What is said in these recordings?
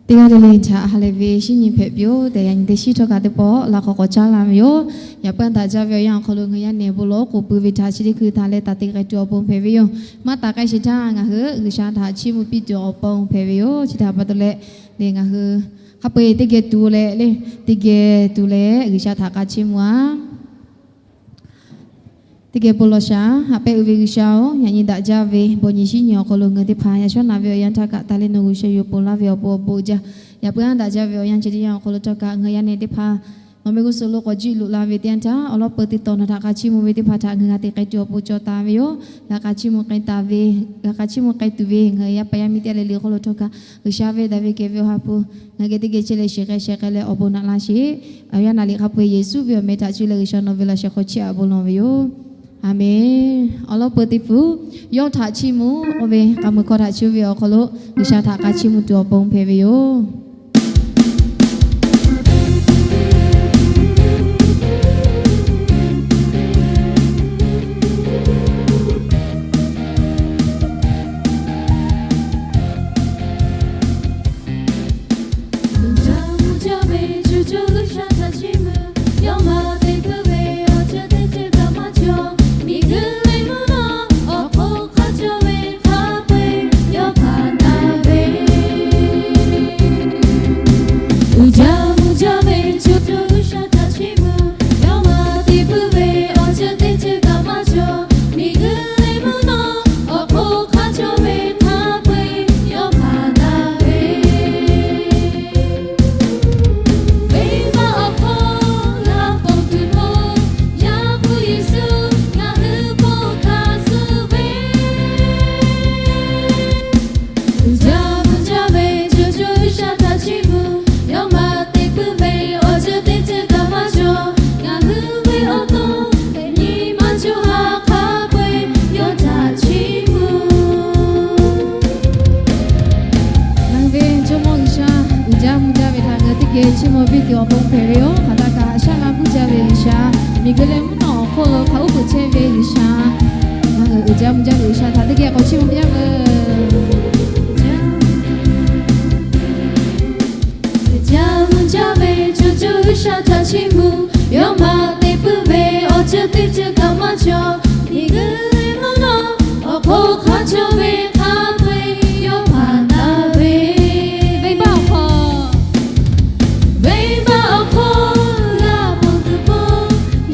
Teˇ g'aˇ le le htaꞈ ha lehˬ ve shinˉ nyi hpehꞈ piˇ-oˆ tehꞈ, yaꞈ nyi teˇ shinˉ htawˇ kaꞈ teˇ pawˆ laꞈ hk'aw k'awꞈ caˉ laˇ ve yoˬ. Yaꞈ puiˉ a daꞈ jaˇ ve awˬ yanˇ awˬ hk'aw lo ngaˬ hui yaˇ nehˬ bon lawˬ k'oˍ pui ve htaꞈ chi teˇ hkui htaꞈ leh taˍ te k'ai tuˬ awˬ pon hpehꞈ ve yoˬ. Maˇ taˍ k'ai sheˍ htaˇ ngaˬ hui G'uiˬsha htaꞈ chiˇ mvuh piˇ tuˬ awˬ pon hpehꞈ ve yoˬ. Chi htaꞈ pa taw leh, le ngaˬ hui hk'a peu-eˬ teˇ geh tuˬ leh le, teˇ geh tuˬ leh G'uiˬsha htaꞈ k'a chiˇ mvuh-a. Teˇ geh bon lawˬ shaˍ. Haꞈ pehnˇ uiˍ ve G'uiˬsha-oˬ, yaꞈ nyi daꞈ jaˇ ve bon nyi shinˉ nyi awˬ hk'aw lo ngaˬ hui teˇ hpaˍ yaꞈ shawˉ naꞈ ve awˬ yanˇ htaˇ kaꞈ taˍ leh nawˬ G'uiˬsha yuˬ ponˬ laˇ ve awˬ pon awˬ bon uiˍ jaˇ. Yaꞈ puiˉ a daꞈ jaˇ ve awˬ yanˇ chi teˇ yanˇ awˬ hk'aw lo htawˇ kaꞈ ngaˬ hui yaˇ nehˬ teˇ hpaˍ nawˬ meh g'uˇ suhˍ lo k'awꞈ jiˆ loꞈ la ve teˇ yanˇ htaˇ, awˬ lawn peu teˇ tawˍ nawˬ htaꞈ k'a chiˇ mvuh ve teˇ hpaˍ htaꞈ ngaˬ hui g'a te k'ai tuˬ awˬ pon cawˬ taˍ ve yoˬ. G'a k'a chiˇ mvuh k'ai taˍ ve, g'a k'a chiˇ mvuh k'ai tuˬ ve ngaˬ hui yaˇ paˍ yaˇ miˇ teˇ g'aˇ le le hk'oˆ lo htawˇ kaꞈ, G'uiˬsha ve daꞈ ve kehˬ ve awˬ ha hpu ngaˬ hui geh teˇ geh chehˇ leh shiˍ k'ai sheh k'ai leh awˬ bon naꞈ laˇ sheˍ. Awˬ yanˇ naˍ riˍ hk'a peu-eˬ Yeˍsuˆ ve awˬ meh htaꞈ cuˇ leh G'uiˬsha nawˬ ve laꞈ sheh hk'aw chehˇ aꞈ bon lawˬ ve yoˬ. Aˍmenˍ. Awˬ lawn peu teˇ pfuhˍ yawˇ htaꞈ chiˇ mvuh, oˇ ve k'a muiˬ hkawˇ htaꞈ chiˇ ve awˬ hk'aw lo G'uiˬsha htaꞈ k'a chiˇ mvuh tuˬ awˬ pon hpehꞈ ve yoˬ. Ngaˬ hui ve Jawˇmawˇ G'uiˬsha uiˍ jaˇ mvuh jaˇ ve htaꞈ ngaˬ hui teˇ geh chiˇ mvuh piˇ tuˬ awˬ pon hpehꞈ ve yoˬ. Hk'aˬ htaˇ kaꞈ haꞈ shaˉ la puiˉ jaˇ ve G'uiˬsha, miˬguiˬ leh mvuhˇ naw awˬ hk'oˆ lo hk'a uˉ peunˍ chehˇ ve G'uiˬsha, ngaˬ hui uiˍ jaˇ mvuh jaˇ ve G'uiˬsha htaꞈ teˇ geh k'awꞈ chiˇ mvuh piˇ-a veuˬ. Uiˍ jaˇ mvuh jaˇ ve co co G'uiˬsha htaꞈ chiˇ mvuh. Yawˇ maˇ te puiˉ ve awˬ ceuˬ teˇ ceuˬ kaꞈ maˇ cawˬ. Miˬguiˬ leh mvuhˇ naw awˬ hk'oˆ hk'a cawˬ ve hk'a peu-eˬ yawˇ hpanˍ taˍ ve, venˇbaˆ awˬ hk'aw, venˇbaˆ awˬ hk'aw g'a ponˬ tuˬ pon,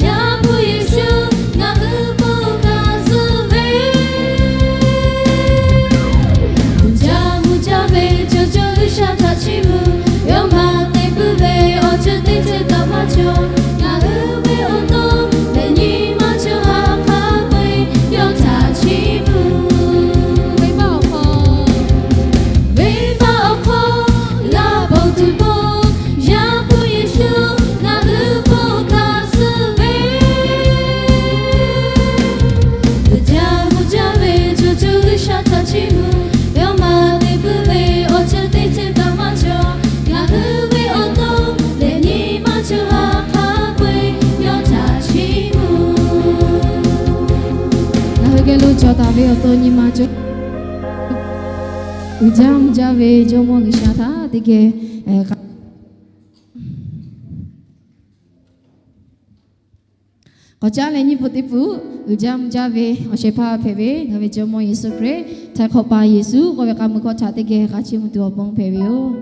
yaˇ hpu Yeˍsuˆ ngaˬ hui bon hkanˍ suh ve. Uiˍ jaˇ mvuh jaˇ ve co co G'uiˬsha htaꞈ chiˇ mvuh. Yawˇ maˇ te puiˉ ve awˬ ceuˬ teˇ ceuˬ kaꞈ maˇ cawˬ. Ngaˬ hui ve awˬ to lehˬ nyi ma cawˬ ha hk'a peu-eˬ yawˇ htaꞈ chiˇ mvuh. Venˇbaˆ awˬ hk'aw, venˇbaˆ awˬ hk'aw g'a ponˬ tuˬ pon, yaˇ hpu Yeˍsuˆ ngaˬ hui bon hkanˍ suh ve. Uiˍ jaˇ mvuh jaˇ ve co co G'uiˬsha htaꞈ chiˇ mvuh. Yawˇ maˇ te puiˉ ve awˬ ceuˬ teˇ ceuˬ kaꞈ maˇ cawˬ. Ngaˬ hui ve awˬ to lehˬ nyi ma cawˬ ha hk'a peu-eˬ yawˇ htaꞈ chiˇ mvuh. Ngaˬ hui geh lo cawˬ taˍ ve awˬ to nyi ma cawˬ. Uiˍ jaˇ mvuh jaˇ ve Jawˇmawˇ G'uiˬsha htaꞈ teˇ geh k'awꞈ caˉ leh nyiˇ pawˆ teˇ pawˆ uiˍ jaˇ mvuh jaˇ ve awˬ shehˍ hpaˇ hpehꞈ ve ngaˬ ve Jawˇmawˇ Yeˍsuˆ Hkriꞈ, Htaiˍ hk'awꞈ paˍ Yeˍsuˆ k'oˆ ve k'a muiˬ hkawˇ htaꞈ teˇ geh k'a chiˇ mvuh tuˬ awˬ pon hpehꞈ ve yoˬ.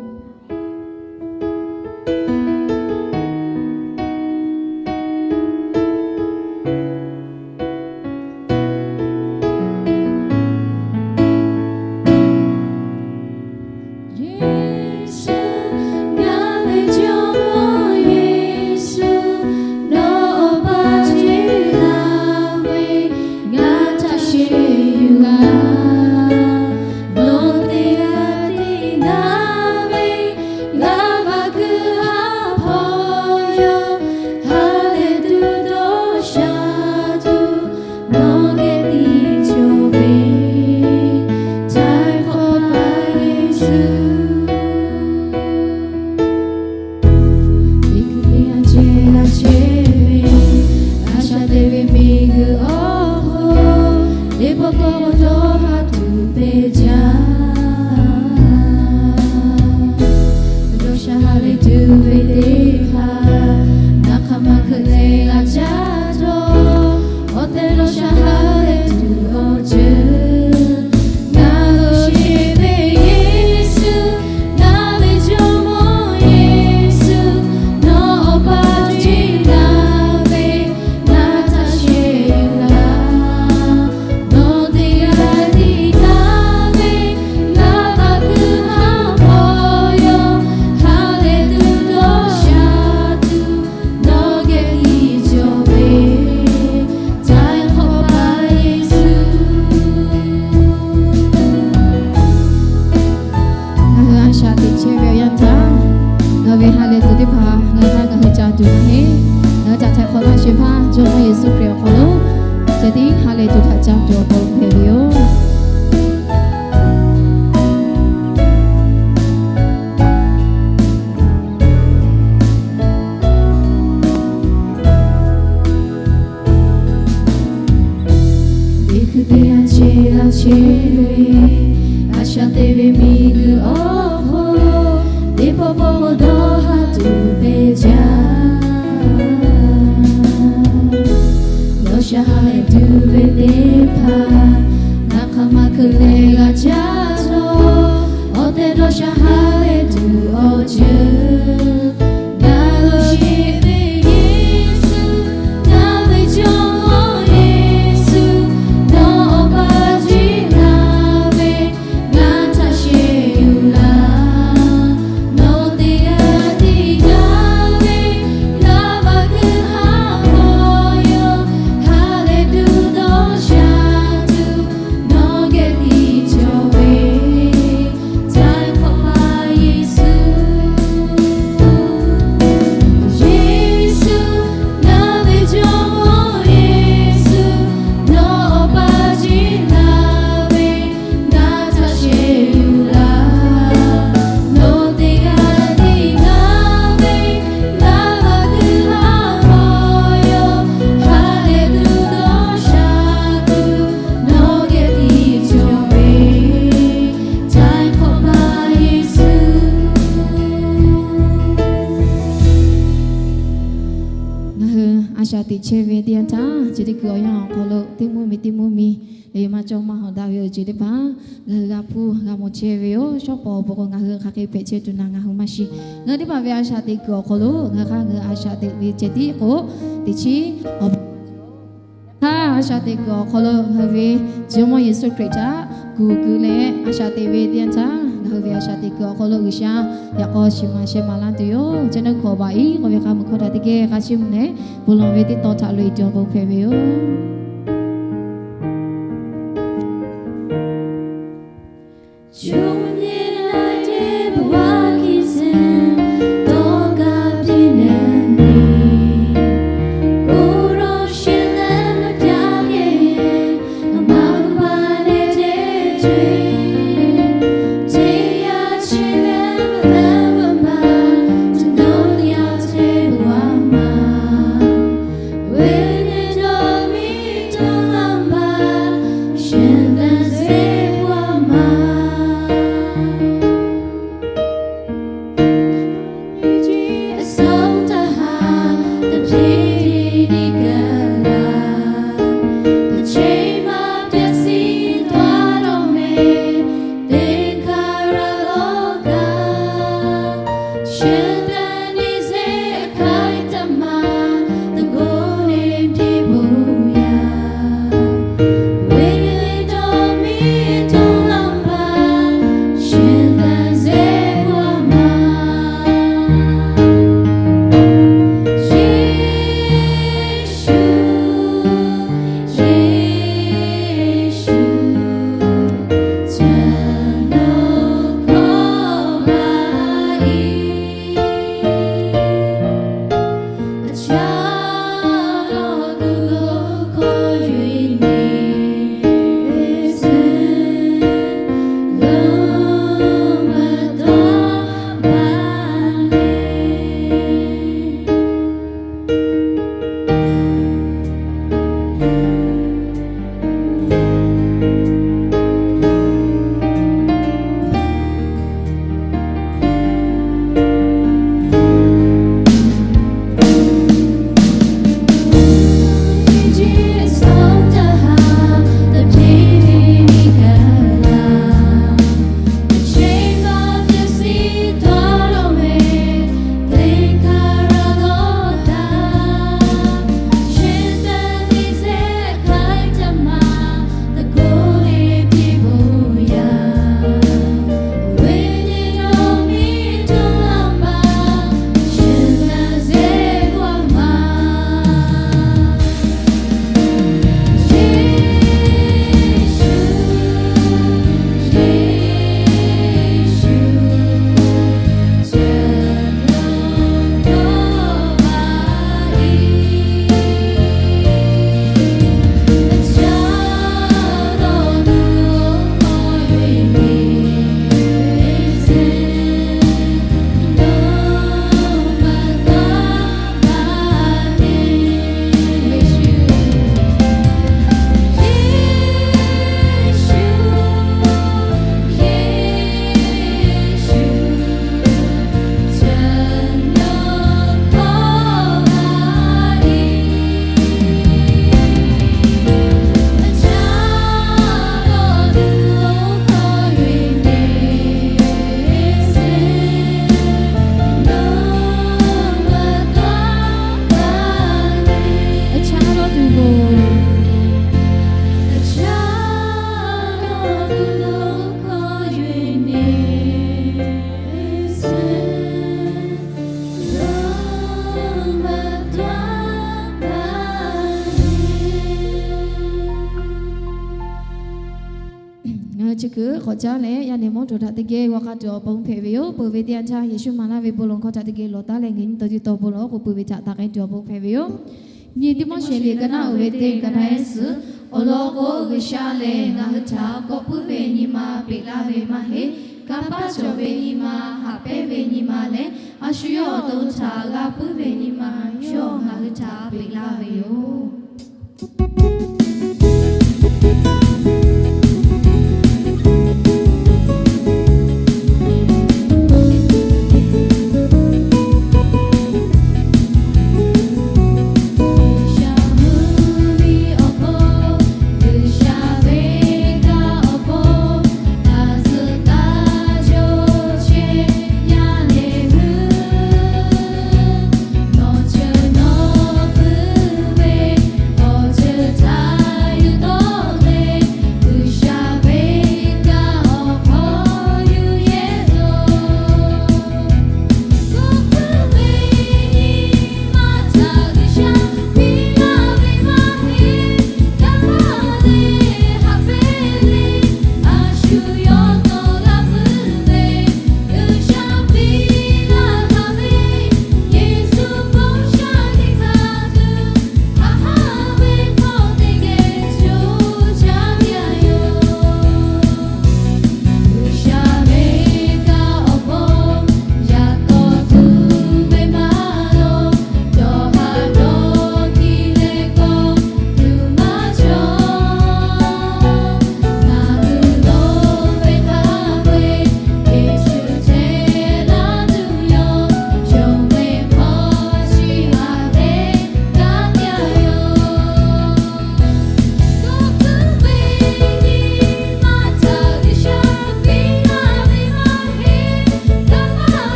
Yeˍsuˆ, ngaˬ ve Jawˇmawˇ Yeˍsuˆ, nawˬ awˬ pa ceˇ laˇ ve ngaˬ htaꞈ sheˍ yuˬ laˇ. Nawˬ teˇ g'aˇ tiˉ ngaˬ ve g'a vaꞈ kuiˬ haˉ hpawˇ yawˇ ha lehˬ tuˬ dawˇ sha tuˬ nawˬ geh tiˉ cawˬ ve Htaiˍ hk'awꞈ paˍ Yeˍsuˆ. Teˇ kuiˬ teˇ yanˇ chehˇ g'a chehˇ ve, a shaꞈ teꞈ ve miˬguiˬ awˬ hk'aw, teˇ pawˆ kawˆ dawˇ Ngaˬ hui daꞈ htaiˍ hk'awꞈ laˇ shehˍ hpaˇ Jawˇmawˇ Yeˍsuˆ Hkriꞈ awˬ hk'aw lo ceh tiˉ ha lehˬ tuˬ htaꞈ ca tuˬ awˬ hk'aw lo hpehꞈ ve yoˬ. Teˇ hkui teˇ yanˇ chehˇ laˇ chehˇ ve, a shaꞈ teꞈ ve miˬguiˬ awˬ hk'oˆ, teˇ pawˆ pawˆ k'o dawˇ haˍ tuˬ ve jaˇ. Dawˇ sha ha lehˬ tuˬ ve teˇ hpaˍ, ngaˬ hk'aˬ ma hkui leh g'a caˇ htawˇ, awˬ tehˬ dawˇ sha ha lehˬ tuˬ awˬ ceuˬ. Ngaˬ lo sheˍ ve Yeˍsuˆ, ngaˬ ve Jawˇmawˇ Yeˍsuˆ, nawˬ awˬ pa jiˇ na ve, ngaˬ htaꞈ sheˍ yuˬ laˇ. Nawˬ teˇ g'aˇ tiˉ gaˇ ve, ngaˬ maˇ keu haˉ k'aw yoˬ. Ha lehˬ tuˬ dawˇ sha tuˬ, nawˬ geh tiˉ cawˬ ve, htaiˍ hk'awꞈ ma Yeˍsuˆ. Yeˍsuˆ, ngaˬ ve Jawˇmawˇ Yeˍsuˆ, nawˬ awˬ pa jiˇ na ve, ngaˬ htaꞈ sheˍ yuˬ laˇ. Nawˬ teˇ g'aˇ tiˉ gaˇ ve, ngaˬ maˇ keu haˉ k'aw yoˬ. Ha lehˬ tuˬ dawˇ sha tuˬ, nawˬ geh tiˉ cawˬ ve, htaiˍ hk'awꞈ ma Yeˍsuˆ. Ngaˬ hui a shaꞈ teꞈ chehˇ ve teˇ yanˇ htaˇ, chi teˇ kuiˬ awˬ yanˇ awˬ hk'aw lo teˇ mvuhˇ miˬ teˇ mvuhˇ miˬ lehˬ maˇ cawˇ maˇ hawˍ daꞈ ve awˬ ceuˬ teˇ hpaˍ ngaˬ hui g'a hpuˇ g'a mawˬ chehˇ ve yoˬ. Shawˉ pawˍ awˬ pon k'o ngaˬ hui hk'aˬ hk'e hpehꞈ chehˇ tuˬ naˍ ngaˬ hui maˇ shiˍ. Ngaˬ hui teˇ hpaˍ ve a shaꞈ teꞈ kuiˬ awˬ hk'aw lo ngaˬ hui hk'a ngaˬ hui a shaꞈ teꞈ ve ceh tiˉ k'o, teˇ chi awˬ hk'aˇ a shaꞈ teꞈ kuiˬ awˬ hk'aw lo ngaˬ hui ve Jawˇmawˇ Yeˍsuˆ Hkriꞈ htaꞈ kuˬ keu leh a shaꞈ teꞈ ve teˇ yanˇ htaˇ, ngaˬ hui ve a shaꞈ teꞈ kuiˬ awˬ hk'aw lo G'uiˬsha yaꞈ k'aw shiˍ maˍ sheh maˍ laˇ tuˬ yoˬ. Chi neˇ hkawꞈ baꞈ iˉ k'oˆ ve hk'a mvuh hkawˇ htaꞈ teˇ geh k'a chiˇ mvuh leh, bon lawˬ ve teˇ taw htaꞈ loꞈ e tuˬ awˬ pon hpehꞈ ve yoˬ. Ngaˬ hui chi kuiˬ k'awꞈ caˉ leh, yaˇ nehˬ mawˇ tawˬ htaꞈ teˇ geh g'aw k'a tuˬ awˬ pon hpehꞈ ve yoˬ. Peuˬ ve teˇ yanˇ htaˇ, Yeˍsuˆ maˍ laˇ ve bon lawˬ hkawˇ htaꞈ teˇ geh lawˬ taˉ leh, ngaˬ nyi taw teˇ taw bon lawˬ k'o, peuˬ ve htaꞈ taˍ k'ai tuˬ awˬ pon hpehꞈ ve yoˬ. Nyi Tiˆmoˉseˍ liꞈ ka naˆ uiˍ ve teˇ ka naˆ ehˉ suhˍ, awˬ lawn k'o, G'uiˬsha lehˬ ngaˬ hui htaꞈ kawˆ puiˉ ve nyi ma peꞈ laˇ ve maˇ heˆ. Kanˇ paˆ cawˬ ve nyi ma, haꞈ pehnˇ ve nyi ma leh, a shu yawˇ awˬ to htaꞈ g'a puiˉ ve nyi ma, yawˇ ngaˬ hui htaꞈ peꞈ laˇ ve yoˬ.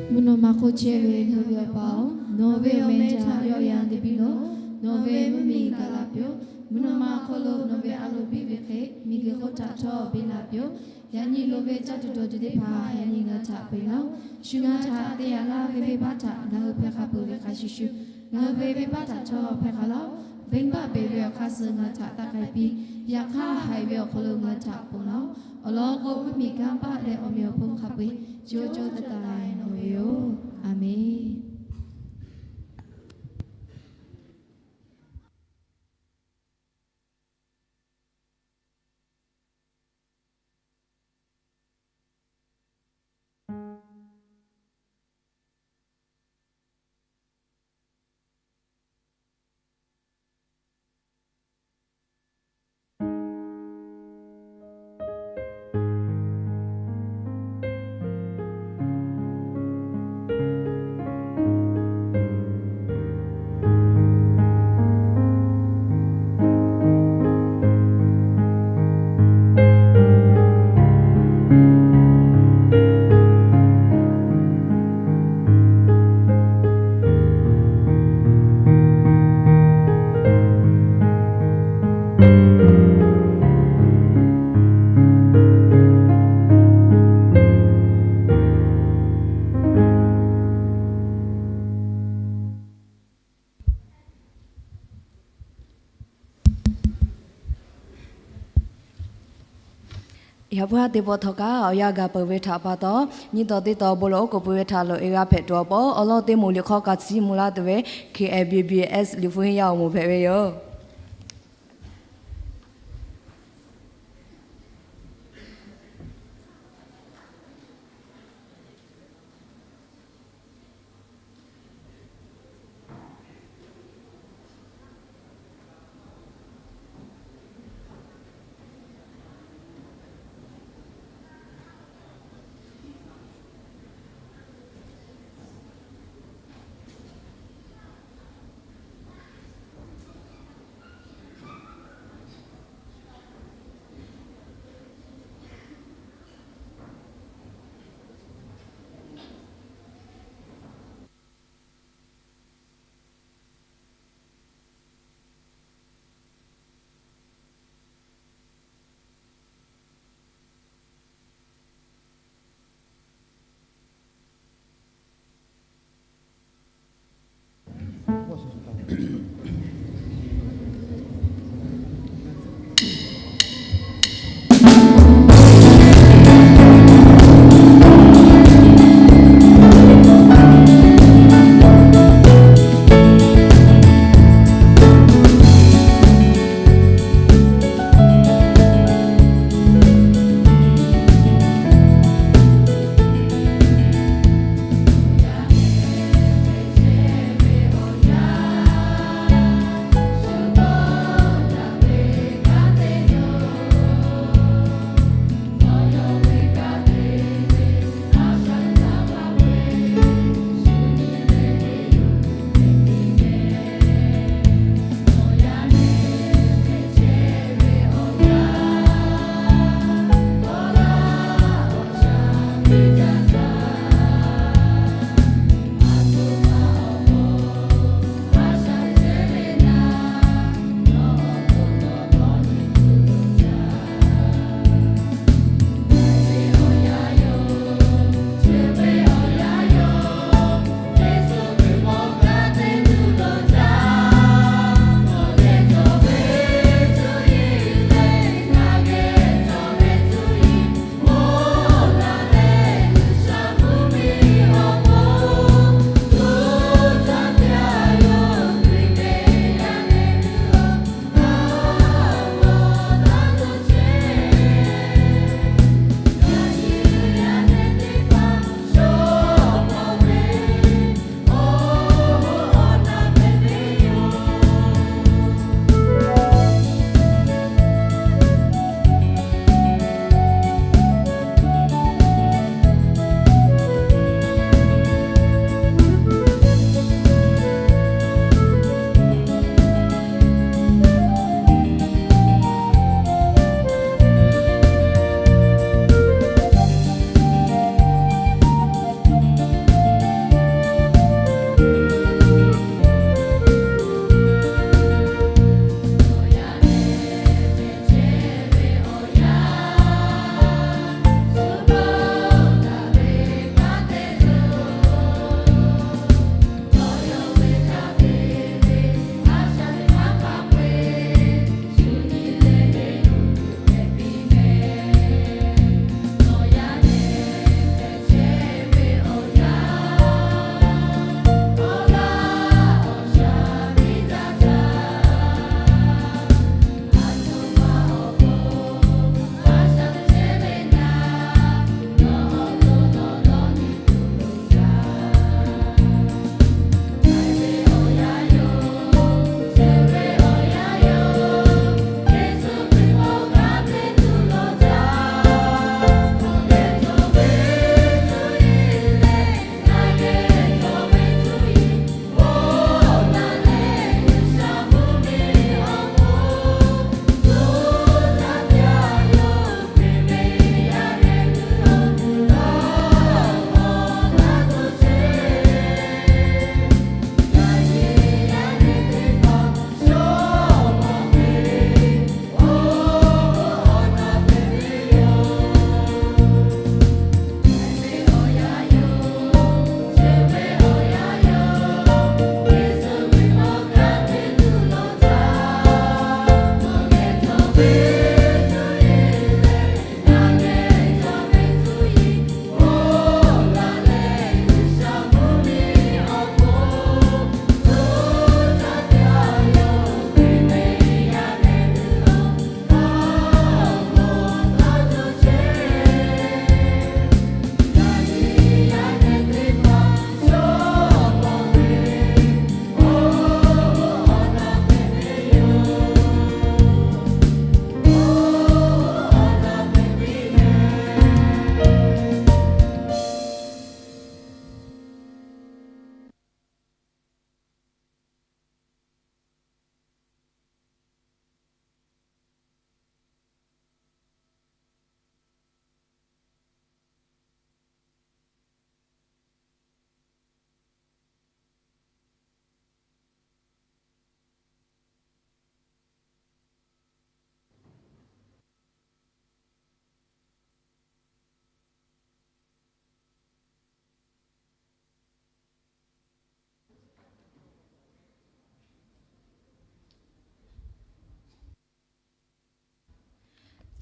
Mvuhˇ naw ma hk'oˆ chehˇ ve ngaˬ hui ve Awˬ pa-oˬ, nawˬ ve awˬ meh htaꞈ yawˆ yan te piˇ lawˬ. Nawˬ ve mvuhˇ miˬ gaˬ la piˇ-oˆ. Mvuhˇ naw ma awˬ hk'aw lo nawˬ ve a loˍ biˇ ve hk'e, miˬguiˬ hk'oˆ htaꞈ htawˇ peꞈ la piˇ-oˆ. Yaꞈ nyi loˍ ve caˇ tuˬ dawˬ tuˬ teˇ hpaˍ yaꞈ nyi ngaˬ hui htaꞈ peꞈ laˇ-oˆ. Shu ngaˬ hui htaꞈ te yaꞈ laˇ ve venˇbaˆ htaꞈ ngaˬ hui hpehˇ hk'a peuˬ ve hk'a shuˍ shuˍ, ngaˬ hui ve venˇbaˆ htaꞈ htawˇ hpehˇ hk'a laˇ-oˆ. Venˇbaˆ peꞈ ve awˬ hk'aˇ suh ngaˬ hui htaꞈ taˆ k'ai piˇ. Yaꞈ hk'aˇ, haiˬ ve awˬ hk'aw lo ngaˬ hui htaꞈ ponˬ laˇ-oˆ. Awˬ lawn k'o, mvuhˇ miˬ kanˇ paˆ leh awˬ meꞈ awˬ hponˇ hk'a peu-eˬ co co taiˍ taiˍ nawˬ ve yoˬ. A menˬ. Yaꞈ puiˉ haˉ teˇ pawˆ htawˇ kaꞈ awˬ yanˇ gaˬ peuˬ ve htaꞈ pa taw, nyiˇ taw teˇ taw bon lawˬ oˉ k'oˍ pui ve htaꞈ loꞈ e g'a hpehꞈ tuˬ awˬ pon, awˬ lawn teˇ moˍ liꞈ hk'aw k'a ciˉ mvuh laˇ tuˬ ve K I B B S liꞈ hpu henˇ yaˇ awˬ moˍ hpehꞈ ve yoˬ.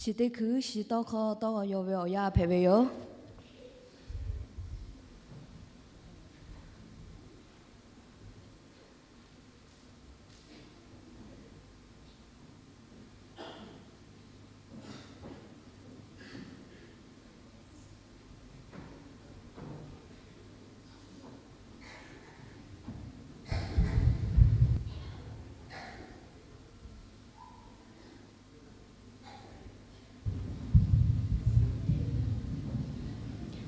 Chi teˇ hkui shiˍ tawˇ hkawˇ tawˇ yaw ve awˬ yanˇ hpehꞈ ve yoˬ.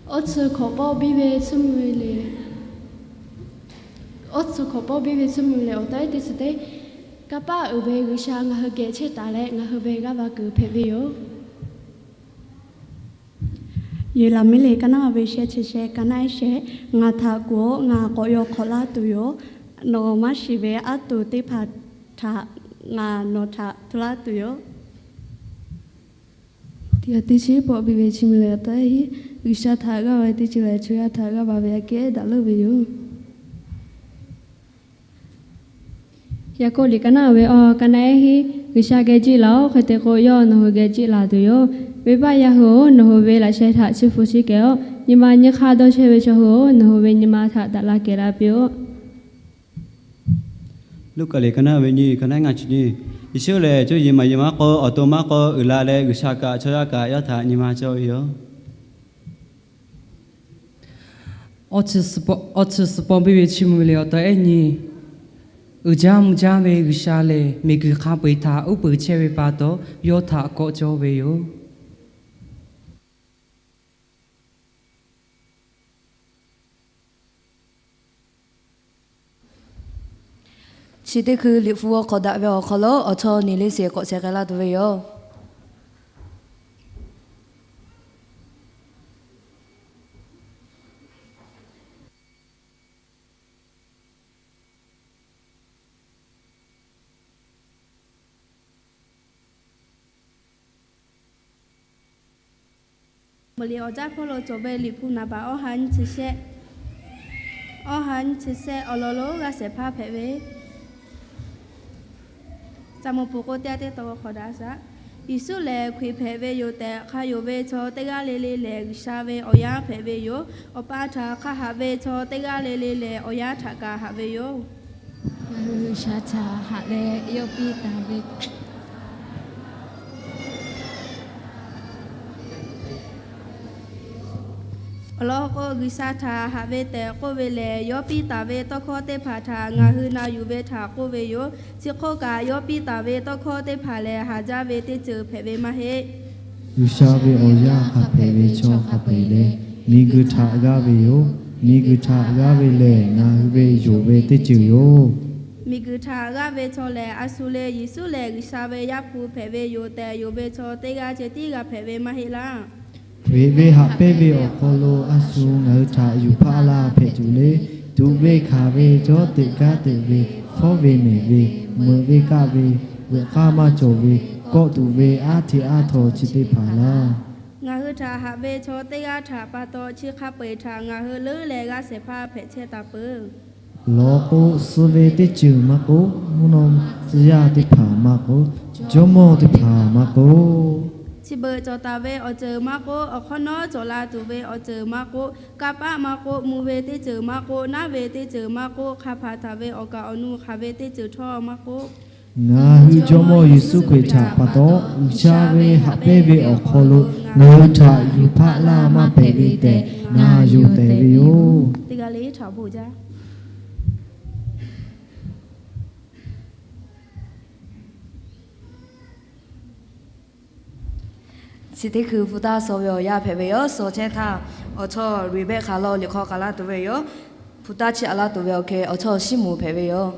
Awˬ tcuhˬ hkawꞈ pawˆ biˇ ve tsuhˇ mvuh ve le, awˬ tcuhˬ hkawꞈ pawˆ biˇ ve tsuhˇ mvuh ve le, awˬ taˉ teˇ chi teˇ, kanˇ paˆ uiˍ ve G'uiˬsha ngaˬ hui geh chehˇ taˍ leh ngaˬ hui ve g'aˇ va kuiˬ hpehꞈ ve yoˬ. Yeˍraˍmiˆ liꞈ ka naˆ ve shehˆ chi shehˆ, ka naˆ ehˉ shehˆ, ngaˬ htaꞈ kuˬ-oꞈ, ngaˬ k'awꞈ yaw hk'awꞈ laˇ tuˬ yoˬ. Nawˬ maˇ shiˍ ve aˉ tuˬ teˇ hpaˍ htaꞈ ngaˬ nawˬ htaꞈ hto laˇ tuˬ yoˬ. Teˇ g'aˇ teˇ chi pawˆ biˇ ve chi mvuh leh awˬ taˉ hiˆ, G'uiˬsha htaꞈ g'aˇ va ve teˇ ceuˬ lehˬ, chaw yaˇ htaꞈ g'aˇ va ve aꞈ kehˉ daꞈ leuˉ ve yoˬ. Yaˍkoˆ liꞈ ka naˆ ve awˬ ka naˆ ehˉ hiˆ, G'uiˬsha geh jiˆ laˬ-oꞈ. Hk'e te k'o, yawˇ nawˬ hui geh jiˆ laˬ tuˬ yoˬ. Venˇbaˆ yaˇ hui-oˬ, nawˬ hui ve laꞈ sheh htaꞈ chi hpu chiˇ kehˬ-oꞈ. Nyi ma nyi hk'aˇ dawˇ chehˇ ve chaw hui-oˬ, nawˬ hui ve nyi ma htaꞈ daꞈ la kehˬ la piˇ-oˆ. Luˉkaꞈ liꞈ ka naˆ ve nyi, ka naˆ ehˉ ngaˇ chi nyi, Yeˍsuˆ lehˬ, cuˇ yiˍ maˍ yiˍ maˇ k'oˆ, awˬ to maˇ k'oˆ, uiˍ la leh G'uiˬsha kaꞈ chaw yaˇ kaꞈ yawˇ htaꞈ nyi ma cawˇ ve yoˬ. Awˬ tcuhˬ suhˍ pawˆ biˇ ve chi mvuh leh awˬ taˉ ehˉ nyi, uiˍ jaˇ mvuh jaˇ ve G'uiˬsha lehˬ, miˬguiˬ hk'a peu-eˬ htaꞈ uˉ peunˍ chehˇ ve pa taw, yawˇ htaꞈ kawˆ cawˇ ve yoˬ. Chi teˇ hkui Liꞈ hpu awˬ hk'aw daꞈ ve awˬ hk'aw lo awˬ chawˇ Neˍliˇseˍ k'awꞈ sheh k'ai laˇ tuˬ ve yoˬ. Mvuhˇ liꞈ awˬ jaˇ hpawˇ lo cawˬ ve Liꞈ hpu naˍ baꞈ awˬ ha nyiˇ chi shehˆ, awˬ ha nyiˇ chi shehˆ awˬ lawn lo g'aˇ shehˍ hpaˇ hpehꞈ ve, ca mawˬ peuˬ k'o teˇ g'aˇ teˇ taw hk'awꞈ daꞈ shaˍ. Yeˍsuˆ lehˬ, Hkriꞈ hpehꞈ ve yoˬ tehꞈ hk'a yonˍ ve chaw teˇ g'aˇ le le lehˬ, G'uiˬsha ve awˬ yaˇ hpehꞈ ve yoˬ. Awˬ pa htaꞈ hk'a haꞈ ve chaw teˇ g'aˇ le le lehˬ, awˬ yaˇ htaꞈ kaꞈ haꞈ ve yoˬ. Ngaˬ hui G'uiˬsha htaꞈ haꞈ leh yawˇ piˇ taˍ ve Awˬ lawn k'o, G'uiˬsha htaꞈ haꞈ ve tehꞈ k'oˆ ve lehˬ, yawˇ piˇ taˍ ve tawˇ hkawˇ teˇ hpaˍ htaꞈ ngaˬ hui na yuˬ ve htaꞈ k'oˆ ve yoˬ. Chi hk'oˆ kaꞈ, yawˇ piˇ taˍ ve tawˇ hkawˇ teˇ hpaˍ lehˬ, haˍ jaˇ ve teˇ ceuˬ hpehꞈ ve maˇ heˆ. G'uiˬsha ve awˬ yaˇ hk'a hpehꞈ ve chaw hk'a peu-eˬ lehˬ, miˬguiˬ htaꞈ g'aˇ ve yoˬ. Miˬguiˬ htaꞈ g'aˇ ve lehˬ, ngaˬ hui ve yonˍ ve teˇ ceuˬ yoˬ. Miˬguiˬ htaꞈ g'aˇ ve chaw lehˬ, a shu le Yeˍsuˆ lehˬ G'uiˬsha ve Yaˇ hpu hpehꞈ ve yoˬ tehꞈ yonˍ ve chaw teˇ g'aˇ ceh tiˉ g'a hpehꞈ ve maˇ heˆ laˇ. Hkriꞈ ve haꞈ pehnˇ ve awˬ hk'aw lo a shu ngaˬ hui htaꞈ yuˬ hpaˆ laˇ hpehꞈ tuˬ le. Tuꞈ ve hkanˍ ve, cawˇ teꞈ gaˇ teꞈ ve, hpawˇ ve mehˍ ve, meuꞈ ve kaˆ ve, veuꞈ k'aˇ maˇ cawˬ ve, kawˆ tuˬ ve, aˉ hteꞈ aˉ htaw chi teˇ hpaˍ laˇ. Ngaˬ hui htaꞈ haꞈ ve chaw teˇ g'aˇ htaꞈ pa taw, chi hk'a peu-eˬ htaꞈ ngaˬ hui leuˉ leh g'aˇ shehˍ hpaˇ hpehꞈ chehˇ taˍ peuˬ. Lawˬ k'o, suh ve teˇ ceuˬ maˇ k'oˆ, mvuhˇ naw tcuh yaˇ teˇ hpaˍ maˇ k'oˆ, jawˇmawˇ teˇ hpaˍ maˇ k'oˆ, chi beuꞈ cawˬ taˍ ve awˬ ceuˬ maˇ k'oˆ, awˬ hk'awˇ nawˉ cawˬ la tuˬ ve awˬ ceuˬ maˇ k'oˆ, kanˇ paˆ maˇ k'oˆ, mvuh ve teˇ ceuˬ maˇ k'oˆ, naˉ ve teˇ ceuˬ maˇ k'oˆ, hk'a hpaˍ htaˍ ve awˬ kaˍ awˬ nu hk'aˬ ve teˇ ceuˬ htawˇ maˇ k'oˆ, ngaˬ hui Jawˇmawˇ Yeˍsuˆ Hkriꞈ htaꞈ pa taw, G'uiˬsha ve haꞈ pehnˇ ve awˬ hk'aw lo ngaˬ hui htaꞈ yuˬ hpaˆ laˇ maˇ hpehꞈ ve tehꞈ ngaˬ yonˍ tehꞈ ve yoˬ. Teˇ g'aˇ le htaꞈ bon jaˇ. Chi teˇ hkui hpu taˇ suh ve awˬ yanˇ hpehꞈ ve yoˬ. Suh chehˇ htaˇ, awˬ chawˇ Liꞈ behˆ hk'aˬ lo liꞈ hk'aw k'aˍ laˇ tuˬ ve yoˬ. Hpu taˇ chiˇ aꞈ laˇ tuˬ ve awˬ hk'e awˬ chawˇ Siˉmonˍ hpehꞈ ve yoˬ.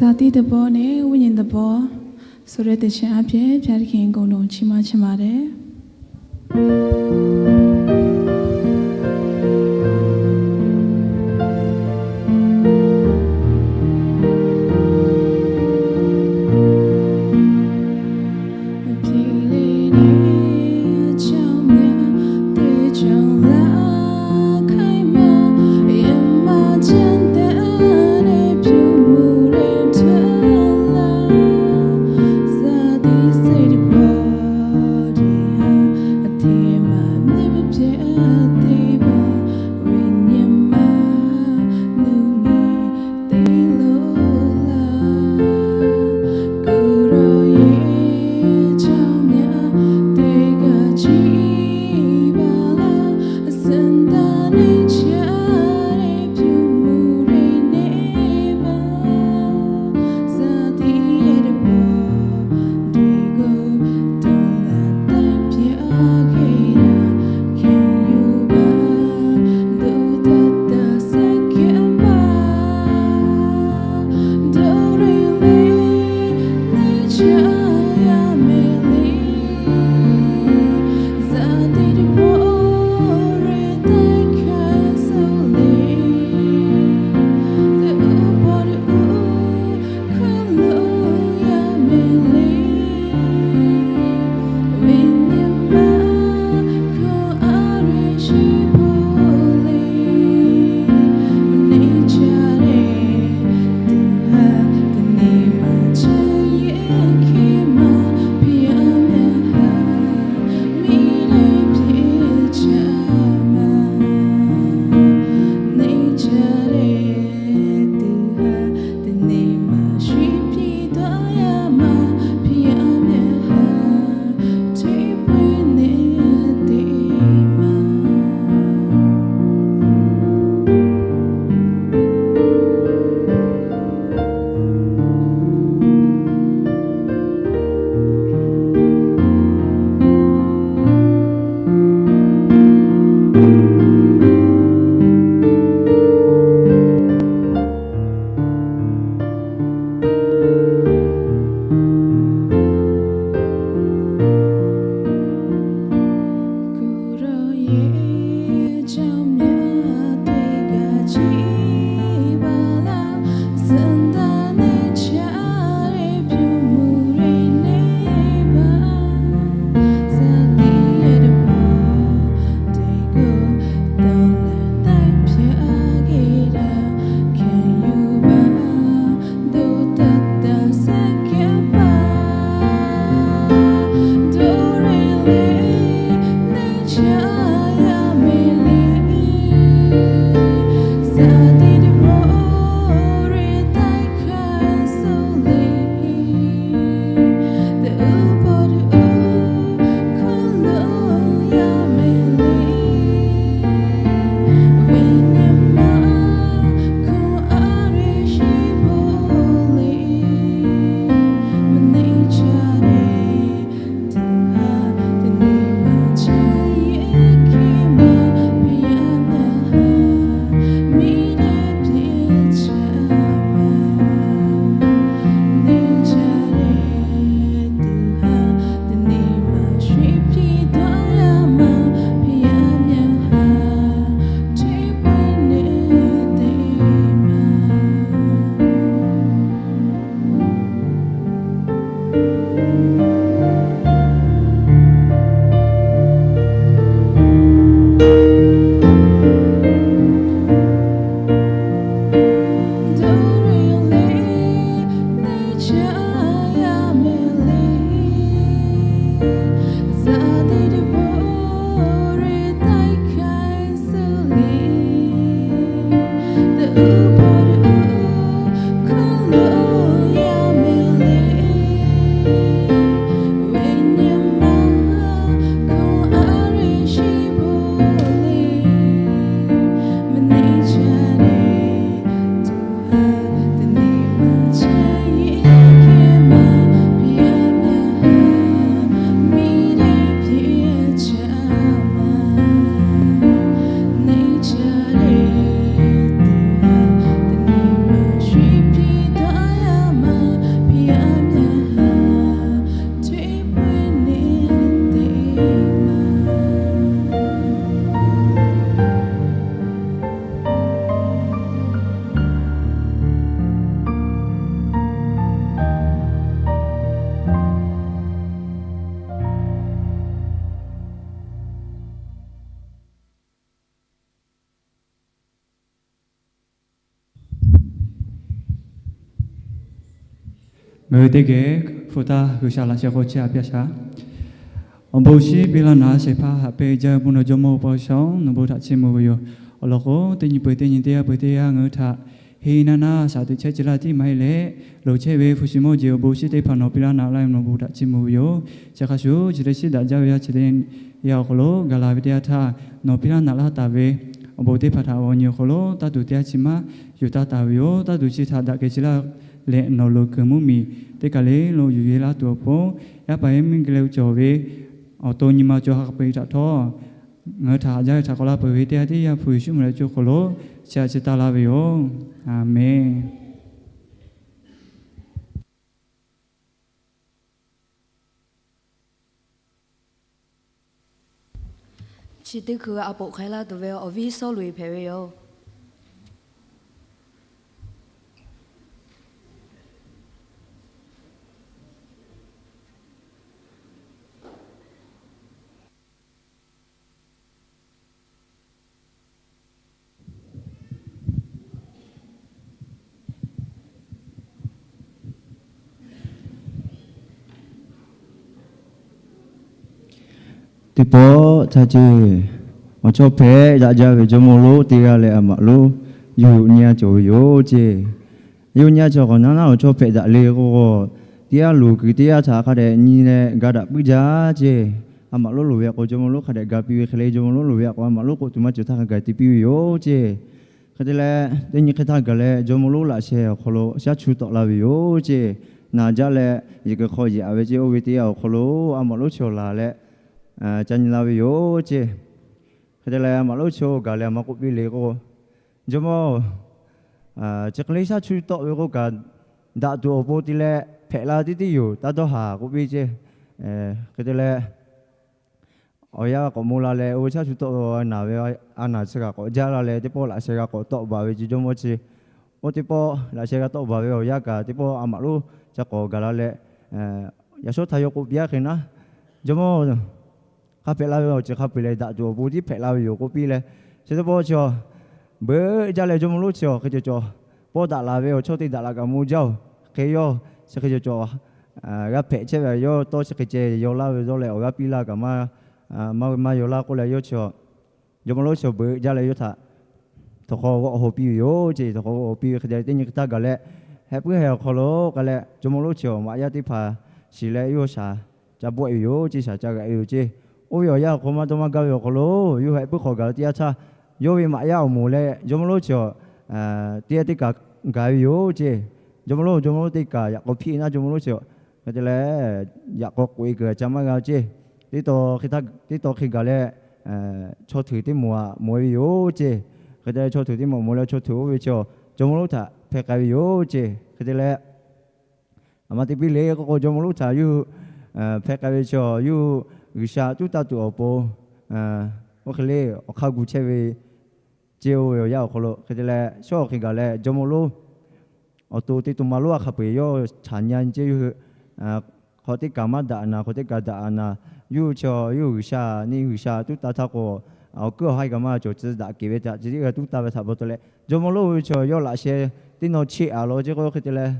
ဇာတိသဘောနဲ့ ဝိညာဉ်သဘောဆိုတဲ့ သီချင်းအားဖြင့် ဘုရားသခင်ကို ဂုဏ်ချီးမွမ်းချင်ပါတယ်။ Ngaˬ hui teˇ geh hpu taˇ G'uiˬsha laꞈ sheh hk'aw chehˇ a piˇ a shaˍ. Awˬ bon shinˉ piˇ laˇ naˍ shehˍ hpaˇ haꞈ pehnˇ jaˇ ve bon nawˬ Jawˇmawˇ Awˬ pa G'uiˬsha-oˬ, nawˬ bon htaꞈ chiˇ mvuh ve yoˬ. Awˬ lawn k'o, teˇ nyi peuˬ teˇ nyi teˇ yanˇ peuˬ teˇ yanˇ ngaˬ hui htaꞈ henˇ naˇ naˇ shaˍ teꞈ chehˇ ce laˇ tiˉ maˇ heˆ leh, loˍ chehˇ ve hpu shi mawˇ jeˬ awˬ bon shinˉ teˇ hpaˍ nawˬ piˇ laˇ naˍ laˇ ve nawˬ bon htaꞈ chiˇ mvuh ve yoˬ. Chi hk'a shuˍ chi teˇ shiˉ daꞈ jaˇ ve yaˇ chi teˇ yanˇ awˬ hk'aw lo gaˬ la ve teˇ yanˇ htaˇ, nawˬ piˇ laˇ naˍ laˇ taˍ ve awˬ bon teˇ hpaˍ htaꞈ awˬ nyi awˬ hk'aw lo taˇ tuˬ teˇ yanˇ chi maˇ yuˬ taˇ taˍ ve yoˬ. Taˇ tuˬ chi htaꞈ daꞈ kehˬ ce laˇ leh nawˬ loˍ kuiˬ mvuhˇmiˬ teˇ kaˬ le lo yuˬ yehˬ laˇ tuˬ awˬ pon, yaˇ paˍ yaˇ miˇ geh leh cawˬ ve awˬ to nyi ma cawˬ ha k'a peu-eˬ htaꞈ htawˇ, ngaˬ hui htaꞈ haꞈ jaˇ ve htaꞈ k'awꞈ la peuˬ ve teˇ yanˇ teˇ yanˇ hpu Yeˍsuˆ mvuhˇ leh co hk'aw lo chi htaꞈ chi taˇ laˇ ve yoˬ. A menˬ. Chi teˇ hkui a poˍ hk'ai laˇ tuˬ ve awˬ viˉ Sawˉluꞈ hpehꞈ ve yoˬ. Teˇ pawˆ htaˇ ceˇ, awˬ chawˇ hpehꞈ daꞈ jaˇ ve jawˇmawˇ lonˉ teˇ g'aˇ leh a maꞈ lonˉ yawˇ hui nyi a cawˬ ve yoˬ ceˇ. Yawˇ hui nyi a cawˬ k'awꞈ naˉ naˉ awˬ chawˇ hpehꞈ daꞈ le k'o, teˇ g'aˇ loˍ kuiˬ teˇ g'aˇ htaꞈ hk'a dehꞈ nyi leh ga daꞈ puiˉ jaˇ ceˇ. A maꞈ lonˉ loˍ ve a k'o jawˇmawˇ lonˉ hk'a dehꞈ ga piˇ ve hk'e le, jawˇmawˇ lonˉ loˍ ve a k'o a maꞈ lonˉ k'oˆ tuˬ maˇ cawˬ htaˇ hk'a gaˬ te piˇ ve yoˬ ceˇ. Hk'e te leh, teˇ nyi hk'e htaˇ gaˬ leh jawˇmawˇ lonˉ laꞈ sheh awˬ hk'aw lo shaˉ chu tawˆ la ve yoˬ ceˇ. Naˬ jaˇ leh yehˬ kuiˬ hk'aw yehˬ a ve ceˇ oˇ ve teˇ yanˇ awˬ hk'aw lo a maꞈ lonˉ chi awˬ laˬ leh ca nyi la ve yoˬ ceˇ. Hk'e te leh a maꞈ lonˉ chi gaˬ leh a ma k'oˆ piˇ le k'o, jawˇmawˇ, chi hk'e le shaˉ chu tawˆ ve k'o kaꞈ, daꞈ tuˬ awˬ pon te leh hpehꞈ la tiˉ tiˉ yoˬ, taˇ dawˇ haˍ k'oˆ piˇ ceˇ. Hk'e te leh, awˬ yanˇ k'awꞈ mo la leh oˇ ve shaˉ chu tawˆ ve a naˬ ve, a naˬ chi g'a k'awꞈ jaˇ la leh teˇ pawˆ laꞈ sheh g'a k'awꞈ tawˆ baˬ ve ceˇ jawˇmawˇ chi. Oˇ teˇ pawˆ laꞈ sheh g'a tawˆ baˬ ve awˬ yanˇ kaꞈ teˇ pawˆ a maꞈ lonˉ ca k'awꞈ gaˬ la leh, yaꞈ shawˉ htaˇ yawˇ k'oˆ piˇ a hk'e naˉ, jawˇmawˇ, hk'a hpehꞈ la ve awˬ ceuˬ hk'a peu-eˬ leh daꞈ tuˬ awˬ pon tiˉ hpehꞈ la ve yoˬ k'oˆ piˇ leh, chi teˇ pawˆ chi beuꞈ jaˇ leh jawˇmawˇ lonˉ chi awˬ hk'e cawˬ cawˬ, pawˇ daꞈ la ve awˬ chawˇ teˇ daꞈ laꞈ kaꞈ mo jaˇ oˬ. Hk'e yawˇ chi hk'e cawˬ cawˬ g'a hpehꞈ chehˇ ve yawˇ tawˇ chi hk'e ceh yaw laˇ ve dawˇ leh awˬ g'aˇ piˇ laˇ kaꞈ maˇ maˇ yaw laˇ k'oˆ leh, yawˇ chi jawˇmawˇ lonˉ chi beuꞈ jaˇ leh yawˇ htaꞈ htawnˍ hk'aw g'awˆ haw piˇ ve yoˬ ceˇ. Htawnˍ hk'aw g'awˆ haw piˇ ve hk'e te leh teˇ nyi hk'e htaˇ gaˬ leh, heh puiˉ heh awˬ hk'aw lo k'ai leh jawˇmawˇ lonˉ chi awˬ maꞈ yaˇ teˇ hpaˍ shiˍ leh yawˇ shaˍ ca bawˆ e ve yoˬ ceˇ, shaˍ ca g'aꞈ e ve yoˬ ceˇ. Oˇ ve awˬ yanˇ awˬ hk'aw maˇ dawˇ maˇ gaˇ ve awˬ hk'aw lo, yawˇ heh puiˉ hk'aw gaˬ teˇ yanˇ htaˇ, yawˇ ve maꞈ yaˇ awˬ moˍ leh jawˇmawˇ lonˉ chi teˇ g'aˇ teˇ kaꞈ gaˬ ve yoˬ ceˇ. Jawˇmawˇ lonˉ, jawˇmawˇ lonˉ teˇ kaꞈ yaꞈ k'aw hpiˆ naˉ jawˇmawˇ lonˉ chi hk'e te leh, yaꞈ k'aw k'oꞈ e kuiˬ ca maˇ g'a ceˇ. Teˇ taw hk'e gaˬ leh, chaw hteuꞈ teˇ moˍ aꞈ moˍ e ve yoˬ ceˇ. Hk'e te leh chaw hteuꞈ teˇ moˍ moˍ leh chaw hteuꞈ oˇ ve chi jawˇmawˇ lonˉ htaꞈ hpeh k'ai ve yoˬ ceˇ. Hk'e te leh, a ma te piˇ le k'oˆ k'o jawˇmawˇ lonˉ htaꞈ yawˇ hui hpeh k'ai ve chi yawˇ hui G'uiˬsha tuˉ taˇ tuˬ awˬ pon, oˇ hk'e le awˬ hk'aˇ gu chehˇ ve ceˇ. Oˇ ve awˬ yanˇ awˬ hk'aw lo hk'e te leh shawˉ hk'e gaˬ leh jawˇmawˇ lonˉ awˬ to teˇ to ma lonˉ a hk'a peu-eˬ yawˇ chaꞈ nyi ceˇ. Yawˇ hui hk'aw teˇ kaꞈ maˇ daꞈ naˍ, hk'aw teˇ kaꞈ daꞈ naˍ, yawˇ hui chi yawˇ hui G'uiˬsha neˇ G'uiˬsha tuˉ taˇ htaˇ k'o, awˬ kuiˉ awˬ haiˇ kaꞈ maˇ cawˬ, tcuh daꞈ kehˬ ve htaꞈ chi teˇ g'aˇ tuˉ taˇ ve htaꞈ pa taw leh jawˇmawˇ lonˉ hui chi yawˇ laꞈ sheh teˇ naw cheˆ a law ceˇ k'o hk'e te leh,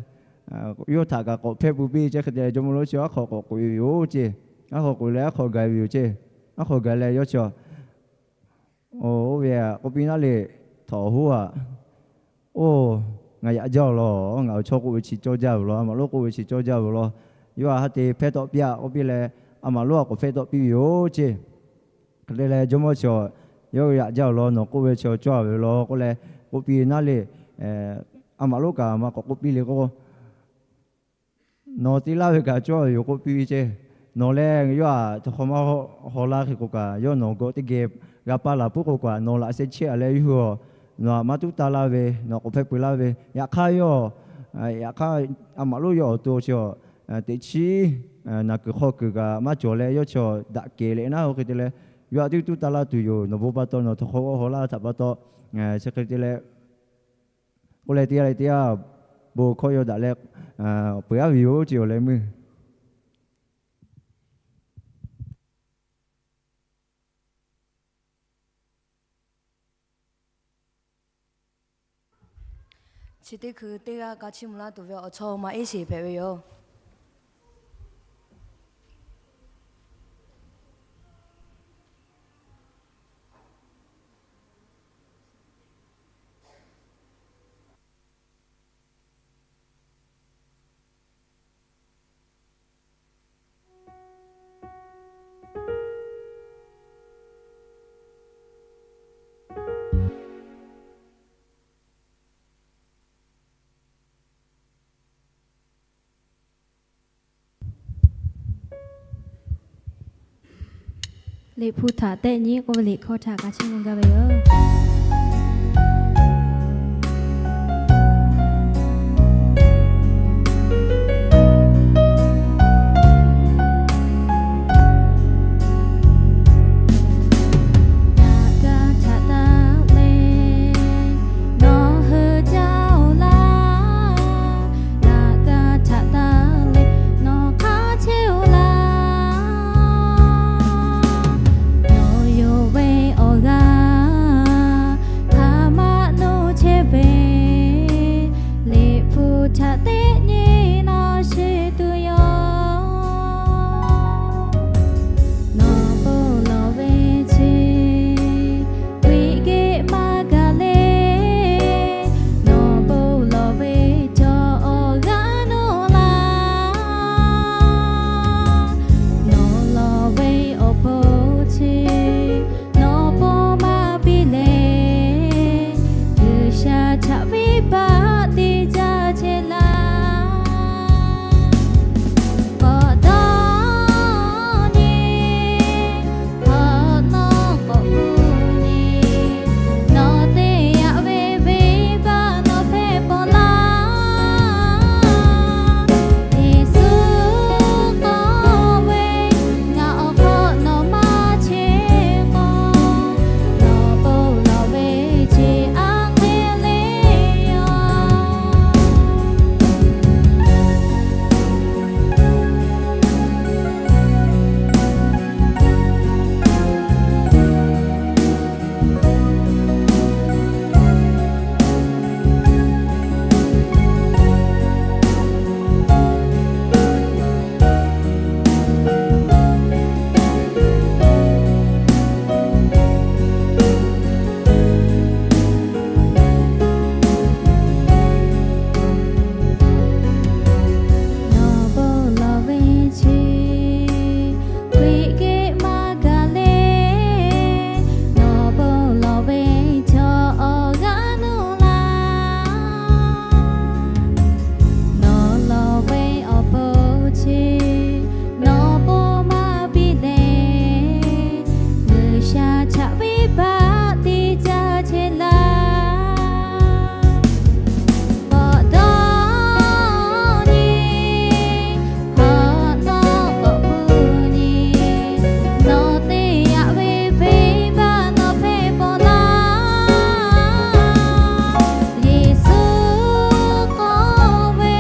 yawˇ htaꞈ kaꞈ k'awꞈ hpehˇ pui piˇ ceˇ. Hk'e te leh jawˇmawˇ lonˉ chi aˉ hk'aw k'awꞈ k'oꞈ e ve yoˬ ceˇ. Aˉ hk'aw k'oꞈ e leh aˉ hk'aw gaˬ e ve yoˬ ceˇ. Aˉ hk'aw gaˬ leh yawˇ chi oˇ ve k'oˆ piˇ naˉ le, htawnˍ hoˉ aꞈ, oˇ, ngaˬ yaꞈ jaˇ awˬ lawn, ngaˬ awˬ chawˇ k'oˆ ve chi cawˇ jaˇ ve law, a maꞈ lonˉ k'oˆ ve chi cawˇ jaˇ ve law, yawˇ aꞈ haˉ te hpehˇ tawˆ piˇ aꞈ k'oˆ piˇ leh, a maꞈ lonˉ aꞈ k'awꞈ hpehˇ tawˆ piˇ ve yoˬ ceˇ. Hk'e te leh jawˇmawˇ chi yawˇ yaꞈ jaˇ awˬ lawn nawˬ k'oˆ ve chi cawˇ a ve law k'oˆ leh k'oˆ piˇ naˉ le, a maꞈ lonˉ kaꞈ maˇ k'awꞈ k'oˆ piˇ le k'o, nawˬ te laˇ ve kaꞈ cawˇ ve yoˬ k'oˆ piˇ ve ceˇ. Nawˬ leh yawˇ aꞈ htawnˍ hk'aw maˇ haw laˇ hk'e k'o kaꞈ, yawˇ nawˬ gawˆ teˇ geh g'a paˇ laˬ puiˉ k'o kaꞈ, nawˬ laꞈ sheh chehˇ a leh yawˇ hui nawˬ aꞈ maˇ tuˉ taˇ laˇ ve, nawˬ k'awꞈ hpehˇ pui laˇ ve, yaꞈ hk'aˇ yawˇ, yaꞈ hk'aˇ a maꞈ lonˉ yawˇ awˬ to chi teꞈ chiˉ naˬ kuiˬ hk'aw kuiˬ kaꞈ maˇ cawˬ leh yawˇ chi daꞈ kehˬ leh naˉ oˇ hk'e te leh, yawˇ aꞈ tiˉ tuˉ taˇ laˇ tuˬ yoˬ. Nawˬ bon pa taw nawˬ htawnˍ hk'aw g'awˆ haw laˇ htaꞈ pa taw, chi hk'e te leh k'oˆ leh teˇ g'aˇ leh teˇ g'aˇ bon hkawˇ yaw daꞈ leh peuˬ aˉ ve yoˬ ceˇ awˬ leh meuˇ. Chi teˇ hkui teˇ g'aˇ ka chiˇ mvuh laˇ tuˬ ve awˬ chawˇ ma Eˇseˍ hpehꞈ ve yoˬ. Liꞈ hpu htaꞈ tehˆ nyi k'oˆ ve liꞈ hkawˇ htaꞈ kaꞈ chehˇ mvuh gaˇ ve yoˬ. Naꞈ ka htaꞈ taˍ le, nawˬ hui jaˇ-oˬ laˇ. Naꞈ ka htaꞈ taˍ le, nawˬ hk'aˇ chehˇ-oˬ laˇ. Nawˬ yonˍ ve awˬ g'aˇ hk'aˬ ma naˬ chehˇ ve, Liꞈ hpu htaꞈ tehˆ nyi nawˬ shiˍ tuˬ yoˬ. Nawˬ bon lawˬ ve chi, Hkriꞈ geh maˇ gaˬ le. Nawˬ bon lawˬ ve chaw awˬ g'aˇ naˬ laˇ. Nawˬ lawˬ ve awˬ bon chi, nawˬ bon maˇ piˇ le. G'uiˬsha chaꞈ viˉ paˆ teˇ jaˇ chehˇ laˇ. K'awꞈ dawˇ nyi, hk'awꞈ nawˉ k'awꞈ hpu nyi, nawˬ te yaꞈ ve venˇbaˆ nawˬ hpehꞈ peuˬ laˇ. Yeˍsuˆ k'oˆ ve, Ngaˬ awˬ hk'aw nawˬ maˇ cheˇ k'o, nawˬ bon lawˬ ve chi aꞈ hk'e le yoˬ. Nawˬ bon lawˬ ve chi, Hkriꞈ geh maˇ gaˬ le. Nawˬ bon lawˬ ve chaw awˬ g'aˇ naˬ laˇ. Nawˬ lawˬ ve awˬ bon chi, nawˬ bon maˇ piˇ le. G'uiˬsha chaꞈ viˉ paˆ teˇ jaˇ chehˇ laˇ. K'awꞈ dawˇ nyi, hk'awꞈ nawˉ k'awꞈ hpu nyi, nawˬ te yaꞈ ve venˇbaˆ nawˬ hpehꞈ peuˬ laˇ. Yeˍsuˆ k'oˆ ve,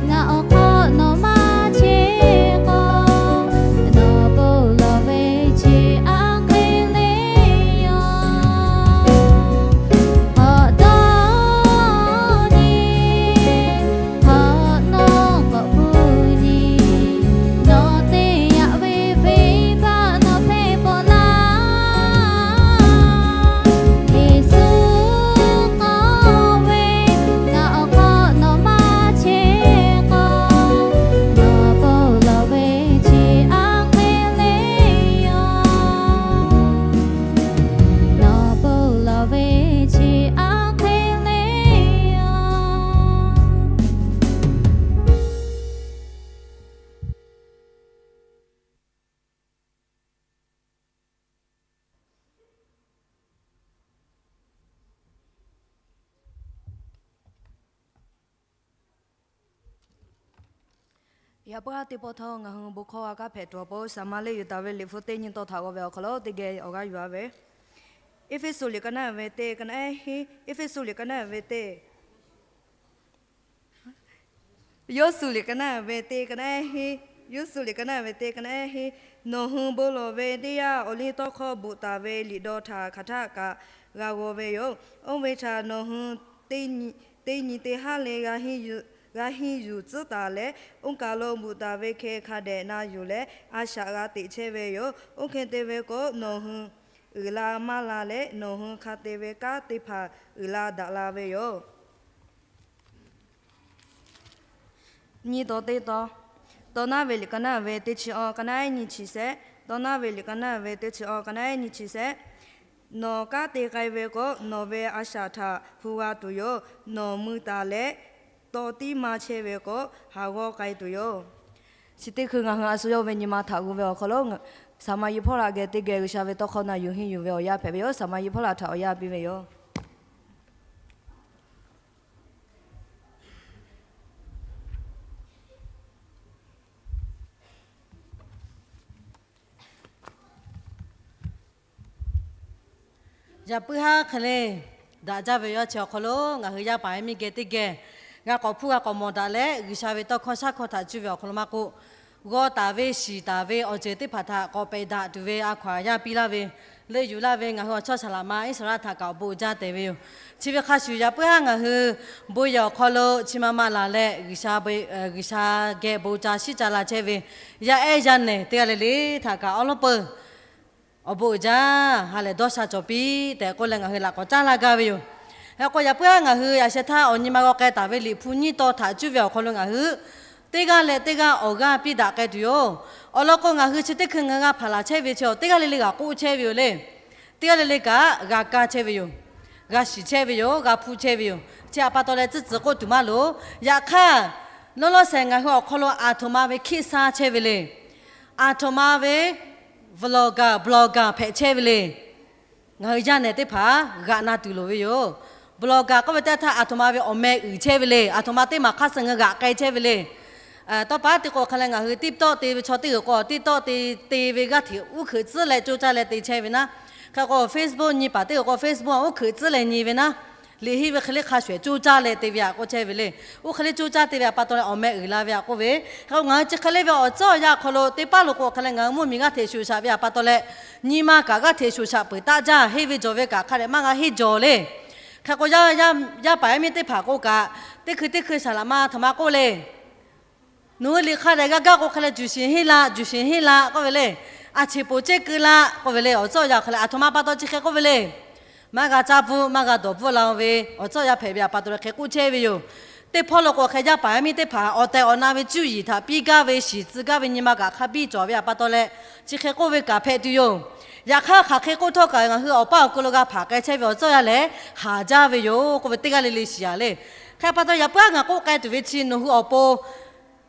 Ngaˬ awˬ hk'aw nawˬ maˇ cheˇ k'o, nawˬ bon lawˬ ve chi aꞈ hk'e le yoˬ. K'awꞈ dawˇ nyi, hk'awꞈ nawˉ k'awꞈ hpu nyi, nawˬ te yaꞈ ve venˇbaˆ nawˬ hpehꞈ peuˬ laˇ. Yeˍsuˆ k'oˆ ve, Ngaˬ awˬ hk'aw nawˬ maˇ cheˇ k'o, nawˬ bon lawˬ ve chi aꞈ hk'e le yoˬ. Nawˬ bon lawˬ ve chi aꞈ hk'e le yoˬ. Yaꞈ puiˉ aˉ teˇ pawˆ htawˇ ngaˬ hui bon hkawˇ a kanˉ hpehꞈ tuˬ awˬ pon Saˍmaˍriˆ yuˬ taˍ ve liꞈ hpu teˇ nyi tawˇ htaꞈ g'aw ve awˬ hk'aw lo teˇ geh awˬ g'aˇ yuˬ a ve, Eˇfeˇsuꞈ liꞈ ka naˉ ve teˇ ka naˉ ehˉ hiˉ, Eˇfeˇsuꞈ liꞈ ka naˉ ve teˇ Yawˇsuꞈ liꞈ ka naˉ ve teˇ ka naˉ ehˉ hiˉ, Yawˇsuꞈ liꞈ ka naˉ ve teˇ ka naˉ ehˉ hiˉ, nawˬ hui bon lawˬ ve teˇ yanˇ awˬliˇtawˇhkawˇ bvuhꞈ taˍ ve liꞈ daw htaꞈ hk'aˬ htaˆ kaꞈ g'a g'aw ve yoˬ. Oˇ ve htaꞈ nawˬ hui teˇ nyi teˇ haˉ le g'a henˇ yuˬ tcuhˉ taˍ leh, oˇ kaˬ lo bvuhꞈ taˍ ve hkeh hk'a dehꞈ na yuˬ leh a shaꞈ g'a teꞈ chehˇ ve yoˬ. Oˇ hk'e te ve k'o, nawˬ hui uiˍ la maˇ la leh, nawˬ hui hk'a te ve kanˉ teˇ hpaˍ uiˍ la daꞈ la ve yoˬ. Nyi taw teˇ taw, Tawˇ naˉ ve liꞈ ka naˉ ve teˇ chi awˬ ka naˉ ehˉ nyi chi shehˆ. Tawˇ naˉ ve liꞈ ka naˉ ve teˇ chi awˬ ka naˉ ehˉ nyi chi shehˆ. Nawˬ kanˉ te k'ai ve k'o, nawˬ ve a shaꞈ htaꞈ hpu g'a tuˬ yoˬ. Nawˬ mui taˍ leh tawˇ tiˉ maˇ chehˇ ve k'o, haˍ g'awˇ k'ai tuˬ yoˬ. Chi teˇ hkui ngaˬ hui a shu yawˇ ve nyi ma htaꞈ g'aw ve awˬ hk'aw lo ngaˬ Saˍ maˍ Yeˍhpawˇraꞈ geh teˇ geh G'uiˬsha ve tawˇ hkawˇ na yuˬ henˇ yuˬ ve awˬ yanˇ hpehꞈ ve yoˬ. Saˍ maˍ Yeˍhpawˇraꞈ htaꞈ awˬ yanˇ piˇ ve yoˬ. Yaꞈ puiˉ haˉ hk'e le, daꞈ jaˇ ve yawˇ chi awˬ hk'aw lo ngaˬ hui yaˇ paˍ yaˇ miˇ geh teˇ geh g'a k'awꞈ hpuˇ g'a k'awꞈ mawˬ daꞈ leh, G'uiˬsha ve tawˇ hkawˇ shaˉ hkawˇ htaꞈ cuˇ ve awˬ hk'aw lo maˇ k'oˆ, g'aw taˍ ve shiˍ taˍ ve awˬ ceuˬ teˇ hpaˍ htaꞈ k'awꞈ pehˬ daꞈ tuˬ ve a hkaw aˬ yaˇ piˇ laˇ ve, leuˆ yuˬ laˇ ve ngaˬ hui awˬ chawˇ saˍ laꞈ ma Iˉsaˍreˍlaˆ htaꞈ kaꞈ awˬ bon uiˍ jaˇ tehꞈ ve yoˬ. Chi ve hk'a shuˍ yaꞈ puiˉ haˉ ngaˬ hui bon yehˬ awˬ hk'aw lo chi ma ma laˬ leh, G'uiˬsha geh bon ca shiˉ ca la chehˇ ve yaˇ ehˉ yaˇ nehˬ teˇ g'aˇ le le htaꞈ kaꞈ awˉ lawˉ peuˬ awˬ bon uiˍ jaˇ, ha lehˬ dawˇ sha cawˬ piˇ tehꞈ k'oˆ leh ngaˬ hui laꞈ k'awꞈ caˉ laˇ gaˇ ve yoˬ. Hk'e k'o yaꞈ puiˉ haˉ ngaˬ hui yaꞈ sheh htaˇ awˬ nyi ma g'aw k'ai taˍ ve Liꞈ hpu nyiˇ taw htaꞈ cuˇ ve awˬ hk'aw lo ngaˬ hui teˇ g'aˇ leh teˇ g'aˇ awˬ g'aˇ piˇ daꞈ k'ai tuˬ yoˬ. Awˬ lawn k'o ngaˬ hui chi teˇ hkui ngaˬ hui g'a hpaˍ laˬ chehˇ ve chi teˇ g'aˇ le le g'a k'oˆ chehˇ ve yoˬ le. Teˇ g'aˇ le le kaꞈ g'a kaˇ chehˇ ve yoˬ. G'a shiˍ chehˇ ve yoˬ. G'a hpuˇ chehˇ ve yoˬ. Chi htaꞈ pa taw leh tcuhˉ tcuhˉ k'oˆ tuˬ maˇ loˍ. Yaꞈ hk'aˇ, lawˇ lawˇ shehˍ ngaˬ hui awˬ hk'aw lo aˬ htoꞈ ma ve hkiˆ saˇ chehˇ ve le. Aˬ htoꞈ ma ve vlogger, blogger hpehꞈ chehˇ ve le. Ngaˬ hui yaˇ nehˬ teˇ hpaˍ g'aꞈ na tuˬ loˍ ve yoˬ. Blogger k'oˆ ve teˇ htaˇ aˬ htoꞈ ma ve awˬ meh uiˍ chehˇ ve le. Aˬ htoꞈ ma teˇ maˬ hk'aˇ suh ngaˬ hui g'aꞈ k'ai chehˇ ve le. Tawˇ pa teˇ k'o hk'a leh ngaˬ hui TikTok te ve chaw teˇ g'uiˬ k'o TikTok te te ve g'aˇ hteꞈ uˉ hkeuꞈ tcuhˉ leh coˇ caˇ leh te chehˇ ve naˉ. Hk'e k'o Facebook nyi paˍ teˇ g'uiˬ k'o Facebook uˉ hkeuꞈ tcuhˉ leh nyi ve naˉ. Liꞈ henˇ ve hk'e le hk'a shuˍ ehˍ coˇ caˇ leh te ve aꞈ k'oˆ chehˇ ve le. Oˇ hk'e le coˇ caˇ te ve aꞈ pa taw leh awˬ meh uiˍ la ve aꞈ k'oˆ ve. Hk'e k'o ngaˬ hui chi hk'e le ve awˬ tcuhˉ awˬ yanˇ awˬ hk'aw lo teˇ paˉ lo k'o hk'a leh ngaˬ hui mvuhˇmiˬ g'aˇ hteꞈ shoˍ shaꞈ ve aꞈ pa taw leh, nyi ma kaꞈ g'aˇ hteꞈ shoˍ shaꞈ peuˬ taˆ jaˇ. Henˇ ve jawˬ ve kaꞈ hk'a dehꞈ maˇ g'a henˇ jawˬ le. Hk'e k'o yaˇ paˍ yaˇ miˇ teˇ hpaˍ k'o kaꞈ, teˇ hkui teˇ hkui saˍ laꞈ ma htoꞈ ma k'oˆ le. Nawˬ hui liꞈ hk'a dehꞈ g'a gaˇ k'o hk'a leh juˬ sheˍ henˇ la, juˬ sheˍ henˇ la k'oˆ ve le. Aˬ cheˍ poˍ cehˇ keu la k'oˆ ve le. Awˬ tcuhˉ awˬ yanˇ hk'a leh aˬ htoꞈ ma pa taw chi hk'e k'oˆ ve le. Maˇ g'a caˇ bvuhˆ, maˇ g'a dawˬ bvuhˆ la ve awˬ tcuhˉ awˬ yanˇ hpehꞈ ve aꞈ pa taw leh hk'e k'oˆ chehˇ ve yoˬ. Teˇ hpawˇ lo k'o hk'e yaˇ paˍ yaˇ miˇ teˇ hpaˍ awˬ tehˬ awˬ na ve cuˇ yiˍ htaꞈ piˇ gaˇ ve shiˍ tcuh gaˇ ve nyi ma kaꞈ hk'a biˇ cawˬ ve aꞈ pa taw leh, chi hk'e k'oˆ ve kaꞈ hpehꞈ tuˬ yoˬ. Yaꞈ hk'aˇ hk'aˬ hk'e k'oˆ htawˇ kaꞈ ngaˬ hui awˬ paˇ awˬ ku lo g'a hpanˍ k'ai chehˇ ve awˬ tcuhˉ awˬ yanˇ lehˬ haˍ jaˇ ve yoˬ k'oˆ ve teˇ g'aˇ le le shiˍ aꞈ le. Hk'e pa taw yaꞈ puiˉ aꞈ ngaˬ k'oˆ k'ai tuˬ ve chi nawˬ hui awˬ pon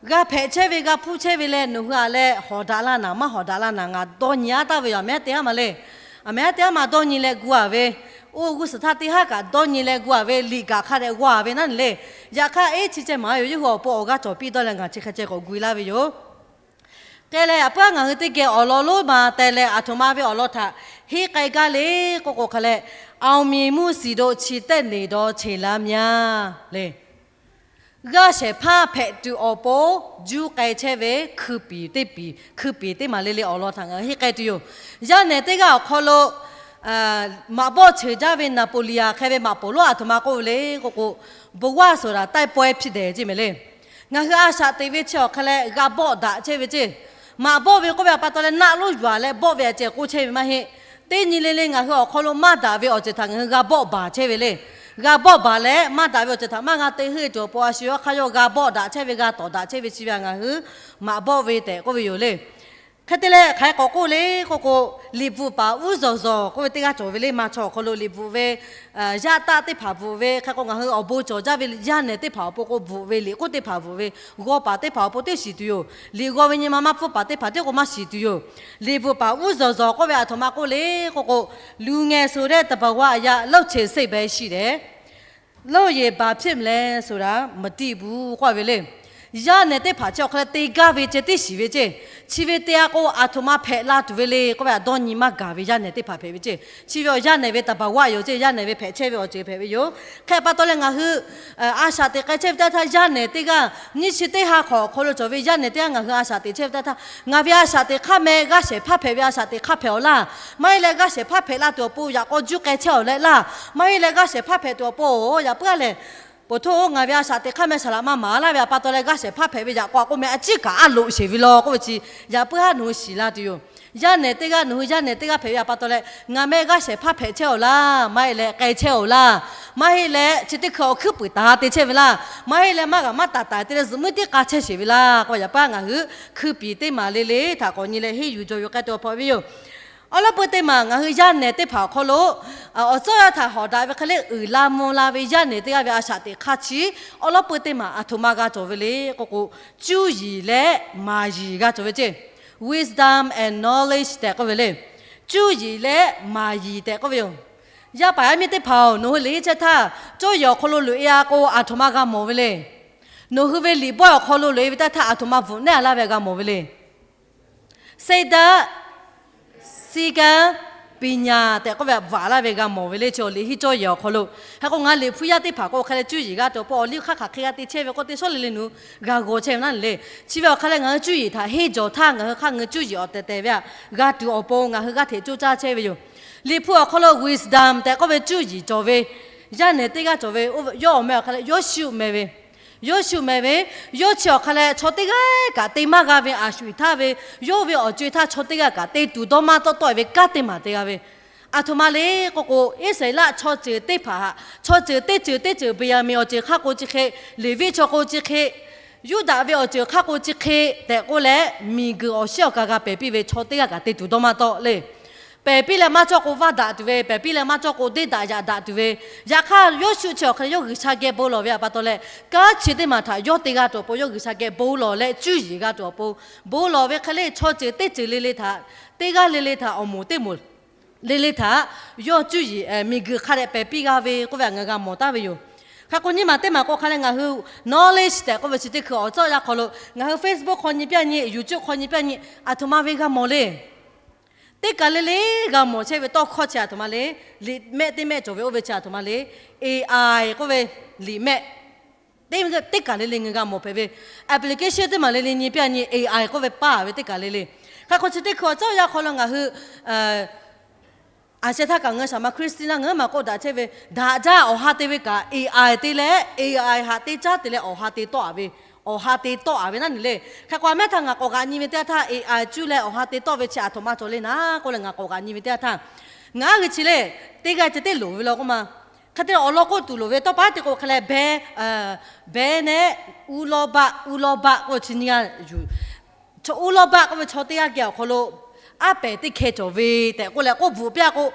g'a hpehꞈ chehˇ ve, g'a hpuˇ chehˇ ve leh nawˬ hui aꞈ leh hawˍ daꞈ laˇ naˍ, maˇ hawˍ daꞈ laˇ naˍ ngaˬ dawˇ nyi aˉ taˍ ve yoˬ. Aˬ mehˉ teˇ haˉ ma le. Aˬ mehˉ teˇ haˉ ma dawˇ nyi leh gu a ve, oˇ g'uˇ suhˍ htaˇ teˇ haˉ kaꞈ dawˇ nyi leh gu a ve, liꞈ kaꞈ hk'a dehꞈ g'aw a ve naˉ nyi le. Yaꞈ hk'aˇ eˉ chi ceh maˍ yoˬ. Yawˇ hui awˬ pon awˬ g'aˇ cawˬ piˇ dawˇ leh ngaˬ chi hk'e ceh k'awꞈ gu e laˇ ve yoˬ. Hk'e leh yaꞈ puiˉ aꞈ ngaˬ hui teˇ geh awˬ lawn lonˉ ma teh leh aˬ htoꞈ ma ve awˬ lawn htaꞈ henˇ k'ai gaˇ le k'oˆ k'o hk'a leh, အောင်မြင်မှုဆီသို့ ချီတက်နေသော ခြေလှမ်းများ le. G'aˇ shehˍ hpaˇ hpehꞈ tuˬ awˬ pon juˇ k'ai chehˇ ve hkui piˍ teˇ piˍ, hkui piˍ teˇ maˬ le le awˬ lawn htaꞈ ngaˬ hui henˇ k'ai tuˬ yoˬ. Yaˇ nehˬ teˇ g'aˇ awˬ hk'aw lo maꞈ bawˆ cheuˬ jaˇ ve Naˍpoˍliˍaˍ hk'e ve maꞈ poˍ lonˉ aˬ htoꞈ ma k'oˆ ve le k'oˆ k'o, ဘဝဆိုတာ တိုက်ပွဲဖြစ်တယ် ceˇ mehˍ le. Ngaˬ hui a shaꞈ teꞈ ve chi awˬ hk'a leh g'a bawˆ daꞈ chehˇ ve ceˇ. Maꞈ bawˆ ve k'oˆ ve aꞈ pa taw leh naˆ lonˉ yuˬ a leh bawˆ ve aꞈ ceh k'oˆ chehˇ ve maˇ heˆ. Teˇ nyi le le ngaˬ hui awˬ hk'aw lo maˇ daꞈ ve awˬ ceuˬ htaꞈ ngaˬ hui g'a bawˆ baˬ chehˇ ve le. G'a bawˆ baˬ leh maˇ daꞈ ve awˬ ceuˬ htaꞈ maˇ g'a te heuˆ tuˬ awˬ pon a shu yawˇ hk'aˇ yawˇ g'a bawˆ daꞈ chehˇ ve, g'a tawˍ daꞈ chehˇ ve chi ve aꞈ ngaˬ hui maꞈ bawˆ ve tehꞈ k'oˆ ve yoˬ le. Hk'e te leh hk'aˬ hk'e k'awꞈ k'oˆ le k'oˆ k'o, liꞈ bvuhꞈ paˍ uˉ zawˬ zawˬ k'oˆ ve teˇ g'aˇ cawˬ ve le. Maˇ chaw awˬ hk'aw lo liꞈ bvuhꞈ ve yaˇ taˆ teˇ hpaˍ bvuhꞈ ve hk'e k'o, ngaˬ hui awˬ bon cawˬ jaˇ ve yaˇ nehˬ teˇ hpaˍ awˬ pon k'o bvuhꞈ ve, liꞈ k'oˆ teˇ hpaˍ bvuhꞈ ve, g'aw paˍ teˇ hpaˍ awˬ pon teˇ shiˍ tuˬ yoˬ. Liꞈ g'aw ve nyi ma maˇ pfuhˇ paˍ teˇ hpaˍ tiˉ k'o maˇ shiˍ tuˬ yoˬ. Liꞈ bvuhꞈ paˍ uˉ zawˬ zawˬ k'oˆ ve aˬ htoꞈ ma k'oˆ le k'oˆ k'o, လူငယ်ဆိုတဲ့ သဘာဝအရ လုပ်ချင်စိတ်ပဲရှိတယ်။ လုပ်ရင်ဘာဖြစ်မလဲဆိုတာ မသိဘူး k'oˆ ve le. Yaˇ nehˬ teˇ hpaˍ chi awˬ hk'aw leh te gaˇ ve ceh tiˉ shiˍ ve ceˇ. Chi ve te a k'o aˬ htoꞈ ma hpehꞈ la tuˬ ve le k'oˆ ve aꞈ dawˇ nyi maˇ gaˬ ve yaˇ nehˬ teˇ hpaˍ hpehꞈ ve ceˇ. Chi ve awˬ yaˇ nehˬ ve သဘာဝ yoˬ ceˇ, yaˇ nehˬ ve hpehꞈ chehˇ ve awˬ ceuˬ hpehꞈ ve yoˬ. Hk'e pa taw leh ngaˬ hui a shaꞈ teꞈ k'ai chehˇ ve teˇ htaˇ yaˇ nehˬ teˇ g'aˇ nyiˇ chi teˇ ha hk'awꞈ awˬ hk'aw lo cawˬ ve yaˇ nehˬ teˇ g'aˇ ngaˬ hui a shaꞈ teꞈ chehˇ ve teˇ htaˇ, ngaˬ ve a shaꞈ teꞈ hk'aˇ meh g'aˇ shehˍ hpaˇ hpehꞈ ve a shaꞈ teꞈ hk'aˇ hpehꞈ awˬ laˇ. Maˇ heˆ leh g'aˇ shehˍ hpaˇ hpehꞈ la tuˬ awˬ pon yaꞈ k'aw juˇ k'ai chehˇ awˬ leh laˇ. Maˇ heˆ leh g'aˇ shehˍ hpaˇ hpehꞈ tuˬ awˬ pon yaꞈ puiˉ a lehˬ, ပုထိုး ngaˬ ve a shaꞈ teꞈ hk'aˇ meh saˍ laꞈ maˇ maˍ laˇ ve aꞈ pa taw leh g'aˇ shehˍ hpaˇ hpehꞈ ve yaꞈ k'aw k'oˆ meh a ciˉ kaꞈ a loꞈ sheˍ ve law k'oˆ ve chi yaꞈ puiˉ haˉ nawˬ hui shiˍ la tuˬ yoˬ. Yaˇ nehˬ teˇ g'aˇ nawˬ hui yaˇ nehˬ teˇ g'aˇ hpehꞈ ve yaꞈ pa taw leh ngaˬ meh g'aˇ shehˍ hpaˇ hpehꞈ chehˇ awˬ laˇ, maˇ heˆ leh k'ai chehˇ awˬ laˇ, maˇ heˆ leh chi teˇ hkui awˬ hkuiˉ puiˍ taˍ te chehˇ ve laˇ, maˇ heˆ leh maˇ g'aꞈ maˇ taˍ taˍ te leh zuhꞈ muiˉ tiˉ k'a chehˇ sheˍ ve laˇ k'oˆ yaꞈ puiˉ haˉ ngaˬ hui hkui piˍ teˇ maˬ le le htaꞈ k'awꞈ nyi leh henˇ yuˬ jaw yuˬ k'ai tuˬ awˬ hpaw ve yoˬ. Awˬ lawn peu teˇ maˬ ngaˬ hui yaˇ nehˬ teˇ hpaˍ awˬ hk'aw lo awˬ tcuhˉ awˬ yanˇ htaꞈ hawˍ daꞈ ve hk'e le uiˍ la mvuh la ve yaˇ nehˬ teˇ g'aˇ ve a shaꞈ teꞈ hk'aˇ chi awˬ lawn peu teˇ maˬ aˬ htoꞈ ma g'a cawˬ ve le k'oˆ k'o, cuˇ yiˍ leh maˍ yiˍ g'a cawˬ ve ceˇ. wisdom and knowledge tehꞈ k'oˆ ve le. Cuˇ yiˍ leh maˍ yiˍ tehꞈ k'oˆ ve yoˬ. Yaˇ paˍ yaˇ miˇ teˇ hpaˍ-oˬ, nawˬ hui liꞈ henˇ chehˇ htaˇ, cawˇ yiˍ awˬ hk'aw lo loꞈ e a k'o, aˬ htoꞈ ma g'a mawˬ ve le. Nawˬ hui ve liꞈ bawehˇ awˬ hk'aw lo loꞈ e ve teˇ htaˇ, aˬ htoꞈ ma bvuhꞈ neˉ a laˇ ve g'a mawˬ ve le. စိတ်ဓာတ်, စည်းကမ်း, ပညာ tehꞈ k'oˆ ve bvuhꞈ laˇ ve g'a mawˬ ve le. Chi awˬ liꞈ henˇ cawˇ yiˍ awˬ hk'aw lo hk'a k'o, ngaˬ liꞈ hpu yaˇ teˇ hpaˍ k'o hk'a leh cuˇ yiˍ g'a tuˬ awˬ pon, awˬ liˇ hk'aˇ hk'aˬ hk'e g'a te chehˇ ve k'oˆ, teˇ shawˉ le le nawˬ hui g'a g'aw chehˇ ve naˉ le. Chi ve awˬ hk'a leh ngaˬ hui cuˇ yiˍ htaꞈ henˇ jawˬ htaˇ, ngaˬ hui hk'aˇ ngaˬ hui cuˇ yiˍ awˬ tehˬ tehˬ ve htaꞈ g'a tuˬ awˬ pon ngaˬ hui g'aˇ hteꞈ coˇ caˇ chehˇ ve yoˬ. Liꞈ hpu awˬ hk'aw lo wisdom tehꞈ k'oˆ ve cuˇ yiˍ cawˬ ve yaˇ nehˬ teˇ g'aˇ cawˬ ve, yawˇ awˬ meh awˬ hk'a leh Yoˇshuˆ meh ve. Yoˇshuˆ meh ve, yawˇ chi awˬ hk'a leh chaw teˇ g'aˇ kaꞈ te maˇ g'a ve, a shu iˍ htaˇ ve, yawˇ ve awˬ co-e htaˇ chaw teˇ g'aˇ kaꞈ te tuˬ dawˇ maˇ tawˆ tawˆ-e ve kanˉ teˇ maˬ te g'a ve. Aˬ htoꞈ ma le k'oˆ k'o, Iˉsaˍreˍlaˆ chaw ceuˬ teˇ hpaˍ htaꞈ, chaw ceuˬ teˇ ceuˬ teˇ ceuˬ, Beˍyaˍmenˍ awˬ ceuˬ hk'aˇ k'o chi hk'e, Leˍviˆ chaw k'o chi hk'e, Yuˇdaꞈ ve awˬ ceuˬ hk'aˇ k'o chi hk'e tehꞈ k'oˆ leh, miˬguiˬ awˬ shiˉ awˬ ka g'a pehˬ piˇ ve chaw teˇ g'aˇ kaꞈ te tuˬ dawˇ maˇ tawˆ le. Pehˬ piˇ leh maˇ cawˇ k'o vaˇ daꞈ tuˬ ve, pehˬ piˇ leh maˇ cawˇ k'o deˇ daꞈ yaꞈ daꞈ tuˬ ve. Yaꞈ hk'aˇ Yoˇshuˆ chi awˬ hk'a leh yawˇ G'uiˬsha geh bon lawˬ ve htaꞈ pa taw leh, kanˉ chi teˇ maˬ htaꞈ yawˇ te g'a tuˬ awˬ pon, yawˇ G'uiˬsha geh bon lawˬ leh cuˇ yiˍ g'a tuˬ awˬ pon, bon lawˬ ve hk'e le, chaw ceuˬ teˇ ceuˬ le le htaꞈ, teˇ g'aˇ le le htaꞈ, awˬ moˍ teˇ moˍ le le htaꞈ yawˇ cuˇ yiˍ miˬguiˬ hk'a dehꞈ pehˬ piˇ g'a ve k'oˆ ve htaꞈ ngaˬ g'a mawˬ taˍ ve yoˬ. Hk'a k'o nyiˇ maˬ teˇ maˬ k'o hk'a leh ngaˬ hui knowledge tehꞈ k'oˆ ve chi teˇ hkui awˬ tcuhˉ awˬ yanˇ hk'aw lo ngaˬ hui Facebook hk'aw nyi piˇ a nyi, YouTube hk'aw nyi piˇ a nyi, aˬ htoꞈ ma ve g'a mawˬ le. Teˇ kaˬ le le g'a mawˬ chehˇ ve tawˇ hkawˇ chi aˬ htoꞈ ma le. Liꞈ mehˆ teˇ mehˆ cawˬ ve oˇ ve chi aˬ htoꞈ ma le. A I k'oˆ ve liꞈ mehˆ teˇ, teˇ kaˬ le le ngaˬ hui g'a mawˬ hpehꞈ ve. Application teˇ maˬ le le nyi piˇ a nyi, A I k'oˆ ve paˇ ve teˇ kaˬ le le. Hk'a k'o chi teˇ hkui awˬ tcuhˉ awˬ yanˇ hk'aw lo ngaˬ hui a sheh htaˇ kaꞈ ngaˬ hui shaˍ ma Christian laˇ ngaˬ hui maˬ k'oˆ daꞈ chehˇ ve, daꞈ jaˇ awˬ ha te ve kaꞈ A I te leh, A I htaꞈ te caˉ te leh awˬ ha te tawˆ a ve, awˬ ha te tawˆ a ve naˉ nyi le. Hk'a k'o a mehˉ htaˇ ngaˬ k'awꞈ g'aꞈ nyi ve teˇ yanˇ htaˇ A I cuˇ leh awˬ ha te tawˆ ve chi aˬ htoꞈ ma cawˬ le naˉ k'oˆ leh ngaˬ k'awꞈ g'aꞈ nyi ve teˇ yanˇ htaˇ, ngaˬ hui chi le, teˇ g'aˇ ceh teˇ loˍ ve law k'oˆ ma. Hk'e te leh awˬ lawn k'oˆ tuˬ loˍ ve tawˇ pa teˇ k'o hk'a leh beh, beh neh, uˉ lawˇ baˆ, uˉ lawˇ baˆ k'oˆ chi nyi g'a yuˬ. Chaw uˉ lawˇ baˆ k'oˆ ve chaw teˇ g'aˇ geh awˬ hk'aw lo aˉ pehˍ teˇ hkeh cawˬ ve tehꞈ k'oˆ leh k'oˆ bvuhꞈ piˇ a k'o,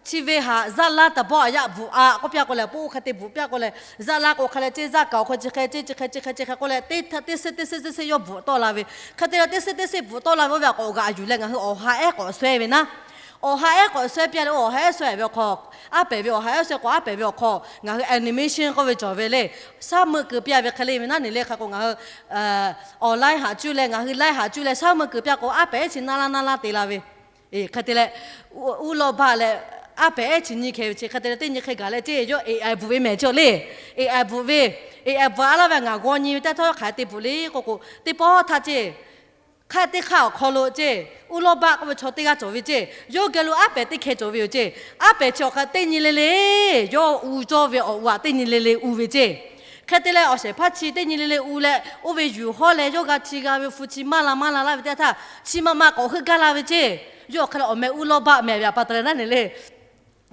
chi ve htaꞈ zaˇ laˇ taˍ bawˆ a yaˆ bvuhꞈ a k'oˆ piˇ a k'o leh, k'oˆ hk'e te bvuhꞈ piˇ a k'o leh, zaˇ laˇ k'o hk'a leh ceˇ, zaˇ kaꞈ awˬ hk'aw chi hk'e ceˇ, chi hk'e chi hk'e chi hk'e k'oˆ leh, teˇ teˇ seˉ teˇ seˉ teˇ seˉ yawˇ bvuhꞈ tawˆ la ve. Hk'e te leh teˇ seˉ teˇ seˉ bvuhꞈ tawˆ la ve oˇ ve a k'awꞈ g'aꞈ yuˬ leh ngaˬ hui awˬ ha ehˉ k'awꞈ shawehˇ ve naˉ. Awˬ ha ehˉ k'awꞈ shawehˇ piˇ a leh, oˇ awˬ ha ehˉ shawehˇ ve awˬ hk'aw, aˉ pehˍ ve awˬ ha ehˉ shawehˇ k'o aˉ pehˍ ve awˬ hk'aw ngaˬ hui animation k'oˆ ve cawˬ ve le. Shaˉ meuˆ keu piˇ a ve hk'e le ve naˉ nyi le. Hk'a k'o ngaˬ hui online haꞈ cuˇ leh, ngaˬ hui live haꞈ cuˇ leh shaˉ meuˆ keu piˇ a k'o aˉ pehˍ ehˉ chi naˇ laˇ naˇ laˇ te la ve. Hk'e te leh uˉ lawˇ baˆ leh aˉ pehˍ ehˉ chi nyi hkeh ve chi hk'e te leh teˇ nyi hk'e gaˬ leh ceˇ, yawˇ A I bvuhꞈ ve mehˍ chi le. A I bvuhꞈ ve, A I bvuhꞈ a laˇ ve ngaˬ g'aw nyi ve teˇ htawˇ hk'aˬ hk'e te bvuhꞈ le k'oˆ k'o, teˇ pawˆ htaˇ ceˇ, hk'aˆ teˇ hk'aˆ awˬ hk'aw lo ceˇ, uˉ lawˇ baˆ k'oˆ ve chaw teˇ g'aˇ cawˬ ve ceˇ, yawˇ geh lo aˉ pehˍ teˇ hkeh cawˬ ve yoˬ ceˇ. Aˉ pehˍ chi awˬ hk'a teˇ nyi le le, yawˇ u cawˇ ve awˬ u aꞈ teˇ nyi le le u ve ceˇ. Hk'e te leh awˬ shehˍ hpaˇ chi teˇ nyi le le u leh oˇ ve yuˬ hawˉ leh yawˇ g'a chi g'a ve hpu chi maˇ la maˇ la laˇ ve teˇ htaˇ, chi ma ma k'awꞈ heuˆ gaˇ la ve ceˇ. Yawˇ awˬ hk'a leh awˬ meh uˉ lawˇ baˆ mehˍ ve htaꞈ pa taw leh naˉ nyi le.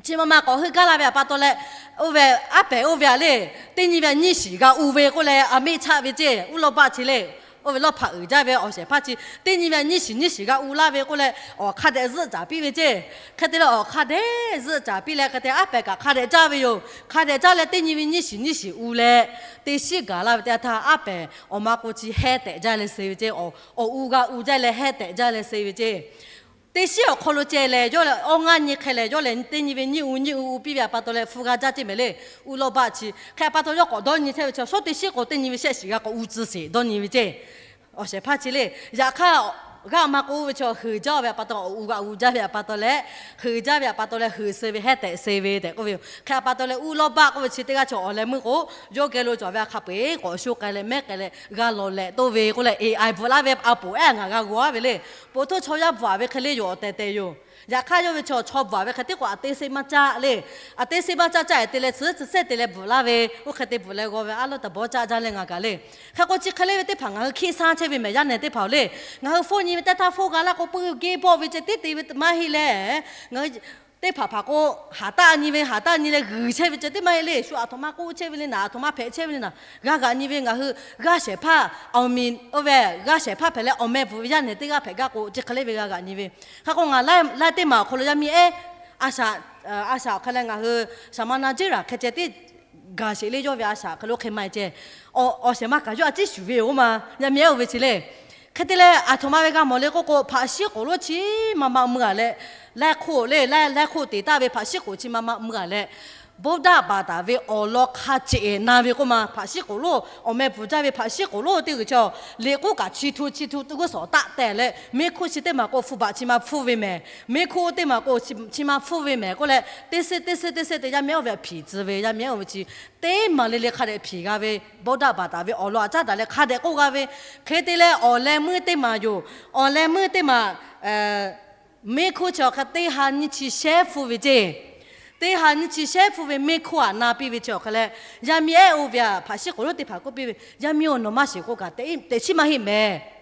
Chi ma ma k'awꞈ heuˆ gaˇ la ve htaꞈ pa taw leh, oˇ ve aˉ pehˍ oˇ ve a le, teˇ nyi ve nyiˇ shiˍ g'a u ve k'oˆ leh a miˆ chaˆ ve ceˇ. Uˉ lawˇ baˆ chi le, oˇ ve lawˇ hpaꞈ uiˍ jaˇ ve awˬ shehˍ hpaˇ chi teˇ nyi ve nyiˇ shiˍ nyiˇ shiˍ g'a u laˇ ve k'oˆ leh awˬ hk'a dehꞈ zuhˆ caˍ piˇ ve ceˇ. Hk'e te leh awˬ hk'a dehꞈ zuhˆ caˍ piˇ leh hk'e te aˉ pehˍ kaꞈ hk'a dehꞈ caˇ ve yoˬ. Hk'a dehꞈ caˇ leh teˇ nyi ve nyiˇ shiˍ nyiˇ shiˍ u leh teˇ shiˉ gaˬ laˇ ve teˇ yanˇ htaˇ aˉ pehˍ awˬ ma k'o chi heh tehꞈ jaˇ leh suh ve ceˇ. Awˬ u g'a u jaˇ leh heh tehꞈ jaˇ leh suh ve ceˇ. Teˇ shiˉ awˬ hk'aw lo ceh lehˬ, yawˇ lehˬ awˇ ngaˇ nyi hk'e lehˬ, yawˇ lehˬ teˇ nyi ve nyiˇ u nyiˇ u u piˇ ve htaꞈ pa taw leh hpu g'a jaˇ ceˇ mehˍ le. Uˉ lawˇ baˆ chi hk'e htaꞈ pa taw yawˇ k'awꞈ dawˇ nyi chehˇ ve chi, shawˉ teˇ shiˉ k'o teˇ nyi ve shehˆ shiˍ g'a k'awꞈ u tcuh sheˍ dawˇ nyi ve ceˇ. Awˬ shehˍ hpaˇ chi le, yaꞈ hk'aˇ g'aˇ ma k'oˆ ve chi heuˬ jaˇ ve htaꞈ pa taw, awˬ u g'a u jaˇ ve htaꞈ pa taw leh, heuˬ jaˇ ve htaꞈ pa taw leh heuˬ suh ve heh tehꞈ suh ve tehꞈ k'oˆ ve yoˬ. Hk'e htaꞈ pa taw leh uˉ lawˇ baˆ k'oˆ ve chi teˇ g'aˇ chi awˬ leh meuˇ k'o, yawˇ geh lo cawˬ ve hk'a peu eˬ k'awꞈ sho k'ai leh mehˉ k'ai leh g'a lawˬ lehꞈ toˇ ve k'oˆ leh, A I bvuhꞈ laˇ ve a poˍ ehˉ ngaˬ g'a g'aw a ve le. Poˬ htoˇ chaw yaˇ bvuhꞈ a ve hk'e le yoˬ awˬ tehˬ tehˬ yoˬ. Yaꞈ hk'aˇ yawˇ ve chaw chaw bvuhꞈ a ve hk'e teˇ k'o a teˇ seˉ maˇ caˆ le. A teˇ seˉ maˇ caˆ caˆ ehˉ te leh tcuhˉ tcuhˉ sehˉ te leh bvuhꞈ laˇ ve, oˇ hk'e te bvuhꞈ leh g'aw ve a lawˇ taˍ bawˇ caˆ jaˇ leh ngaˬ kaꞈ le. Hk'e k'o chi hk'e le ve teˇ hpaˍ ngaˬ hui hkiˆ saˉ chehˇ ve mehˍ yaˇ nehˬ teˇ hpaˍ-oˬ le. Ngaˬ hui hpfuhˇ nyi ve teˇ htaˇ hpfuhˇ g'a laˇ k'o peuˬ geh bawˆ ve ceh tiˉ te ve maˇ heˆ leh, ngaˬ hui teˇ hpaˍ hpaˍ k'o, haˍ taˆ nyi ve haˍ taˆ nyi leh g'uiˬ chehˇ ve ceh tiˉ maˇ heˆ le. Shu aˬ htoꞈ ma k'oˆ chehˇ ve le naˍ, aˬ htoꞈ ma hpehꞈ chehˇ ve le naˍ, g'a g'aꞈ nyi ve ngaˬ hui g'aˇ shehˍ hpaˇ awˬ miˬ oˇ ve g'aˇ shehˍ hpaˇ hpehꞈ leh awˬ meh bvuhꞈ ve yaˇ nehˬ teˇ g'aˇ hpehꞈ gaˇ k'o chi hk'e le ve g'a g'aꞈ nyi ve. Hk'e k'o ngaˬ laiˉ teˇ maˬ awˬ hk'aw lo yaˇ miˇ ehˉ a shaꞈ, a shaꞈ awˬ hk'a leh ngaˬ hui shaˍ ma na jeˇ raˍ hk'e ceh tiˉ gaˬ sheˍ le. Yawˇ ve a shaꞈ hk'e lo hk'e ma e ceh, awˬ shehˍ ma kaꞈ yawˇ a ciˉ shuˍ ve oˬ ma, yaˇ miˇ ehˉ oˇ ve chi le. Hk'e te leh, aˬ htoꞈ ma ve g'a mawˬ le k'oˆ k'o, hpaꞈ shiˉ k'oˍ lonˉ chi ma ma mui-a leh, laiˇ hk'oˆ le, laiˇ hk'oˆ teꞈ taˍ ve hpaꞈ shiˉ k'oˍ chi ma ma mui-a leh, Buddha baˬ taˍ ve awˬ lawn hk'a ceꞈ na ve k'oˆ ma, hpaꞈ shiˉ k'oˍ lonˉ, awˬ meh bvuhˬ jaˇ ve hpaꞈ shiˉ k'oˍ lonˉ teˇ g'uiˬ chi, liꞈ k'oˆ kaꞈ chi htu chi htu teˇ g'uˇ suhˍ taˆ teh leh, miˇ hkuˇ chi teˇ maˬ k'o hpu baꞈ chi ma hpfuhˇ ve mehˍ. Miˇ hkuˇ teˇ maˬ k'o chi ma hpfuhˇ ve mehˍ k'oˆ leh, teˇ seˉ teˇ seˉ teˇ seˉ te yaˇ miˇ ehˉ oˇ ve htaꞈ hpiˍ tcuh ve, yaˇ miˇ ehˉ oˇ ve chi teˇ maˬ le le hk'a dehꞈ hpiˍ g'a ve, Buddha baˬ taˍ ve awˬ lawn htaꞈ caˉ daꞈ leh hk'a dehꞈ k'oˆ g'a ve. Hk'e te leh, awˬ leh meuˇ teˇ maˬ yoˬ. Awˬ leh meuˇ teˇ maˬ, miˇ hkuˇ chi awˬ hk'e teˇ ha nyiˇ chi shehˉ hpfuhˇ ve ceˇ. Teˇ ha nyiˇ chi shehˉ hpfuhˇ ve miˇ hkuˇ htaꞈ na piˇ ve chi awˬ hk'e leh, yaˇ miˇ ehˉ oˇ ve htaꞈ hpaꞈ shiˉ k'oˍ lonˉ teˇ hpaˍ k'oˆ piˇ ve, Yaˇ miˇ-oˬ, nawˬ maˇ shiˍ k'oˆ kaꞈ, teꞈ chiˉ maˇ heˆ mehˍ.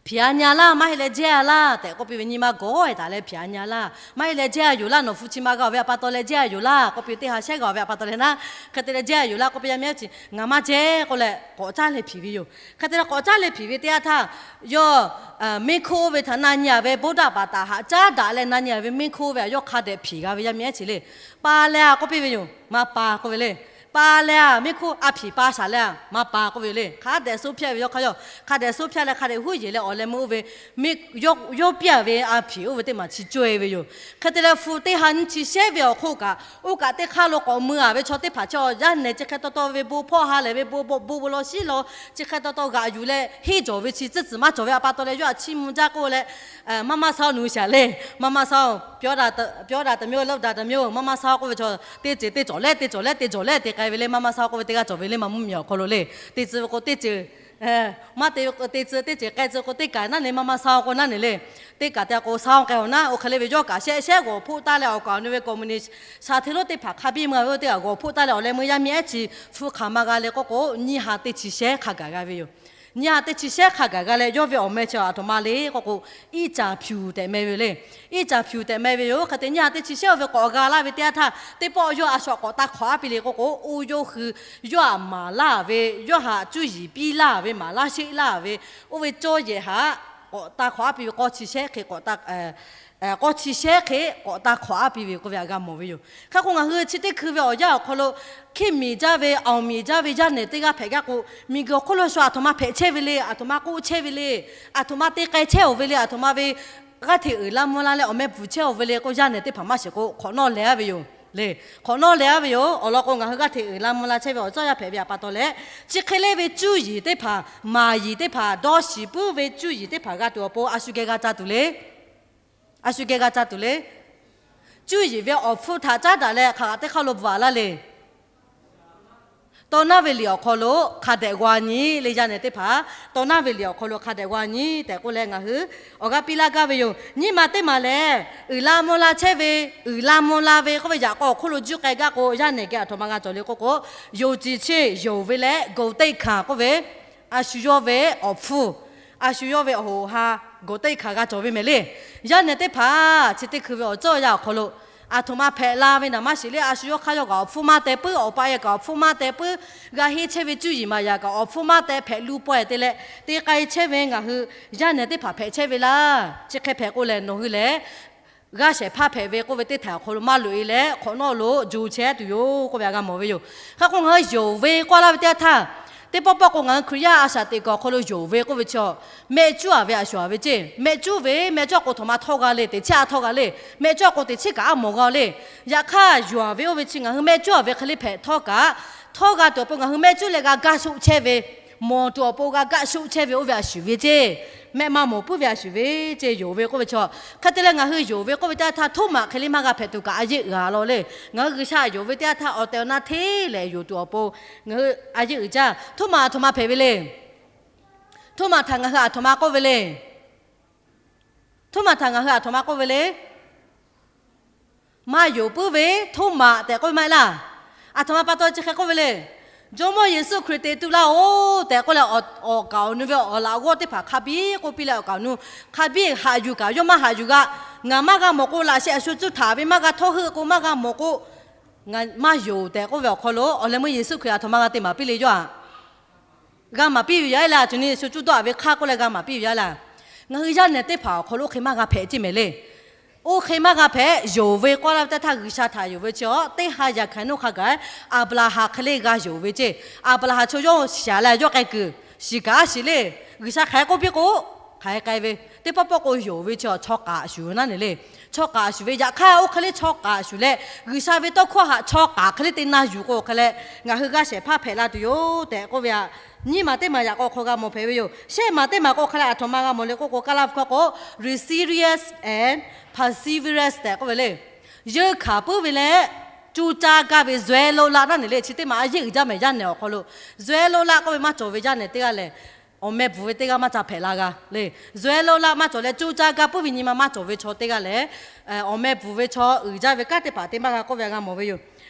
Hpiˍ-a nyi-a laˇ, maˇ heˆ leh jehˇ-a laˇ tehꞈ k'oˆ piˇ ve, nyi ma gawˬ-e taˍ leh hpiˍ-a nyi-a laˇ, maˇ heˆ leh jehˇ-a yoˬ laˇ, nawˬ hpu chi ma g'a-oˬ ve htaꞈ pa taw leh jehˇ-a yoˬ laˇ k'oˆ piˇ ve, teˇ ha shehˉ g'a-oˬ ve htaꞈ pa taw leh naˉ, hk'e te leh jehˇ-a yoˬ laˇ k'oˆ piˇ, yaˇ miˇ ehˉ chi ngaˬ maˇ jehˇ k'oˆ leh k'awꞈ caˉ leh hpiˍ ve yoˬ. Hk'e te leh k'awꞈ caˉ leh hpiˍ ve teˇ yanˇ htaˇ, yawˇ miˇ hkuˇ oˇ ve htaꞈ na nyi-a ve Buddha baˬ taˍ htaꞈ caˉ daꞈ leh na nyi-a ve miˇ hkuˇ oˇ ve htaꞈ yawˇ hk'a dehꞈ hpiˍ g'a ve, yaˇ miˇ ehˉ chi le. Pa leh-a k'oˆ piˇ ve yoˬ. Maˇ pa k'oˆ ve le. Pa leh-a, miˇ hkuˇ a hpiˍ pa shaˍ leh-a, maˇ pa k'oˆ ve yoˬ le. Hk'a dehꞈ suh hpyaˇ ve yawˇ hk'aˇ yawˇ, hk'a dehꞈ suh hpyaˇ leh hk'a dehꞈ huˉ yeˬ leh awˬ leh meuˇ oˇ ve, yawˇ piˇ-a ve a hpiˍ oˇ ve teˇ maˬ chi caweh ve yoˬ. Hk'e te leh, hpu teˇ ha nyiˇ chi shehˉ ve awˬ hk'oˆ kaꞈ, oˇ kaꞈ teˇ hk'aˇ lo k'awꞈ mui-a ve chaw teˇ hpaˍ chi, yaˇ nehˬ chi hk'e taw taw ve bon hpawˇ ha lehˬ ve bon, bon bon lo shiˉ lo, chi hk'e taw taw g'aꞈ yuˬ leh henˇ jawˬ ve chi tcuhˉ tcuhˍ maˇ cawˬ ve htaꞈ pa taw leh yawˇ htaꞈ chiˇ mvuh jaˇ k'oˆ leh, maˇ maˇ sha-oˬ, nawˬ hui shaˍ le. Maˇ maˇ sha-oˬ, ပြောတာ တမျိုး လုပ်တာ တမျိုး, maˇ maˇ sha-oˬ k'oˆ ve chaw, teˇ ceuˬ teˇ cawˬ leh teˇ cawˬ leh teˇ jawˬ leh te k'ai ve le. Maˇ maˇ sha-oˬ k'oˆ ve teˇ g'aˇ cawˬ ve le, maˇ mvuhˇ miˬ awˬ hk'aw lo le. Te tcuh ve k'o teˇ ceuˬ, maˇ te ve k'o te tcuh, teˇ ceuˬ k'ai tcuh k'o teˇ kaꞈ naˉ le, maˇ maˇ sha-oˬ k'o naˉ le le. Teˇ kaꞈ te k'o sha-oˬ k'ai-oˬ naˉ, oˇ hk'e le ve yawˇ kaꞈ shehˆ shehˉ g'awˬ hpoˆ taˉ leh awˬ kaˍ awˬ nu ve communist shaˍ hteˇ lonˉ teˇ hpaˍ hk'a biˇ mui-a ve oˇ teˇ kaꞈ g'awˬ hpoˆ taˉ leh awˬ leh meuˇ yaˇ miˇ ehˉ chi hpu hk'aˬ ma g'a le k'oˆ k'o, nyiˇ ha teˇ chi shehˉ hk'a gaˬ g'a ve yoˬ. Nyiˇ ha teˇ chi shehˉ hk'a gaˬ g'a leh yawˇ ve awˬ meh chi aˬ htoꞈ ma le k'oˆ k'o, Iˉcaˍ hpu tehꞈ meh ve le. Iˉcaˍ hpu tehꞈ meh ve yoˬ. Hk'e te nyiˇ ha teˇ chi shehˉ oˇ ve k'awꞈ g'a laˇ ve teˇ yanˇ htaˇ, teˇ pawˆ yawˇ a shu k'awꞈ taˇ hk'awꞈ-a piˇ le k'oˆ k'o, oˇ yawˇ hui yawˇ htaꞈ maˍ laˇ ve, yawˇ htaꞈ cuˇ yiˍ piˇ laˇ ve, maˍ laˇ sheˆ laˇ ve, oˇ ve cawˇ yehˬ htaꞈ k'awꞈ taˇ hk'awꞈ-a piˇ ve k'awˇ chi shehˉ hk'e k'awꞈ taˇ k'awˇ chi shehˉ hk'e k'awꞈ taˇ hk'awꞈ-a piˇ ve k'oˆ ve htaꞈ g'a mawˬ ve yoˬ. Hk'e k'o ngaˬ hui chi teˇ hkui ve awˬ yanˇ awˬ hk'aw lo, hkiˇ miˬ jaˇ ve, awˬ miˬ jaˇ ve yaˇ nehˬ teˇ g'aˇ hpehꞈ gaˇ k'o, miˬguiˬ awˬ hk'oˆ lo shu aˬ htoꞈ ma hpehꞈ chehˇ ve le, aˬ htoꞈ ma k'oˆ chehˇ ve le, aˬ htoꞈ ma te k'ai chehˇ-oˬ ve le, aˬ htoꞈ ma ve g'aˇ hteꞈ uiˍ la mvuh la leh awˬ meh bvuhˬ chehˇ-oˬ ve le k'o, yaˇ nehˬ teˇ hpaˍ maˇ shiˍ k'o hk'awꞈ nawˉ leh-a ve yoˬ le. Hk'awꞈ nawˉ leh-a ve yoˬ. Awˬ lawn k'o, ngaˬ hui g'aˇ hteꞈ uiˍ la mvuh la chehˇ ve awˬ cawˇ yaˇ hpehꞈ ve htaꞈ pa taw leh, chi hk'e le ve cuˇ yiˍ teˇ hpaˍ, maˍ yiˍ teˇ hpaˍ, dawˇ shiˍ puiˉ ve cuˇ yiˍ teˇ hpaˍ g'a tuˬ awˬ pon a shu geh g'a ca tuˬ le. A shu geh g'a ca tuˬ le. Cuˇ yiˍ ve awˬ hpfuhˇ htaꞈ caˉ daꞈ leh hk'aˬ hk'e teˇ hk'aˇ lo bvuhꞈ-a laˇ le. Taw naˇ ve liꞈ awˬ hk'aw lo hk'a dehꞈ g'a nyi le, yaˇ nehˬ teˇ hpaˍ. Taw naˇ ve liꞈ awˬ hk'aw lo hk'a dehꞈ g'a nyi tehꞈ k'oˆ leh ngaˬ hui awˬ g'aˇ piˇ laˇ gaˇ ve yoˬ. Nyiˇ ma teˇ maˬ lehˬ, uiˍ la mvuh la chehˇ ve, uiˍ la mvuh la ve k'oˆ ve yaꞈ k'aw awˬ hk'oˆ lo juˇ k'ai gaˇ k'o, yaˇ nehˬ geh aˬ htoꞈ ma g'a cawˬ le k'oˆ k'o, ယုံကြည်ခြင်း, yonˍ ve leh ဂုဏ်သိက္ခာ k'oˆ ve, a shu yawˇ ve awˬ hpfuhˇ, a shu yawˇ ve awˬ hoꞈ ha, ဂုဏ်သိက္ခာ g'a cawˬ ve mehˍ le. Yaˇ nehˬ teˇ hpaˍ chi teˇ hkui ve awˬ cawˇ yaˇ awˬ hk'aw lo aˬ htoꞈ ma hpehꞈ la ve naˍ maˇ shiˍ le. A shu yawˇ hk'aˇ yawˇ kaꞈ awˬ hpfuhˇ maˇ teh puiˉ, awˬ pa yehˬ kaꞈ awˬ hpfuhˇ maˇ teh puiˉ, g'a henˇ chehˇ ve cuˇ yiˍ maˍ yaꞈ kaꞈ awˬ hpfuhˇ maˇ teh hpehꞈ lu pawehˇ te leh te k'ai chehˇ ve ngaˬ hui yaˇ nehˬ teˇ hpaˍ hpehꞈ chehˇ ve laˇ. Chi hk'e hpehꞈ k'o lehˬ, nawˬ hui lehˬ g'aˇ shehˍ hpaˇ hpehꞈ ve k'oˆ ve teˇ htaiˍ awˬ hk'aw lo maˇ loꞈ-e leh hk'awꞈ nawˉ lo jo chehˇ tuˬ yoˬ k'oˆ ve htaꞈ g'a mawˬ ve yoˬ. Hk'e k'o ngaˬ hui yonˍ ve k'oˆ laˇ ve teˇ yanˇ htaˇ, teˇ pawˆ pawˆ k'o ngaˬ hui Hkriꞈ yaˇ a shaꞈ teꞈ kuiˬ awˬ hk'aw lo yonˍ ve k'oˆ ve chi, mehˆ cuˉ-a ve a shu-a ve ceˇ. Mehˆ cuˉ ve, mehˆ cuˉ k'o htoꞈ ma htawˇ g'a le, teꞈ chiˉ a htawˇ g'a le. Mehˆ cuˉ k'o teꞈ chiˉ kaꞈ a mawˬ g'a le. Yaꞈ hk'aˇ yonˍ-a ve oˇ ve chi ngaˬ hui mehˆ cuˉ-a ve hk'e le hpehꞈ htawˇ kaꞈ, htawˇ g'a tuˬ awˬ pon ngaˬ hui mehˆ cuˉ leh g'a gaˇ shoˆ chehˇ ve, mawˬ tuˬ awˬ pon g'a gaˇ shoˆ chehˇ ve oˇ ve a shu ve ceˇ. Mehˆ maˇ mawˬ puiˉ ve a shu ve ceˇ, yonˍ ve k'oˆ ve chi. Hk'e te leh ngaˬ hui yonˍ ve k'oˆ ve teˇ yanˇ htaˇ, htoˇ maꞈ hk'e le maˇ g'a hpehꞈ tuˬ kaꞈ a yeˇ uiˍ-a law le. Ngaˬ hui G'uiˬsha yonˍ ve teˇ yanˇ htaˇ awˬ tehˬ awˬ na hteˇ lehˍ yonˍ tuˬ awˬ pon ngaˬ hui a yeˇ uiˍ jaˇ. Htoˇ maꞈ aˬ htoꞈ ma hpehꞈ ve le. Htoˇ maꞈ htaꞈ ngaˬ hui aˬ htoꞈ ma k'oˆ ve le. Htoˇ maꞈ htaꞈ ngaˬ hui aˬ htoꞈ ma k'oˆ ve le. Maˇ yonˍ puiˉ ve htoˇ maꞈ tehꞈ k'oˆ ve maˇ heˆ laˇ. Aˬ htoꞈ ma pa taw chi hk'e k'oˆ ve le. Jawˇmawˇ Yeˍsuˆ Hkriꞈ te tuˬ laˇ-oˬ tehꞈ k'oˆ leh, awˬ kaˍ awˬ nu ve awˬ laꞈ g'awˇ teˇ hpaˍ hk'a biˇ k'oˆ piˇ leh, awˬ kaˍ awˬ nu hk'a biˇ haꞈ yuˬ kaꞈ yawˇ maˇ haꞈ yuˬ g'a. Ngaˬ maˇ g'a mawˬ k'o, laꞈ sheh a shu cuˇ htaꞈ ve maˇ g'a htawˇ heuˆ k'o, maˇ g'a mawˬ k'o, ngaˬ maˇ yonˍ tehꞈ k'oˆ ve awˬ hk'aw lo awˬ leh meuˇ Yeˍsuˆ Hkriꞈ aˬ htoꞈ ma g'a te maˍ piˇ le yawˇ-a. G'a maˍ piˇ ve yaˇ-e laˇ. Aˬ cuˬ nyi shu cuˇ dawˇ-a ve hk'aˇ k'oˆ leh g'a maˍ piˇ ve yaˇ laˇ. Ngaˬ hui yaˇ nehˬ teˇ hpaˍ awˬ hk'aw lo oˇ hk'e maˇ g'a hpehꞈ ceˇ mehˍ le. Oˇ hk'e maˇ g'a hpehꞈ, yonˍ ve k'oˆ laˇ ve teˇ htaˇ G'uiˬsha htaꞈ yonˍ ve chi awˬ teˇ ha yaꞈ hkaˍ nuˇ hk'a gaˬ Aˍbraˍhanˍ hk'e le g'a yonˍ ve ceˇ. Aˍbraˍhanˍ chaw yawˇ shaˍ leh yawˇ k'ai kuiˬ Shiˍ kaꞈ a shiˍ le. G'uiˬsha hk'aˬ hk'e k'oˆ piˇ k'o, hk'aˬ hk'e k'ai ve. Teˇ pawˆ pawˆ k'o yonˍ ve chi chaw k'aꞈ shuˍ ve naˉ ne le. Chaw k'aꞈ shuˍ ve yaꞈ hk'aˇ, oˇ hk'e le chaw k'aꞈ shuˍ leh G'uiˬsha ve tawˇ hkawˇ htaꞈ chaw k'aꞈ hk'e le te na yuˬ k'o hk'e leh, ngaˬ hui g'aˇ shehˍ hpaˇ hpehꞈ la tuˬ yoˬ tehꞈ k'oˆ ve aꞈ. Nyiˇ maˬ teˇ maˬ yaꞈ k'aw hk'aw g'a mawˬ hpehꞈ ve yoˬ. Shehˆ maˬ teˇ maˬ k'o hk'e leh aˬ htoꞈ ma g'a mawˬ le k'oˆ k'o, Kaˇlaˇ hpu hkawˇ k'o, resilience and perseverance tehꞈ k'oˆ ve le. Yeunˇ hkanˍ puiˉ ve leh, cuˇ caˇ gaˇ ve zuhꞈ lo laˆ naˉ ne le. Chi teˇ maˬ a yeˇ uiˍ jaˇ mehˍ yaˇ nehˬ awˬ hk'aw lo. Zuhꞈ lo laˆ k'oˆ ve maˇ cawˬ ve yaˇ nehˬ teˇ g'aˇ lehˬ, awˬ meh bvuhˬ ve teˇ g'aˇ maˇ ca hpehꞈ la g'a le. Zuhꞈ lo laˆ maˇ cawˬ leh cuˇ caˇ gaˇ puiˉ ve nyi ma maˇ cawˬ ve chaw teˇ g'aˇ lehˬ, awˬ meh bvuhˬ ve chaw uiˍ jaˇ ve kanˉ teˇ hpaˍ te maˇ g'a k'oˆ ve g'a mawˬ ve yoˬ.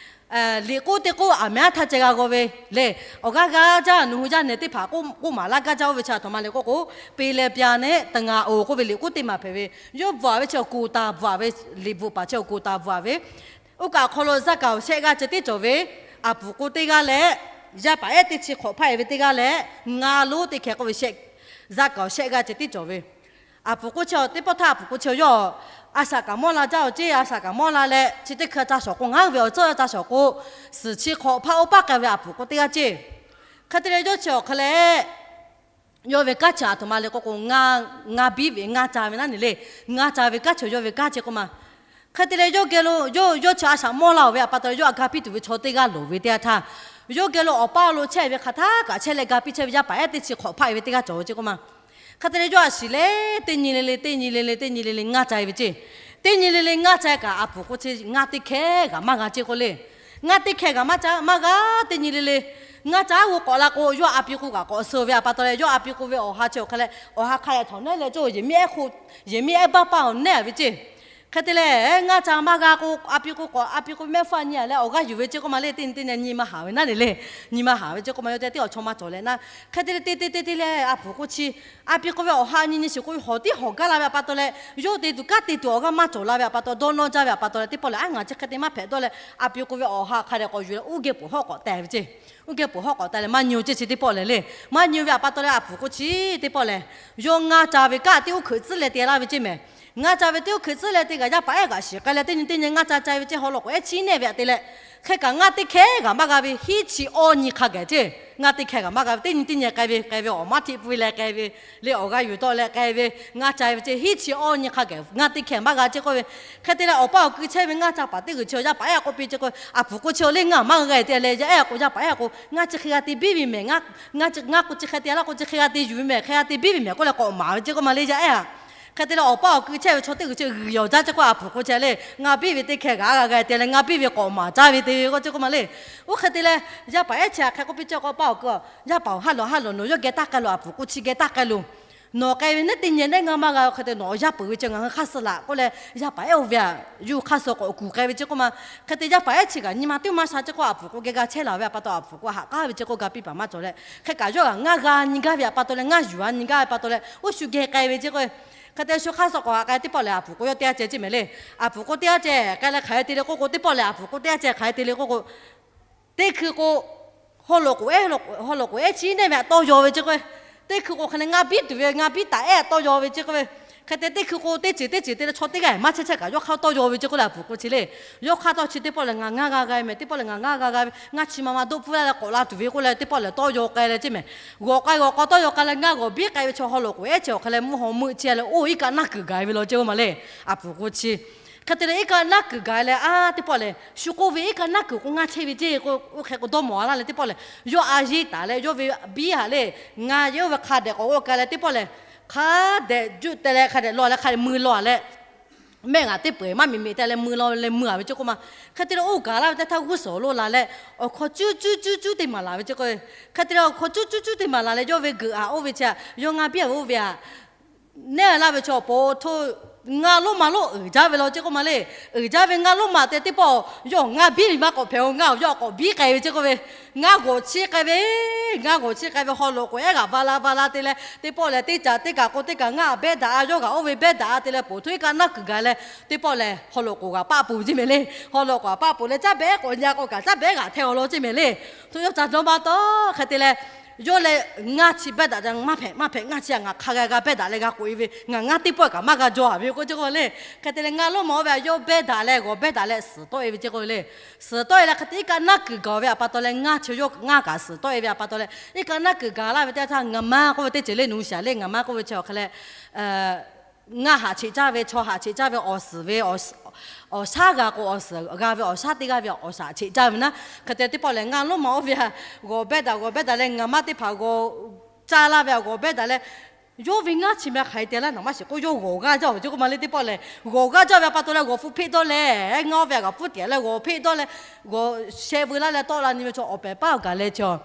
Liꞈ k'oˆ teˇ k'oˆ aˬ meh aˉ htaˇ ceh g'a g'aw ve le. Awˬ g'aˇ g'aˇ jaˇ nawˬ hui yaˇ nehˬ teˇ hpaˍ k'oˆ maˍ laˇ gaˇ jaˇ oˇ ve chi aˬ htoꞈ ma le k'oˆ k'o, Peˍleˍpiˍ nehˆ teˇ ngaˬ oˬ k'oˆ ve liꞈ k'oˆ teˇ maˬ hpehꞈ ve. Yawˇ bvuhꞈ ve chi awˬ koˍ taˍ bvuhꞈ ve, liꞈ bvuhꞈ paˍ chi awˬ koˍ taˍ bvuhꞈ ve. Oˇ kaꞈ awˬ hk'aw lo zaˇ kaꞈ awˬ shehˆ g'aˇ ceh tiˉ cawˬ ve, aˬ puˍ k'o teˇ g'aˇ leh, yaˇ paˍ ehˉ teˇ chi hk'awꞈ hpaˆ e ve teˇ g'aˇ leh, ngaˬ lonˉ teˇ hkeh k'oˆ ve shehˆ, zaˇ kaꞈ awˬ shehˆ g'aˇ ceh tiˉ cawˬ ve. Aˬ puˍ k'o chi teˇ pawˆ htaˇ aˬ puˍ k'o chi yawˇ a shaꞈ kaꞈ mawˇ la jaˇ oˬ ceˇ, a shaꞈ kaꞈ mawˇ la leh chi teˇ hkui ca shawˍ k'o ngaˬ ve awˬ tcuhˉ ca shawˍ k'o, suhˍ chi hk'awꞈ hpaˆ oˇ paˆ k'ai ve aˬ puˍ k'o teˇ g'aˇ ceˇ. Hk'e te leh yawˇ chi awˬ hk'e leh, yawˇ ve kanˉ chi aˬ htoꞈ ma le k'oˆ k'o, ngaˇ biˇ ve ngaˇ ca ve naˉ ne le. Ngaˇ ca ve kanˉ chi yawˇ ve kanˉ ceˇ k'oˆ ma. Hk'e te leh yawˇ geh lo yawˇ yawˇ chi a shaꞈ mawˇ la oˬ ve aˬ pa taw leh yawˇ a ga piˇ tuˬ ve chaw teˇ g'aˇ loˍ ve teˇ yanˇ htaˇ, yawˇ geh lo awˬ paˇ awˬ lo chehˇ ve hk'aˬ htaˇ kaꞈ chehˇ leh ga piˇ chehˇ ve yaˇ paˍ ehˉ teˇ chi hk'awꞈ hpaˆ e ve teˇ g'aˇ cawˬ ve ceˇ k'oˆ ma. Hk'e te leh yawˇ a shiˍ le, teˇ nyi le le teˇ nyi le le teˇ nyi le le ngaˇ ca e ve ceˇ. Teˇ nyi le le ngaˇ ca e kaꞈ aˬ puˍ k'o chi ngaˇ teˇ hkehˇ g'aꞈ maˇ g'a ceˇ k'oˆ le. Ngaˇ teˇ hkehˇ g'aꞈ maˇ ca maˇ g'a, teˇ nyi le le ngaˇ ca g'oˇ k'awꞈ la k'o, yawˇ a pi k'o kaꞈ k'awꞈ suh ve aˬ pa taw leh, yawˇ a pi k'o ve awˬ ha chi awˬ hk'e leh awˬ ha hk'a dehꞈ htawnˍ neˉ leh cawˇ, yehˬ miˇ ehˉ hk'oˆ, yehˬ miˇ ehˉ baˇ paˇ awˬ neˉ a ve ceˇ. Hk'e te leh ngaˇ ca maˇ g'a k'o, a pi k'o k'awꞈ a pi k'o mehˆ hpfuhˇ nyi a leh awˬ g'aˇ yuˬ ve ceˇ k'oˆ ma le. Teˇ nyi teˇ nyi nyi ma haˍ ve naˉ ne le. Nyi ma haˍ ve ceˇ k'oˆ ma, yawˇ teˇ tiˉ awˬ chawˇ maˇ cawˬ leh naˉ. Hk'e te leh te te te te leh aˬ puˍ k'o chi a pi k'o ve awˬ ha nyi nyi shiˍ k'o hawˬ tiˉ hawˬ gaˇ la ve aˬ pa taw leh, yawˇ te tuˬ kanˉ te tuˬ awˬ g'aˇ maˇ cawˬ la ve aˬ pa taw, dawˇ nawˇ jaˇ ve aˬ pa taw leh teˇ pawˆ lehˬ, aˉ ngaˬ chi hk'e te maˇ hpehꞈ dawˇ leh, a pi k'o ve awˬ ha hk'a dehꞈ k'awꞈ yuˬ leh uˉ geh poˬ hawˉ k'awꞈ teh ve ceˇ. Uˉ geh poˬ hawˉ k'awꞈ teh leh maˇ nyi-o ceˇ chi teˇ pawˆ lehˬ le. Maˇ nyi-o ve aˬ pa taw leh aˬ puˍ k'o chi teˇ pawˆ lehˬ, yawˇ ngaˇ ca ve kanˉ tiˉ uˉ hkeuꞈ tcuhˉ leh te laˇ ve ceˇ mehˍ. Ngaˇ ca ve tiˉ uˉ hkeuꞈ tcuhˉ leh te kaꞈ yaˇ paˍ ehˉ g'aꞈ shiˍ k'ai leh teˇ nyi teˇ nyi ngaˇ ca ca ve ceˇ, haw loꞈ k'oꞈ ehˉ chiˉ neˇ ve aꞈ te leh, hk'e kaꞈ ngaˇ teˇ hkehˇ g'aꞈ maˇ g'a ve hiˉ chi awˇ nyi hk'a gaˬ ceˇ. Ngaˇ teˇ hkehˇ g'aꞈ maˇ g'a ve teˇ nyi teˇ nyi k'ai ve k'ai ve, awˬ maˇ htiˆ pui leh k'ai ve, le awˬ g'aˇ yuˬ tawˆ leh k'ai ve, ngaˇ ca ve ceˇ hiˉ chi awˇ nyi hk'a gaˬ ngaˇ teˇ hkehˇ maˇ g'a ceˇ k'oˆ ve. Hk'e te leh awˬ pa awˬ kui chehˇ ve ngaˇ ca paˍ teˇ g'uiˬ chi yaˇ paˍ ehˉ k'oˆ piˇ ceˇ k'o, aˬ puˍ k'o chi le ngaˇ maˇ g'a g'a te leh yaˇ ehˉ k'o yaˇ paˍ ehˉ k'o ngaˇ chi hk'e g'a te biˇ ve mehˍ, ngaˇ ngaˇ k'o chi hk'e te laˇ k'o chi hk'e g'a te yuˬ ve mehˍ, hk'e g'a te biˇ ve mehˍ k'oˆ leh k'awꞈ maˍ ve ceˇ k'oˆ ma le yaˇ ehˉ a. Hk'e te leh awˬ pa awˬ kui chehˇ ve chaw teˇ g'uiˬ chi g'uiˬ yawˬ jaˇ ceˇ k'o, aˬ puˍ k'o chi le ngaˇ biˇ ve teˇ hkehˇ g'aꞈ g'a g'a te leh ngaˇ biˇ ve k'awꞈ maˍ caˇ ve te ve k'oˆ ceˇ k'oˆ ma le. Oˇ hk'e te leh yaˇ paˍ ehˉ chi hk'e k'oˆ piˇ ceˇ k'o, awˬ pa awˬ kui, yaˇ paˍ-oˬ, ha lawˬ ha lawˬ, nawˬ yawˇ geh taˇ k'ai loˬ, aˬ puˍ k'o chi geh taˇ k'ai loˬ. Nawˬ k'ai ve neˉ teˇ nyi neˉ ngaˇ maˇ g'a, hk'e te nawˬ awˬ yaˇ peuˬ ve chi ngaˬ hui hk'aˇ suh laꞈ k'oˆ leh, yaˇ paˍ ehˉ oˇ ve aꞈ yuˇ hk'aˇ suh k'awꞈ kuˬ k'ai ve ceˇ k'oˆ ma. Hk'e te yaˇ paˍ ehˉ chi kaꞈ nyi ma teˇ maˇ sha ceˇ k'o, aˬ puˍ k'o geh g'a chehˇ laˬ ve aˬ pa taw aˬ puˍ k'o haꞈ k'aˉ ve ceˇ k'o ga piˇ paˍ maˇ cawˬ leh, hk'e kaꞈ yawˇ g'aꞈ ngaˇ g'a nyi gaˇ ve aˬ pa taw leh ngaˇ yuˬ a nyi gaˇ ve pa taw leh oˇ shu geh k'ai ve ceˇ k'o, hk'e te shu hk'aˇ suh k'awꞈ haꞈ k'ai teˇ pawˆ lehˬ, aˬ puˍ k'o yawˇ teˇ g'aˇ ceh ceˇ mehˍ le. Aˬ puˍ k'o teˇ g'aˇ ceh k'ai leh hk'aˬ hk'e te le k'oˆ k'o, teˇ pawˆ lehˬ aˬ puˍ k'o teˇ g'aˇ ceh hk'aˬ hk'e te le k'oˆ k'o, teˇ hkui k'o, haw loꞈ k'oꞈ ehˉ, haw loꞈ k'oꞈ ehˉ chiˉ neˇ ve aꞈ tawˇ yaw ve ceˇ k'o, teˇ hkui k'o hk'e leh ngaˇ biˇ tuˬ ve ngaˇ biˇ taˍ ehˉ tawˇ yaw ve ceˇ k'o, hk'e te teˇ hkui k'o teˇ ceuˬ teˇ ceuˬ te leh chaw teˇ g'aˇ maˇ chehˇ chehˇ kaꞈ yawˇ hk'aˇ tawˇ yaw ve ceˇ k'o lehˬ, aˬ puˍ k'o chi le. Yawˇ hk'aˇ tawˇ chi teˇ pawˆ lehˬ ngaˬ ngaˇ g'a g'a ve mehˍ, teˇ pawˆ lehˬ ngaˬ ngaˇ g'a g'a ve ngaˇ chi ma ma doˆ pfuhˇ laˇ leh k'awꞈ la tuˬ ve k'oˆ leh teˇ pawˆ lehˬ tawˇ yaw k'ai leh ceˇ mehˍ. G'awꞈ k'ai g'awꞈ k'aw tawˇ yaw k'ai leh ngaˇ g'awˬ biˇ k'ai ve chaw haw loꞈ k'oꞈ ehˉ chi awˬ hk'e leh mvuhˇ haw meuˆ chi leh oˇ iˉ kaˆ naˇ kuiˬ gaˬ ve law ceˇ k'oˆ ma le. Aˬ puˍ k'o chi hk'e te leh iˉ kaˆ naˇ kuiˬ gaˬ leh a teˇ pawˆ lehˬ, shu k'oˆ ve iˉ kaˆ naˇ kuiˬ k'o ngaˇ chehˇ ve ceˇ k'o, oˇ hk'e k'o dawˇ mawˬ a laˇ leh teˇ pawˆ lehˬ, yawˇ a yeˇ taˍ leh yawˇ ve biˇ haꞈ le, ngaˬ yehˬ oˇ ve hk'a dehꞈ k'awꞈ g'awˇ k'ai leh teˇ pawˆ lehˬ, hk'a dehꞈ juˆ te leh hk'a dehꞈ law leh hk'a dehꞈ mui law a leh, mehˆ g'aꞈ teˇ peu eˬ maˇ miˬ miˬ te leh mui law leh mui a ve ceˇ k'oˆ ma. Hk'e te leh oˇ gaˬ laˇ ve teˇ htaˇ g'uˇ suhˍ lo la leh awˬ hk'aw cuˉ cuˉ cuˉ cuˉ te maˍ laˬ ve ceˇ k'o, hk'e te leh awˬ hk'aw cuˉ cuˉ cuˉ te maˍ laˬ leh yawˇ ve geuꞈ aꞈ oˇ ve chi a, yawˇ ngaˇ biˇ a ve oˇ ve aꞈ neˉ laˇ ve chaw po hto ngaˇ lonˉ ma lonˉ uiˍ jaˇ ve law ceˇ k'oˆ ma le. Uiˍ jaˇ ve ngaˇ lonˉ ma te teˇ pawˆ yawˇ ngaˇ biˇ ve maˇ k'awꞈ hpehꞈ-o, ngaˇ awˬ yawˇ k'awꞈ biˇ k'ai ve ceˇ k'oˆ ve, ngaˇ g'awˬ chiˇ k'ai ve, ngaˇ g'awˬ chiˇ k'ai ve haw loꞈ k'oꞈ ehˉ g'aꞈ va la va la te leh teˇ pawˆ lehˬ teˇ caꞈ teˇ kaꞈ k'o teˇ kaꞈ ngaˇ a behˇ daꞈ a, yawˇ g'aꞈ oˇ ve behˇ daꞈ a te leh poˬ hto iˉ kaˆ naˇ kuiˬ gaˬ leh teˇ pawˆ lehˬ haw loꞈ k'oˍ g'aꞈ paˆ poˬ ve ceˇ mehˍ le. Haw loꞈ k'oˍ g'aꞈ paˆ poˬ leh caˇ behˉ k'awꞈ nyi a k'o kaꞈ caˇ behˉ g'aꞈ hteˇ awˬ law ceˇ mehˍ le. Hto yawˇ ca dawˇ maˇ tawˆ hk'e te leh Yawˇ leh ngaˇ chi behˇ daꞈ jaˇ, maˇ hpehꞈ maˇ hpehꞈ, ngaˇ chi htaꞈ ngaˬ hk'a g'a g'a behˇ daꞈ leh g'a k'oꞈ e ve, ngaˬ ngaˇ teˇ pawˆ kaꞈ maˇ g'a jaw a ve k'oˆ ce k'o le. Hk'e te leh ngaˇ lonˉ ma oˇ ve a yawˇ behˇ daꞈ leh g'awˬ behˇ daꞈ leh suhˍ tawˆ e ve ce k'o le. Suhˍ tawˆ e leh hk'e te iˉ kaˆ naˆ kuiˬ gaˬ ve a pa taw leh ngaˇ chi yawˇ ngaˇ kaꞈ suhˍ tawˆ e ve a pa taw leh iˉ kaˆ naˆ kuiˬ gaˬ laˇ ve teˇ htaˇ ngaˬ ma k'oˆ ve teˇ ceuˬ le, nawˬ hui shiˍ le, ngaˬ ma k'oˆ ve chi awˬ hk'e leh ngaˇ haꞈ cheꞈ caˇ ve, chaw haꞈ cheꞈ caˇ ve, awˬ suhˍ ve awˬ shaˉ g'a k'o awˬ suhˍ g'a ve awˬ shaˉ teˇ g'aˇ ve awˬ shaꞈ cheꞈ caˇ ve naˉ. Hk'e te teˇ pawˆ lehˬ ngaˇ lonˉ ma oˇ ve a g'awˬ behˇ daꞈ g'awˬ behˇ daꞈ leh ngaˬ ma teˇ hpaˍ g'awˬ caˇ laˇ ve a g'awˬ behˇ daꞈ leh yawˇ ve ngaˇ chi meh hk'aˬ hk'e te laˇ naˍ maˇ shiˍ k'o yawˇ g'awˬ g'aˇ jaˇ ve ce k'o ma le. Teˇ pawˆ lehˬ g'awˬ g'aˇ jaˇ ve a pa taw leh g'awˬ hpu hpeˆ dawˇ leh ngaˇ oˇ ve a g'aꞈ pfuhˇ tiꞈ leh g'awˬ hpeˆ dawˇ leh g'awˬ sheh veu laˇ leh tawˆ la nyi ve chaw awˬ pehˍ paˇ awˬ gaˬ leh chaw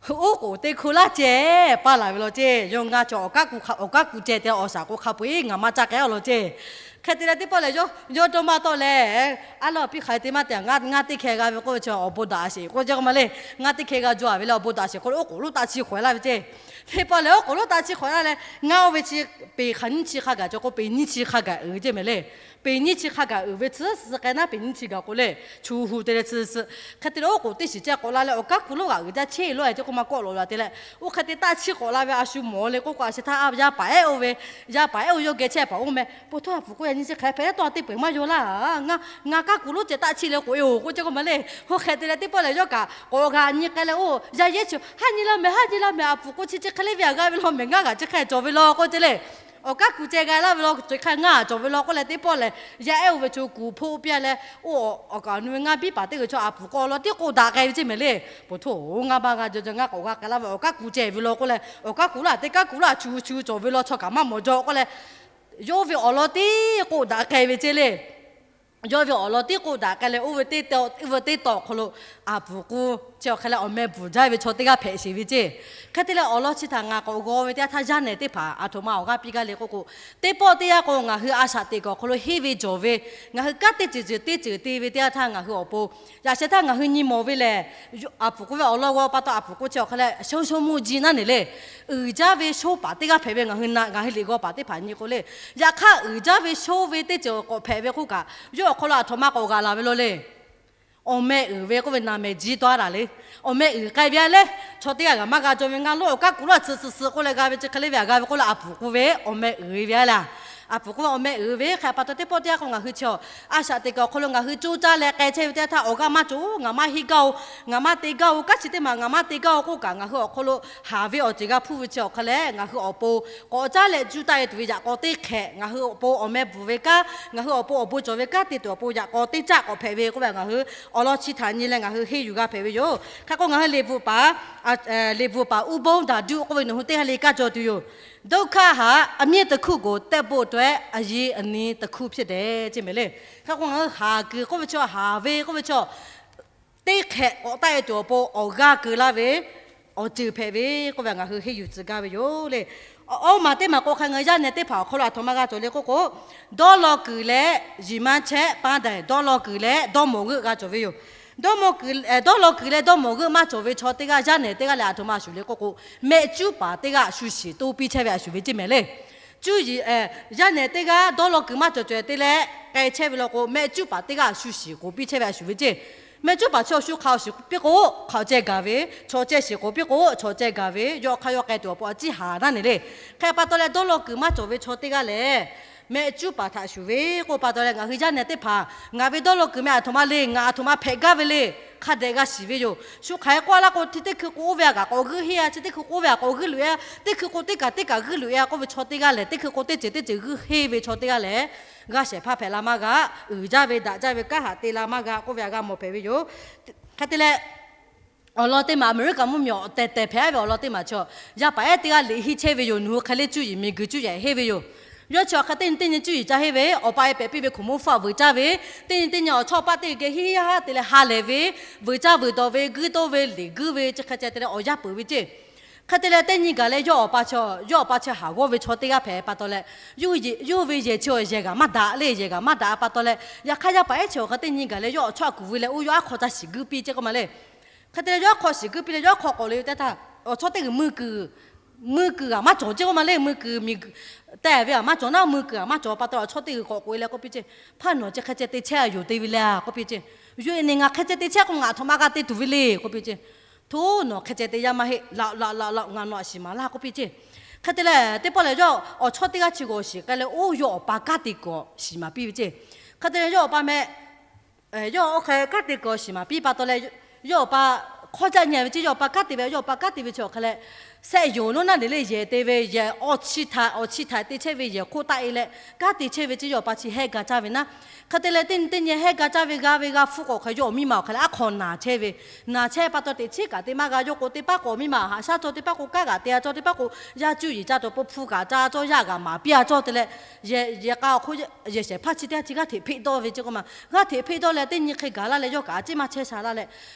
oˉ k'oˍ teˇ hkuˇ laˇ ceh paˇ laˬ ve law ce. Yawˇ ngaˇ chaw awˬ kaˉ kuˬ ceh te awˬ shaˍ k'o hk'a peu eˬ ngaˬ maˇ caˇ k'ai awˬ law ce. Hk'e te leh teˇ pawˆ lehˬ yawˇ dawˇ maˇ tawˆ leh, aˉ lawˇ piˇ hk'aˬ hk'e te maˇ te, ngaˇ teˇ hkeh g'a ve k'oˆ ve chi awˬ bon daꞈ a sheˍ k'oˆ ce k'o ma le. Ngaˇ teˇ hkeh g'a jaw a ve leh awˬ bon daꞈ sheˍ k'oˆ leh oˉ k'oˍ lonˉ taˆ chi hk'awꞈ e laˇ ve ce. Teˇ pawˆ lehˬ oˉ k'oˍ lonˉ taˆ chi hk'awꞈ e laˇ leh ngaˇ oˇ ve chi peˬ hk'aˬ nyiˇ chi hk'a gaˬ cawˬ k'o peˬ nyiˇ chi hk'a gaˬ uiˍ ve ce mehˍ le. Peˬ nyiˇ chi hk'a gaˬ uiˍ ve tcuhˉ suh k'ai naˉ peˬ nyiˇ chi gaˬ k'o le, chu hu te leh tcuhˉ suh. Hk'e te leh oˉ k'oˍ teˇ shiˍ ceh k'awꞈ la leh awˬ kaˉ kuˬ lonˉ g'aꞈ uiˍ jaˇ cheˇ lo a ce k'o ma kawˆ lawꞈ la te leh, oˇ hk'e te taˆ chi k'awꞈ la ve a shu mawˬ le k'oˆ k'o a sheh htaˇ a yaˇ paˍ ehˉ oˇ ve, yaˇ paˍ ehˉ oˇ yawˇ geh chehˇ paˍ oˇ meh po htawˇ a puˍ k'oˆ yaꞈ nyi chi hk'aˬ hk'e hpehꞈ taw a teˇ peu eˬ maˇ yaw laˇ. Ngaˇ kaˉ kuˬ lonˉ ceh taˆ chi leh k'oꞈ e oˬ k'oˆ ce k'o ma le. Oˇ hk'e te leh teˇ pawˆ lehˬ yawˇ kaꞈ k'awꞈ g'a nyi k'ai leh oˇ yaˇ yehˉ chi haˉ nyi laˇ mehˍ haˉ nyi laˇ mehˍ, a puˍ k'o chi chi hk'e le ve a g'a ve law mehˍ, ngaˇ g'aꞈ chi hk'e cawˬ ve law k'oˆ ce le. Awˬ kaˉ kuˬ ceh g'a laˇ ve law, chi hk'e ngaˇ cawˬ ve law k'oˆ leh teˇ pawˆ lehˬ yaˇ ehˉ oˇ ve chaw kuˬ hpoˆ piˇ a leh oˇ awˬ kaꞈ nu ve ngaˇ biˇ paˍ teˇ g'uiˬ chaw a puˍ k'o law tiˉ k'oˆ daꞈ k'ai ve ce mehˍ le. Po htawˇ ngaˇ maˇ g'a jaw jaw ngaˇ k'awꞈ g'a k'ai laˇ ve awˬ kaˉ kuˬ ceh ve law k'oˆ leh awˬ kaˉ kuˬ laˇ teˇ kaˉ kuˬ laˇ chu chu cawˬ ve law chaw kaꞈ maˇ mawˬ jaw k'oˆ leh yawˇ ve awˬ lawn tiˉ k'oˆ daꞈ k'ai ve ce le. Yawˇ ve awˬ lawn tiˉ k'oˆ daꞈ k'ai leh oˇ ve teˇ taw oˇ ve teˇ taw awˬ hk'aw lo a puˍ k'o chi awˬ hk'e leh awˬ meh bvuhˬ jaˇ ve chaw teˇ g'aˇ hpehꞈ sheˍ ve ce. Hk'e te leh awˬ lawn chi htaꞈ ngaˬ k'awꞈ g'aw ve teˇ yanˇ htaˇ yaˇ nehˬ teˇ hpaˍ a htoꞈ ma awˬ g'aˇ piˇ gaˇ le k'oˆ k'o, teˇ pawˆ teˇ yanˇ k'o ngaˬ hui a shaꞈ teꞈ kuiˬ awˬ hk'aw lo henˇ ve cawˬ ve, ngaˬ hui kanˉ teˇ ceuˬ ceuˬ teˇ ceuˬ te ve teˇ yanˇ htaˇ ngaˬ hui awˬ pon yaꞈ sheh htaˇ ngaˬ hui nyi mawˬ ve lehˬ, a puˍ k'oˆ ve awˬ lawn g'aw pa taw a puˍ k'o chi awˬ hk'e leh shonˇ shonˇ mvuhˇ ji naˉ neˬ le. Uiˍ jaˇ ve shonˇ paˍ teˇ g'aˇ hpehꞈ ve ngaˬ hui na ngaˬ hui liꞈ g'aw paˍ teˇ hpaˍ nyi k'o le. Yaꞈ hk'aˇ uiˍ jaˇ ve shonˇ ve teˇ ceuˬ k'awꞈ hpehꞈ ve k'oˆ kaꞈ, yawˇ awˬ hk'aw lo a htoꞈ ma k'awꞈ g'aꞈ laˬ ve law le. Awˬ meh uiˍ ve k'oˆ ve naˬ mehˍ ji taw a daꞈ le. Awˬ meh uiˍ k'ai ve a leh, chaw teˇ g'aˇ g'aꞈ maˇ g'a jaw ve ngaˇ lonˉ awˬ kaˉ kuˬ lonˉ a tcuhˉ suh suh k'oˆ leh g'a ve chi hk'e le ve a g'a ve k'oˆ leh a puˍ k'oˆ ve awˬ meh uiˍ ve a leh, a puˍ k'oˆ ve awˬ meh uiˍ ve hk'e pa taw teˇ pawˆ teˇ yanˇ k'o ngaˬ hui chi a shaꞈ teꞈ kuiˬ awˬ hk'aw lo ngaˬ hui coˇ caˇ leh k'ai chehˇ ve teˇ yanˇ htaˇ awˬ g'aˇ maˇ cawˬ, ngaˬ maˇ henˇ gaˇ-oˬ, ngaˬ maˇ te gaˇ-oˬ, kanˉ chi teˇ maˬ ngaˬ maˇ te gaˇ-oˬ k'oˆ kaꞈ ngaˬ hui awˬ hk'aw lo haˍ ve awˬ ceuˬ g'a hpuˇ ve chi awˬ hk'e leh ngaˬ hui awˬ pon k'awꞈ caˉ leh juˇ taˆ e tuˬ ve yaꞈ k'aw teˇ hk'ehꞈ, ngaˬ hui awˬ pon awˬ meh bvuhˬ ve kanˉ, ngaˬ hui awˬ pon awˬ bon cawˬ ve kanˉ te tuˬ awˬ pon yaꞈ k'aw teˇ caˆ k'awꞈ hpehꞈ ve k'oˆ ve ngaˬ hui awˬ lawn chi htaꞈ nyi leh ngaˬ hui henˇ yuˬ g'a hpehꞈ ve yoˬ. Hk'e k'o ngaˬ hui liꞈ bvuhꞈ paˍ, liꞈ bvuhꞈ paˍ ဥပုသ်တၢ်ဒု k'oˆ ve nawˬ hui teˇ g'aˇ le kaˇ cawˬ tuˬ yoˬ. ဒုက္ခဟာ အမြစ်တစ်ခုကို တက်ဖို့အတွက် အရင်းအနှီးတစ်ခုဖြစ်တယ် ce mehˍ le. Hk'e k'o ngaˬ hui haˍ kuiˬ k'oˆ ve chaw haˍ ve k'oˆ ve chaw teˇ hk'ehꞈ k'awꞈ taˆ e tuˬ awˬ pon awˬ g'aˇ keu laˇ ve awˬ ceuˬ hpehꞈ ve k'oˆ ve ngaˬ hui henˇ yuˬ tcuh gaˇ ve yoˬ le. Awˬ maˬ teˇ maˬ k'o hk'a ngaˬ hui yaˇ nehˬ teˇ hpaˍ awˬ hk'aw lo a htoꞈ ma g'a cawˬ le k'oˆ k'o, dawˇ law kuiˬ leh ရည်မှန်းချက် ပန်းတိုင်, dawˇ law kuiˬ leh dawˇ mawˬ g'euˆ g'a cawˬ ve yoˬ. Dawˇ law kuiˬ leh dawˇ law kuiˬ leh dawˇ mawˬ g'euˆ maˇ cawˬ ve chaw teˇ g'aˇ yaˇ nehˬ teˇ g'aˇ lehˬ a htoꞈ ma shuˍ le k'oˆ k'o, mehˆ cuˉ paˍ teˇ g'aˇ shu shiˍ toˇ piˇ chehˇ ve a shuˍ ve ce mehˍ le. Cuˇ yiˍ yaˇ nehˬ teˇ g'aˇ dawˇ law kuiˬ maˇ cawˬ caweh te leh k'ai chehˇ ve law k'o, mehˆ cuˉ paˍ teˇ g'aˇ shu shiˍ k'oˍ piˇ chehˇ ve a shuˍ ve ce. Mehˆ cuˉ paˍ chi awˬ shu hk'aˬ awˬ shiˍ piˇ k'o hk'aˬ ceh gaˬ ve, chaw ceh shiˍ k'oˍ piˇ k'o chaw ceh gaˬ ve, yawˇ hk'aˇ yawˇ k'ai tuˬ awˬ pon a ciˉ haˍ naˉ neˬ le. Hk'e pa taw leh dawˇ law kuiˬ maˇ cawˬ ve chaw teˇ g'aˇ lehˬ, mehˆ cuˉ paˍ htaꞈ shuˍ ve k'oˆ pa taw leh ngaˬ hui yaˇ nehˬ teˇ hpaˍ ngaˬ ve dawˇ law kuiˬ meh a htoꞈ ma le, ngaˬ a htoꞈ ma hpehꞈ gaˇ ve le, hk'a dehꞈ g'a shiˍ ve yoˬ. Shu hk'aˬ hk'e k'oˆ a laˇ k'o, teˇ hkui k'o oˇ ve a kaꞈ k'awꞈ g'uiˇ henˇ a, chi teˇ hkui k'o oˇ ve a k'awꞈ g'uiˇ loꞈ e a, teˇ hkui k'o teˇ kaꞈ teˇ kaꞈ g'uiˇ loꞈ e a k'oˆ ve chaw teˇ g'aˇ lehˬ, teˇ hkui k'o teˇ ceuˬ teˇ ceuˬ g'uiˇ henˇ ve chaw teˇ g'aˇ lehˬ, g'aˇ shehˍ hpaˇ hpehꞈ la maˇ g'a, uiˍ jaˇ ve daꞈ jaˇ ve kanˉ haꞈ te la maˇ g'a k'oˆ ve a g'a mawˬ hpehꞈ ve yoˬ. Hk'e te leh, awˬ lawn teˇ maˬ Aˍmeˍriˆkaˍ mvuhˇmiˬ awˬ tehˬ tehˬ hpehꞈ a ve awˬ lawn teˇ maˬ chi yaˇ paˍ ehˉ teˇ g'aˇ liꞈ henˇ chehˇ ve yoˬ. Nawˬ hui hk'e le cuˇ yiˍ miˬguiˬ cuˇ yiˍ henˇ ve yoˬ. Yawˇ chi awˬ hk'e teˇ nyi teˇ nyi cuˇ yiˍ ca henˇ ve, awˬ pa e pehꞈ piˇ ve hkoˍ monˇ hpaˆ vuiˬ caˇ ve, teˇ nyi teˇ nyi awˬ chawˇ paˆ teˇ g'aˇ geh henˇ ha te leh ha lehˬ ve, vuiˬ caˇ vuiˬ dawˬ ve, guiˇ toˇ ve, liꞈ guiˇ ve, chi hk'e ceh te leh awˬ yanˇ peuˬ ve ce. Hk'e te leh teˇ nyi gaˬ leh yawˇ awˬ pa chi, yawˇ awˬ pa chi haˍ g'awˇ ve chaw teˇ g'aˇ hpehꞈ pa taw leh, yawˇ hui ve yehˬ chi yehˬ g'aꞈ maˇ daꞈ le, yehˬ g'aꞈ maˇ daꞈ pa taw leh, yaꞈ hk'aˇ yaˇ paˍ ehˉ chi awˬ hk'e teˇ nyi gaˬ leh yawˇ awˬ chawˇ a kuˬ vuiˬ leh oˇ yawˇ aˉ hk'aw ca shiˍ guiˇ piˇ ce k'oˆ ma le. Hk'e te leh yawˇ aˉ hk'aw shiˍ guiˇ piˇ leh yawˇ aˉ hk'aw k'awꞈ le ve teˇ htaˇ, awˬ chawˇ teˇ g'uiˬ mui kuiˬ, mui kuiˬ g'aꞈ maˇ cawˬ ce k'oˆ ma le. Mui kuiˬ miˬguiˬ tehˬ ve g'aꞈ maˇ cawˬ naˉ, mui kuiˬ g'aꞈ maˇ cawˬ pa taw awˬ chawˇ teˇ g'uiˬ k'awꞈ k'oꞈ e leh k'oˆ piˇ ce, Hpaˇ nawˬ chi hk'e ceh te chehˇ a yoˬ te ve le a k'oˆ piˇ ce. Yawˇ e nehˬ ngaˬ hk'e ceh te chehˇ k'o ngaˬ a htoꞈ ma g'a te tuˬ ve le k'oˆ piˇ ce. Hto nawˬ hk'e ceh te yaˇ maˇ heˆ. Laꞈ laꞈ laꞈ laꞈ, ngaˬ nawˬ aꞈ shiˍ maˍ laˇ k'oˆ piˇ ceˇ. Hk'e te leh teˇ pawˆ lehˬ, yawˇ awˬ chawˇ teˇ g'aˇ chi g'awˬ shiˍ k'ai leh, oˇ yawˇ awˬ pa kanˉ te kuiˬ shiˍ maˍ piˇ ve ceˇ. Hk'e te leh yawˇ awˬ pa meh yawˇ oˇ hk'e kanˉ te kuiˬ shiˍ maˍ piˇ pa taw leh, yawˇ awˬ pa hk'awˇ jaˆ nyi ve ceˇ. Yawˇ awˬ pa kanˉ te ve, yawˇ awˬ pa kanˉ te ve chi awˬ hk'e leh, shehˆ yonˍ lonˉ naˉ neˬ le yehˬ te ve, yehˬ awˬ chi htaꞈ awˬ chi htaꞈ te chehˇ ve yehˬ hk'oˆ taˆ e leh kanˉ te chehˇ ve ceˇ. Yawˇ awˬ pa chi hehˆ ga caˇ ve naˉ. Hk'e te leh teˇ nyi teˇ nyi hehˆ ga caˇ ve g'a ve g'a hpfuhˇ k'o hk'e, yawˇ awˬ miˇ ma awˬ hk'e leh aˉ hk'aw naˬ chehˇ ve, naˬ chehˇ pa taw teꞈ chiˉ kaꞈ te maˇ g'a. Yawˇ k'o teˇ paˉ k'o awˬ miˇ ma haꞈ shaˉ cawˇ, teˇ paˉ k'o kanˉ g'aꞈ te a cawˇ, teˇ paˉ k'o yaˇ cuˇ yiˍ caˇ tuˬ awˬ pon hpu kaꞈ caˇ cawˇ, yaˇ g'aꞈ maˍ piˇ a cawˇ te leh, yehˬ k'a awˬ hk'oˆ yehˬ shehˍ hpaˇ chi teˇ g'aˇ chi g'aˇ hteꞈ hpeˆ dawˇ ve ceˇ k'oˆ ma. G'aˇ hteꞈ hpeˆ dawˇ leh teˇ nyi hk'e gaˬ laˇ leh yawˇ kaꞈ a ciˉ maˇ chehˇ sha laˇ leh,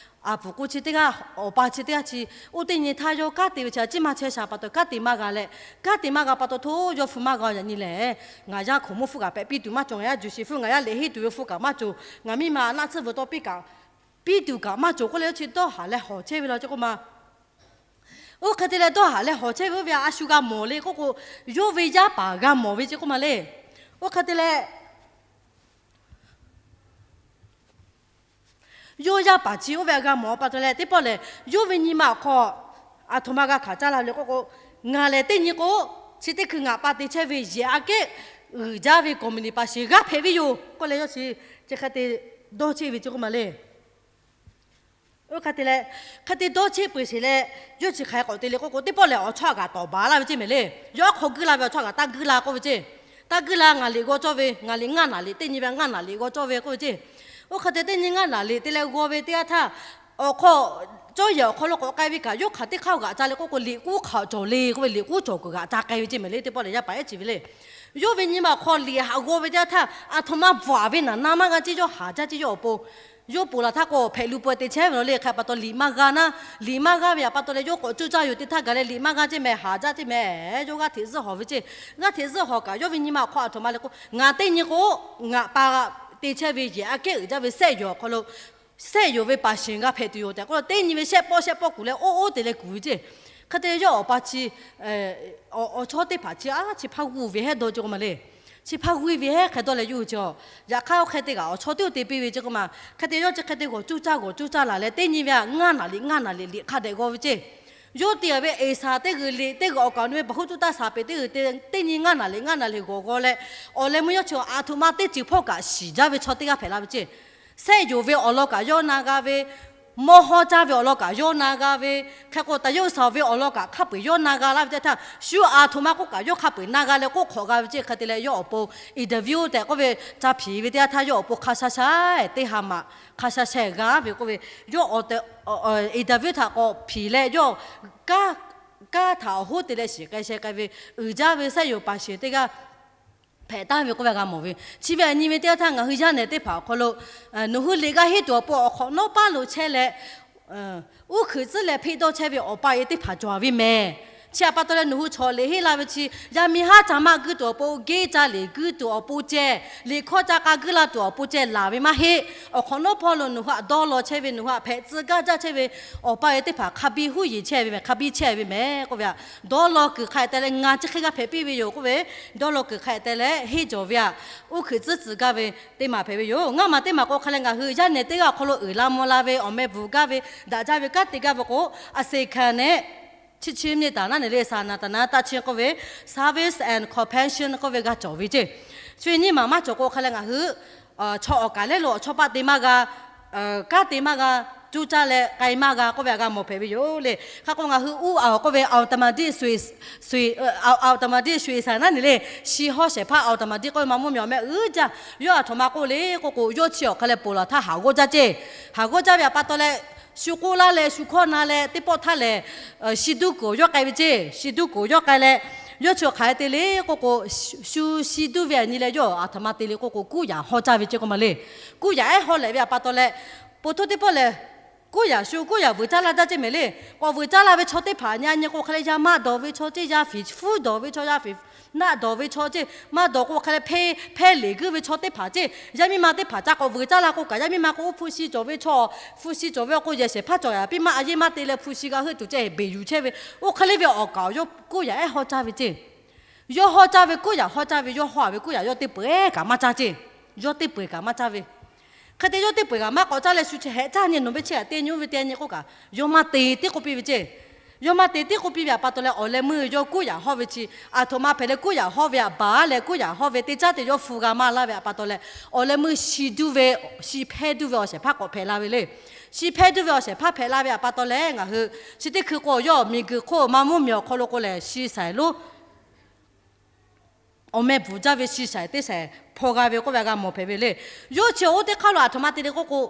aˬ puˍ k'o chi teˇ g'aˇ, awˬ pa chi teˇ g'aˇ chi oˇ teˇ nyi htaˇ yawˇ kanˉ te ve chi a ciˉ maˇ chehˇ sha pa taw, kanˉ te maˇ g'a leh, kanˉ te maˇ g'a pa taw hto yawˇ hpu maˇ g'a yaꞈ nyi lehˬ, ngaˬ yaˇ hk'oˍ monˇ hpfuhˇ kaꞈ pehꞈ piˇ tuˬ maˇ cawˬ, ngaˬ yaˇ juˬ shi hpfuhˇ ngaˬ yaˇ lehꞈ henˇ tuˬ ve hpfuhˇ kaꞈ maˇ cawˬ, ngaˬ miˇ ma naˆ tsuhˇ vuˬ taw piˇ kaꞈ piˇ tuˬ kaꞈ maˇ cawˬ k'oˆ leh, yawˇ chi dawˇ haˍ leh hawˬ chehˇ ve law ceˇ k'oˆ ma. Oˇ hk'e te leh dawˇ haˍ leh hawˬ chehˇ ve oˇ ve a shu g'a mawˬ le k'oˆ k'o, yawˇ ve yaˇ paˍ g'a mawˬ ve ceˇ k'oˆ ma le. Oˇ hk'e te leh yawˇ yaˇ paˍ chi oˇ ve a g'a mawˬ pa taw leh, teˇ pawˆ lehˬ yawˇ ve nyi ma awˬ hk'aw aˬ htoꞈ ma g'a hkanˍ caˇ la ve le k'oˆ k'o, ngaˬ lehˬ teˇ nyi k'o, chi teˇ hkui ngaˬ pa te chehˇ ve yehˬ aꞈ kehˉ uiˍ jaˇ ve kawˍ miˬ niˍ paˍ shiˍ g'aˇ hpehꞈ ve yoˬ k'oˆ leh, yawˇ chi chi hk'e te dawˇ chehˇ ve ceˇ k'oˆ ma le. Oˇ hk'e te leh, hk'e te dawˇ chehˇ peuˬ sheˍ leh, yawˇ chi hk'aˬ hk'e k'awꞈ te le k'oˆ k'o, teˇ pawˆ lehˬ awˬ chawˇ g'aꞈ tawˍ baˬ laˇ ve ceˇ mehˍ le. Yawˇ aˉ hk'aw guiˇ la ve awˬ chawˇ g'aꞈ taˇ guiˇ la k'oˆ ve ceˇ. Taˇ guiˇ la, ngaˬ liꞈ g'aw cawˇ ve, ngaˬ liꞈ ngaˇ naˍ liꞈ teˇ nyi ve ngaˇ naˍ liꞈ g'aw cawˇ ve k'oˆ ve ceˇ. Oˇ hk'e te teˇ nyi ngaˇ naˍ liꞈ te leh g'aw ve teˇ yanˇ htaˇ, awˬ hk'aw cawˇ yehˬ awˬ hk'aw lo k'awꞈ k'ai ve kaꞈ, yawˇ hk'aˬ teˇ hk'aˇ g'aꞈ ca le k'oˆ k'o, liꞈ k'uˉ hk'aꞈ cawˬ le k'oˆ ve, liꞈ k'uˉ cawˬ kuiˬ g'aꞈ ca k'ai ve ceˇ mehˍ le. Teˇ pawˆ lehˬ yaˇ paˍ ehˉ ciˍ ve le. Yawˇ ve nyi ma awˬ hk'aw liꞈ haꞈ g'aw ve teˇ yanˇ htaˇ, aˬ htoꞈ ma bvuhꞈ ve naˍ na maˇ g'a ceˇ, yawˇ haˍ jaˇ ceˇ. Yawˇ awˬ pon yawˇ ponˬ laˬ htaˇ k'o hpehꞈ lu paweh te chehˇ ve law le. Hk'e pa taw liꞈ maˇ g'a naˉ, liꞈ maˇ g'a ve pa taw leh yawˇ k'awꞈ cuˇ caˇ yoˬ teˇ htaˇ gaˬ leh liꞈ maˇ g'a ceˇ mehˍ, haˍ jaˇ ceˇ mehˍ. Yawˇ g'aˇ hteꞈ zuhˆ hawˬ ve ceˇ. G'aˇ hteꞈ zuhˆ hawˬ kaꞈ yawˇ ve nyi ma awˬ hk'aw aˬ htoꞈ ma le k'o, ngaˬ teˇ nyi k'o, ngaˬ pa te chehˇ ve yehˬ aꞈ kehˉ uiˍ jaˇ ve sehˆ yonˍ awˬ hk'aw lo sehˆ yonˍ ve paˍ shiˍ g'a hpehꞈ tuˬ yoˬ tehꞈ k'oˆ, teˇ nyi ve shehˆ pawˆ shehˆ pawˆ kuˬ leh oˇ oˇ te leh kuˬ ve ceˇ. Hk'e te yawˇ awˬ pa chi awˬ chawˇ teˇ hpaˍ chi a chi hpaˇ g'uˇ ve hehˉ dawˇ ceˇ k'oˆ ma le. Chi hpaˇ g'uˇ ve hehˉ hk'e dawˇ leh yuˬ ve ceˇ. Yaꞈ hk'aˇ oˇ hk'e te kaꞈ awˬ chawˇ teˇ oˇ te piˇ ve ceˇ k'oˆ ma. Hk'e te yawˇ chi hk'e te g'awˬ cuˇ caˇ g'awˬ cuˇ caˇ laˬ leh teˇ nyi ve a ngaˇ naˍ liꞈ ngaˇ naˍ liꞈ liꞈ hk'a dehꞈ g'aw ve ceˇ. Yawˇ te a ve Eˍsaˍ teˇ g'uiˬ liꞈ teˇ g'uiˬ awˬ kaˍ awˬ nu ve baˬ huˉ tuˉ taˇ saˍ peˍ teˇ g'uiˬ te teˇ nyi ngaˇ naˍ liꞈ ngaˇ naˍ liꞈ g'awˬ g'aw leh, awˬ leh meuˇ yawˇ chi aˬ htoꞈ ma teˇ ceuˬ hpawˇ kaꞈ shiˍ jaˇ ve chaw teˇ g'aˇ hpehꞈ la ve ceˇ. Sehˆ yonˍ ve awˬ lawn kaꞈ yawˇ na g'a ve, mawˇ hawˇ caˇ ve awˬ lawn kaꞈ yawˇ na g'a ve, hk'e k'o taˍ yawˇ saˍ ve awˬ lawn kaꞈ hk'a peu-eˬ yawˇ na g'a laˇ ve teˇ htaˇ, shu aˬ htoꞈ ma k'oˆ kaꞈ yawˇ hk'a peu-eˬ na g'a leh k'oˆ hk'awꞈ g'a ve ceˇ. Hk'e te leh yawˇ awˬ pon interview tehꞈ k'oˆ ve ca hpiˍ ve teˇ yanˇ htaˇ yawˇ awˬ pon hk'a sha sha teˇ ha maꞈ hk'a sha sha g'a ve k'oˆ ve, yawˇ awˬ tehꞈ interview htaꞈ k'awꞈ hpiˍ leh yawˇ kanˉ, kanˉ htaꞈ awˬ hoˉ te leh shiˍ k'ai sheh k'ai ve uiˍ jaˇ ve sehˆ yonˍ paˍ shiˍ teˇ g'aˇ hpehꞈ taˍ ve k'oˆ ve g'a mawˬ ve. Chi ve a nyi ve teˇ yanˇ htaˇ ngaˬ hui yaˇ nehˬ teˇ hpaˍ awˬ hk'aw lo nawˬ hui liꞈ g'a henˇ tuˬ awˬ pon awˬ hk'awꞈ nawˉ paˉ lo chehˇ leh, uˉ hkuiꞈ tcuhˉ leh hpeˆ dawˇ chehˇ ve awˬ pa e teˇ hpaˍ cawˬ ve mehˍ. Chi htaꞈ pa taw leh nawˬ hui chaw liꞈ henˇ la ve chi yaˇ miˇ haˉ ca maˇ guiˇ tuˬ awˬ pon, geˇ ca liꞈ guiˇ tuˬ awˬ pon ceh, liꞈ hkawˇ ca k'a guiˇ la tuˬ awˬ pon ceh laˬ ve maˇ heˆ. Awˬ hk'awꞈ nawˉ hpawˇ lo nawˬ hui htaꞈ dawˇ law chehˇ ve, nawˬ hui htaꞈ hpehꞈ tcuh gaˇ jaˇ chehˇ ve awˬ pa e teˇ hpaˍ hk'a biˇ huˉ yeˬ chehˇ ve mehˍ, hk'a biˇ chehˇ ve mehˍ k'oˆ ve aꞈ, dawˇ law kuiˬ hk'a te leh ngaˬ chi hk'e g'a hpehꞈ piˇ ve yoˬ k'oˆ ve, dawˇ law kuiˬ hk'a te leh henˇ cawˬ ve aꞈ, uˉ hkuiꞈ tcuhˉ tcuh gaˇ ve teˇ maˬ hpehꞈ ve yoˬ. Ngaˇ maˬ teˇ maˬ k'o hk'a leh ngaˬ hui yaˇ nehˬ teˇ g'aˇ awˬ hk'aw lo uiˍ la mvuh la ve awˬ meh bvuhˬ gaˇ ve, daꞈ jaˇ ve kanˉ te gaˇ ve k'o, a se hkanˍ nehˆ chi chi mehˍ taˍ naˉ neˬ le saˍ naˍ taˍ naˉ taˇ chi k'oˆ ve, service and compassion k'oˆ ve g'a cawˬ ve ceˇ. Chi ve nyiˇ maˬ maˇ cawˬ k'o hk'a leh ngaˬ hui chaw awˬ kaˍ lehˉ lo awˬ chawˇ paˆ te maˇ g'a, kanˉ te maˇ g'a, cuˇ caˇ leh k'ai maˇ g'a k'oˆ ve aꞈ g'a mawˬ hpehꞈ ve yoˬ le. Hk'a k'o ngaˬ hui uˉ aˬ k'oˆ ve อัตตมฤทธิ์ suiˍ, suiˍ, อัตตมฤทธิ์ suiˍ saˍ naˉ neˬ le, shi hawˉ shehˍ hpaˇ อัตตมฤทธิ์ k'oˆ ve maˇ mvuhˇ miˬ awˬ meh uiˍ jaˇ. Yawˇ aˬ htoꞈ ma k'oˆ le k'oˆ k'o, yawˇ chi awˬ hk'a leh ponˬ laˬ htaˇ haˍ g'awˇ jaˇ ceˇ. Haˍ g'awˇ jaˇ ve aꞈ pa taw leh, shu k'oˆ laˇ leh shu hkawˇ na leh teˇ pawˆ htaˇ lehˬ, shi duˇ kuiˬ yawˇ k'ai ve ceˇ. Shi duˇ kuiˬ yawˇ k'ai leh, yawˇ chi awˬ hk'aˬ hk'e te le k'oˆ k'o, shu shi duˇ ve aꞈ nyi leh yawˇ aˬ htoꞈ ma te le k'oˆ k'o, kuˉ yaꞈ hawˇ caˇ ve ceˇ k'oˆ ma le. Kuˉ yaꞈ ehˉ hawˇ lehꞈ ve aꞈ pa taw leh, po htoˇ teˇ pawˆ lehˬ, kuˉ yaꞈ shu kuˉ yaꞈ vuiˬ caˇ laˇ jaˇ ceˇ mehˍ le. K'awꞈ vuiˬ caˇ la ve chaw teˇ hpaˍ nyi a nyi k'o hk'a leh yaˇ maˇ dawˬ ve chaw ceˇ, yaˇ fiˍ fuˉ dawˬ ve chaw, yaˇ fiˍ naˆ dawˬ ve chaw ceˇ, maˇ dawˬ k'o hk'a leh hpehˇ hpehˇ leˬ guiˇ ve chaw teˇ hpaˍ ceˇ, yaˇ miˇ ma teˇ hpaˍ ca k'awꞈ vuiˬ caˇ la k'o kaꞈ, yaˇ miˇ ma k'o oˇ hpu shi cawˬ ve chaw, hpu shi cawˬ ve k'o yehˬ shehˍ hpaˇ cawˬ yaꞈ piˇ maˇ a yeˇ maˇ te leh hpu shi g'a heuˆ tuˬ ceˇ beˬ yuˬ chehˇ ve, oˇ hk'e le ve awˬ kaˍ awˬ yawˇ kuˉ yaꞈ ehˉ hawˇ caˇ ve ceˇ. Yawˇ hawˇ caˇ ve kuˉ yaꞈ hawˇ caˇ ve, yawˇ hawˇ ve kuˉ yaꞈ yawˇ teˇ peuˬ kaꞈ maˇ caˇ ceˇ. Yawˇ teˇ peuˬ kaꞈ maˇ caˇ ve. Hk'e te yawˇ teˇ peu-eˬ g'aꞈ maˇ k'awꞈ caˇ leh shu chi hehꞈ caˇ nyi nawˬ ve chehˇ kaꞈ teˇ nyi oˇ ve teˇ nyi k'oˆ kaꞈ, yawˇ maˇ te tiˉ k'oˆ piˇ ve ceˇ. Yawˇ maˇ te tiˉ k'oˆ piˇ ve aꞈ pa taw leh awˬ leh meuˇ yawˇ kuˉ yaꞈ hawˇ ve chi, aˬ htoꞈ ma hpehꞈ leh kuˉ yaꞈ hawˇ ve aꞈ baˬ leh kuˉ yaꞈ hawˇ ve teˇ caˉ te yawˇ hpu g'a maˇ laˇ ve aꞈ pa taw leh, awˬ leh meuˇ shi duˇ ve, shi hpehˇ duˇ ve awˬ shehˍ hpaˇ k'awꞈ hpehꞈ la ve le. Shi hpehˇ duˇ ve awˬ shehˍ hpaˇ hpehꞈ la ve aꞈ pa taw leh ngaˬ hui chi teˇ hkui k'o yawˇ miˬguiˬ hk'oˆ maˇ mvuhˇ miˬ awˬ hk'aw lo k'o lehˬ shi shaiˍ lonˉ awˬ meh bvuhˬ jaˇ ve shi shaiˍ teˇ shaiˍ hpaw g'a ve k'oˆ ve g'a mawˬ hpehꞈ ve le. Yawˇ chi oˇ teˇ hk'aˇ lo aˬ htoꞈ ma te le k'oˆ k'o,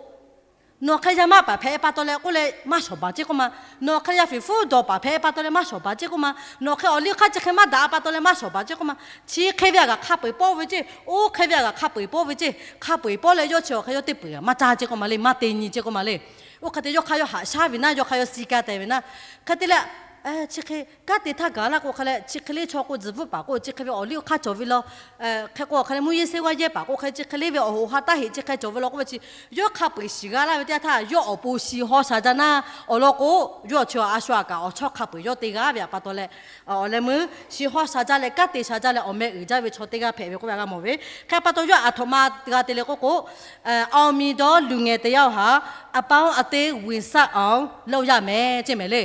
nawˬ hk'e yaˇ maˇ paˍ hpehꞈ pa taw leh k'oˆ leh maˇ shawˍ baˬ ceˇ k'oˆ ma. Nawˬ hk'e yaˇ fiˍ fuˉ dawˬ paˍ hpehꞈ pa taw leh maˇ shawˍ baˬ ceˇ k'oˆ ma. Nawˬ hk'e awˬ liˇ hk'aˇ chi hk'e maˇ daꞈ pa taw leh maˇ shawˍ baˬ ceˇ k'oˆ ma. Chi hk'e ve aꞈ g'aꞈ hk'a peu-eˬ pawˆ ve ceˇ, oˇ hk'e ve aꞈ g'aꞈ hk'a peu-eˬ pawˆ ve ceˇ, hk'a peu-eˬ pawˆ leh yawˇ chi awˬ hk'e yawˇ teˇ peu-eˬ g'aꞈ maˇ caˇ ceˇ k'oˆ ma le, maˇ te nyi ceˇ k'oˆ ma le. Oˇ hk'e te yawˇ hk'aˇ yawˇ haꞈ shaˉ ve naˉ, yawˇ hk'aˇ yawˇ si ka tehˬ ve naˉ. Hk'e te leh, chi hk'e kanˉ te htaˇ gaˬ laˇ k'o hk'e leh chi hk'e le chaw k'o tzuhˬ bvuhˆ paˍ k'o chi hk'e ve awˬ liˇ awˬ hk'aˇ cawˬ ve law, hk'e k'o awˬ hk'e leh mvuhˇ yeˇ seˇ g'aˇ yehˇ paˍ k'o hk'e chi hk'e le ve awˬ hoꞈ ha taˇ heꞈ chi hk'e cawˬ ve law k'oˆ ve chi, yawˇ hk'a peu-eˬ shiˍ g'a laˇ ve teˇ yanˇ htaˇ yawˇ awˬ pon shi hawˇ sha jaˇ naˉ. Awˬ lawn k'o, yawˇ chi a shu aꞈ kaꞈ awˬ chawˇ hk'a peu-eˬ yawˇ te g'a ve aꞈ pa taw leh, awˬ leh meuˇ shi hawˇ sha jaˇ leh kanˉ te sha jaˇ leh awˬ meh uiˍ jaˇ ve chaw teˇ g'aˇ hpehꞈ ve k'oˆ ve g'a mawˬ ve. Hk'e pa taw yawˇ aˬ htoꞈ ma g'a te le k'oˆ k'o, အောင်မြင်သောလူငယ်တစ်ယောက်ဟာ အပေါင်းအသင်းဝင်ဆက်အောင်လုပ်ရမယ် ceˇ mehˍ le.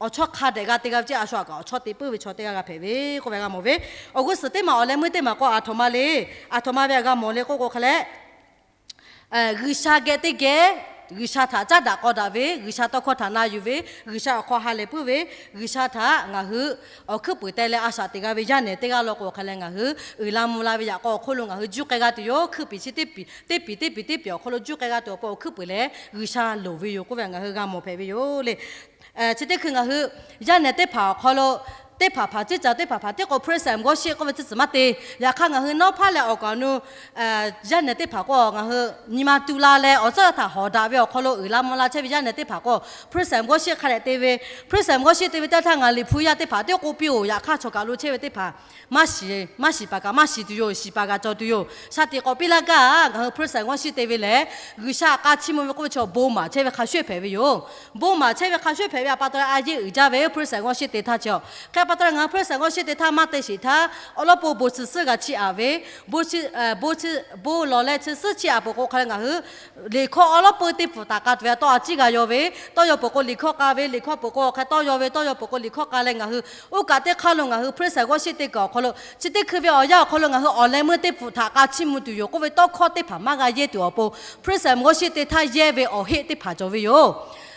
Awˬ chawˇ hk'a dehꞈ g'a te g'a ve ceˇ, a shu aꞈ kaꞈ awˬ chawˇ te puiˉ ve chaw teˇ g'aˇ g'a hpehꞈ ve k'oˆ ve g'a mawˬ ve. Awˬ g'uˇ suhˍ teˇ maˬ awˬ leh meuˇ teˇ maˬ k'o aˬ htoꞈ ma le, aˬ htoꞈ ma ve g'a mawˬ le k'oˆ k'o hk'e leh, G'uiˬsha geh teˇ geh, G'uiˬsha htaꞈ caˉ daꞈ k'aw daꞈ ve, G'uiˬsha tawˇ hkawˇ htaꞈ na yuˬ ve, G'uiˬsha awˬ hk'aw ha lehˬ puiˉ ve, G'uiˬsha htaꞈ ngaˬ hui awˬ hkuiˉ puiˍ teh leh a shaꞈ teꞈ g'a ve yaˇ nehˬ teˇ g'aˇ law k'o hk'e leh ngaˬ hui uiˍ la mvuh la ve yaꞈ k'aw awˬ hk'oˆ lo ngaˬ hui juˇ k'ai g'a tuˬ yoˬ. Hkuiˉ piˍ chi teˇ piˍ, teˇ piˍ teˇ piˍ teˇ piˍ awˬ hk'aw lo juˇ k'ai g'a tuˬ awˬ pon awˬ hkuiˉ puiˍ leh G'uiˬsha loˍ ve yoˬ k'oˆ ve ngaˬ hui g'a mawˬ hpehꞈ ve yoˬ le. Chi teˇ hkui ngaˬ hui yaˇ nehˬ teˇ hpaˍ awˬ hk'aw lo teˇ hpaˍ hpaˍ ciˉ caˬ teˇ hpaˍ hpaˍ tiˉ k'o praise and worship k'oˆ ve tcuhˉ tcuhˍ maˇ te. Yaꞈ hk'aˇ ngaˬ hui nawˉ hpaˇ leh awˬ kaˍ awˬ nu yaˇ nehˬ teˇ hpaˍ k'o ngaˬ hui nyi ma tu la leh awˬ tcuhˉ htaꞈ hawˍ daꞈ ve awˬ hk'aw lo uiˍ la mvuh la chehˇ ve yaˇ nehˬ teˇ hpaˍ k'o praise and worship hk'a dehꞈ te ve, praise and worship te ve teˇ htaˇ ngaˬ Liꞈ hpu yaˇ teˇ hpaˍ tiˉ k'oˆ piˇ-oˬ. Yaꞈ hk'aˇ chaw kaˬ lo chehˇ ve teˇ hpaˍ maˇ shiˍ, maˇ shiˍ paˍ kaꞈ maˇ shiˍ tuˬ yoˬ. Shiˍ paˍ kaꞈ cawˬ tuˬ yoˬ. Sha tiꞈ k'awꞈ piˇ laˇ gaˇ, ngaˬ hui praise and worship te ve lehˬ, G'uiˬsha htaꞈ k'a chiˇ mvuh ve k'oˆ ve chaw bon maˍ chehˇ ve hk'a shuˍ hpehꞈ ve yoˬ. Bon maˍ chehˇ ve hk'a shuˍ hpehꞈ ve aꞈ pa taw leh a yeˇ uiˍ jaˇ ve praise and worship te htaˇ chi a. Hk'e pa taw leh ngaˬ hui praise and worship te htaˇ maˇ te sheˍ htaˇ, awˬ lawn pon bon chi suhˉ g'a chiˇ aꞈ ve, bon lawˬ leh chi suhˉ chiˇ aꞈ peuˬ k'o hk'a leh ngaˬ hui liꞈ hkawˇ awˬ lawn pon teˇ pfuhˍ htaꞈ k'a tuˬ ve tawˇ a ciˉ g'a yaw ve, tawˇ yaw peuˬ k'o liꞈ hkawˇ k'a ve, liꞈ hkawˇ peuˬ k'o hk'e tawˇ yaw ve, tawˇ yaw peuˬ k'o liꞈ hkawˇ k'a leh ngaˬ hui oˇ kaꞈ teˇ hk'aˇ lo ngaˬ hui praise and worship te kaꞈ awˬ hk'aw lo chi teˇ hkui ve awˬ yanˇ awˬ hk'aw lo ngaˬ hui awˬ leh meuˇ teˇ pfuhˍ htaꞈ k'a chiˇ mvuh tuˬ yoˬ k'oˆ ve tawˇ hkawˇ teˇ hpaˍ maˇ g'a yehˇ tuˬ awˬ pon praise and worship te htaˇ yehˇ ve awˬ heˆ teˇ hpaˍ cawˬ ve yoˬ.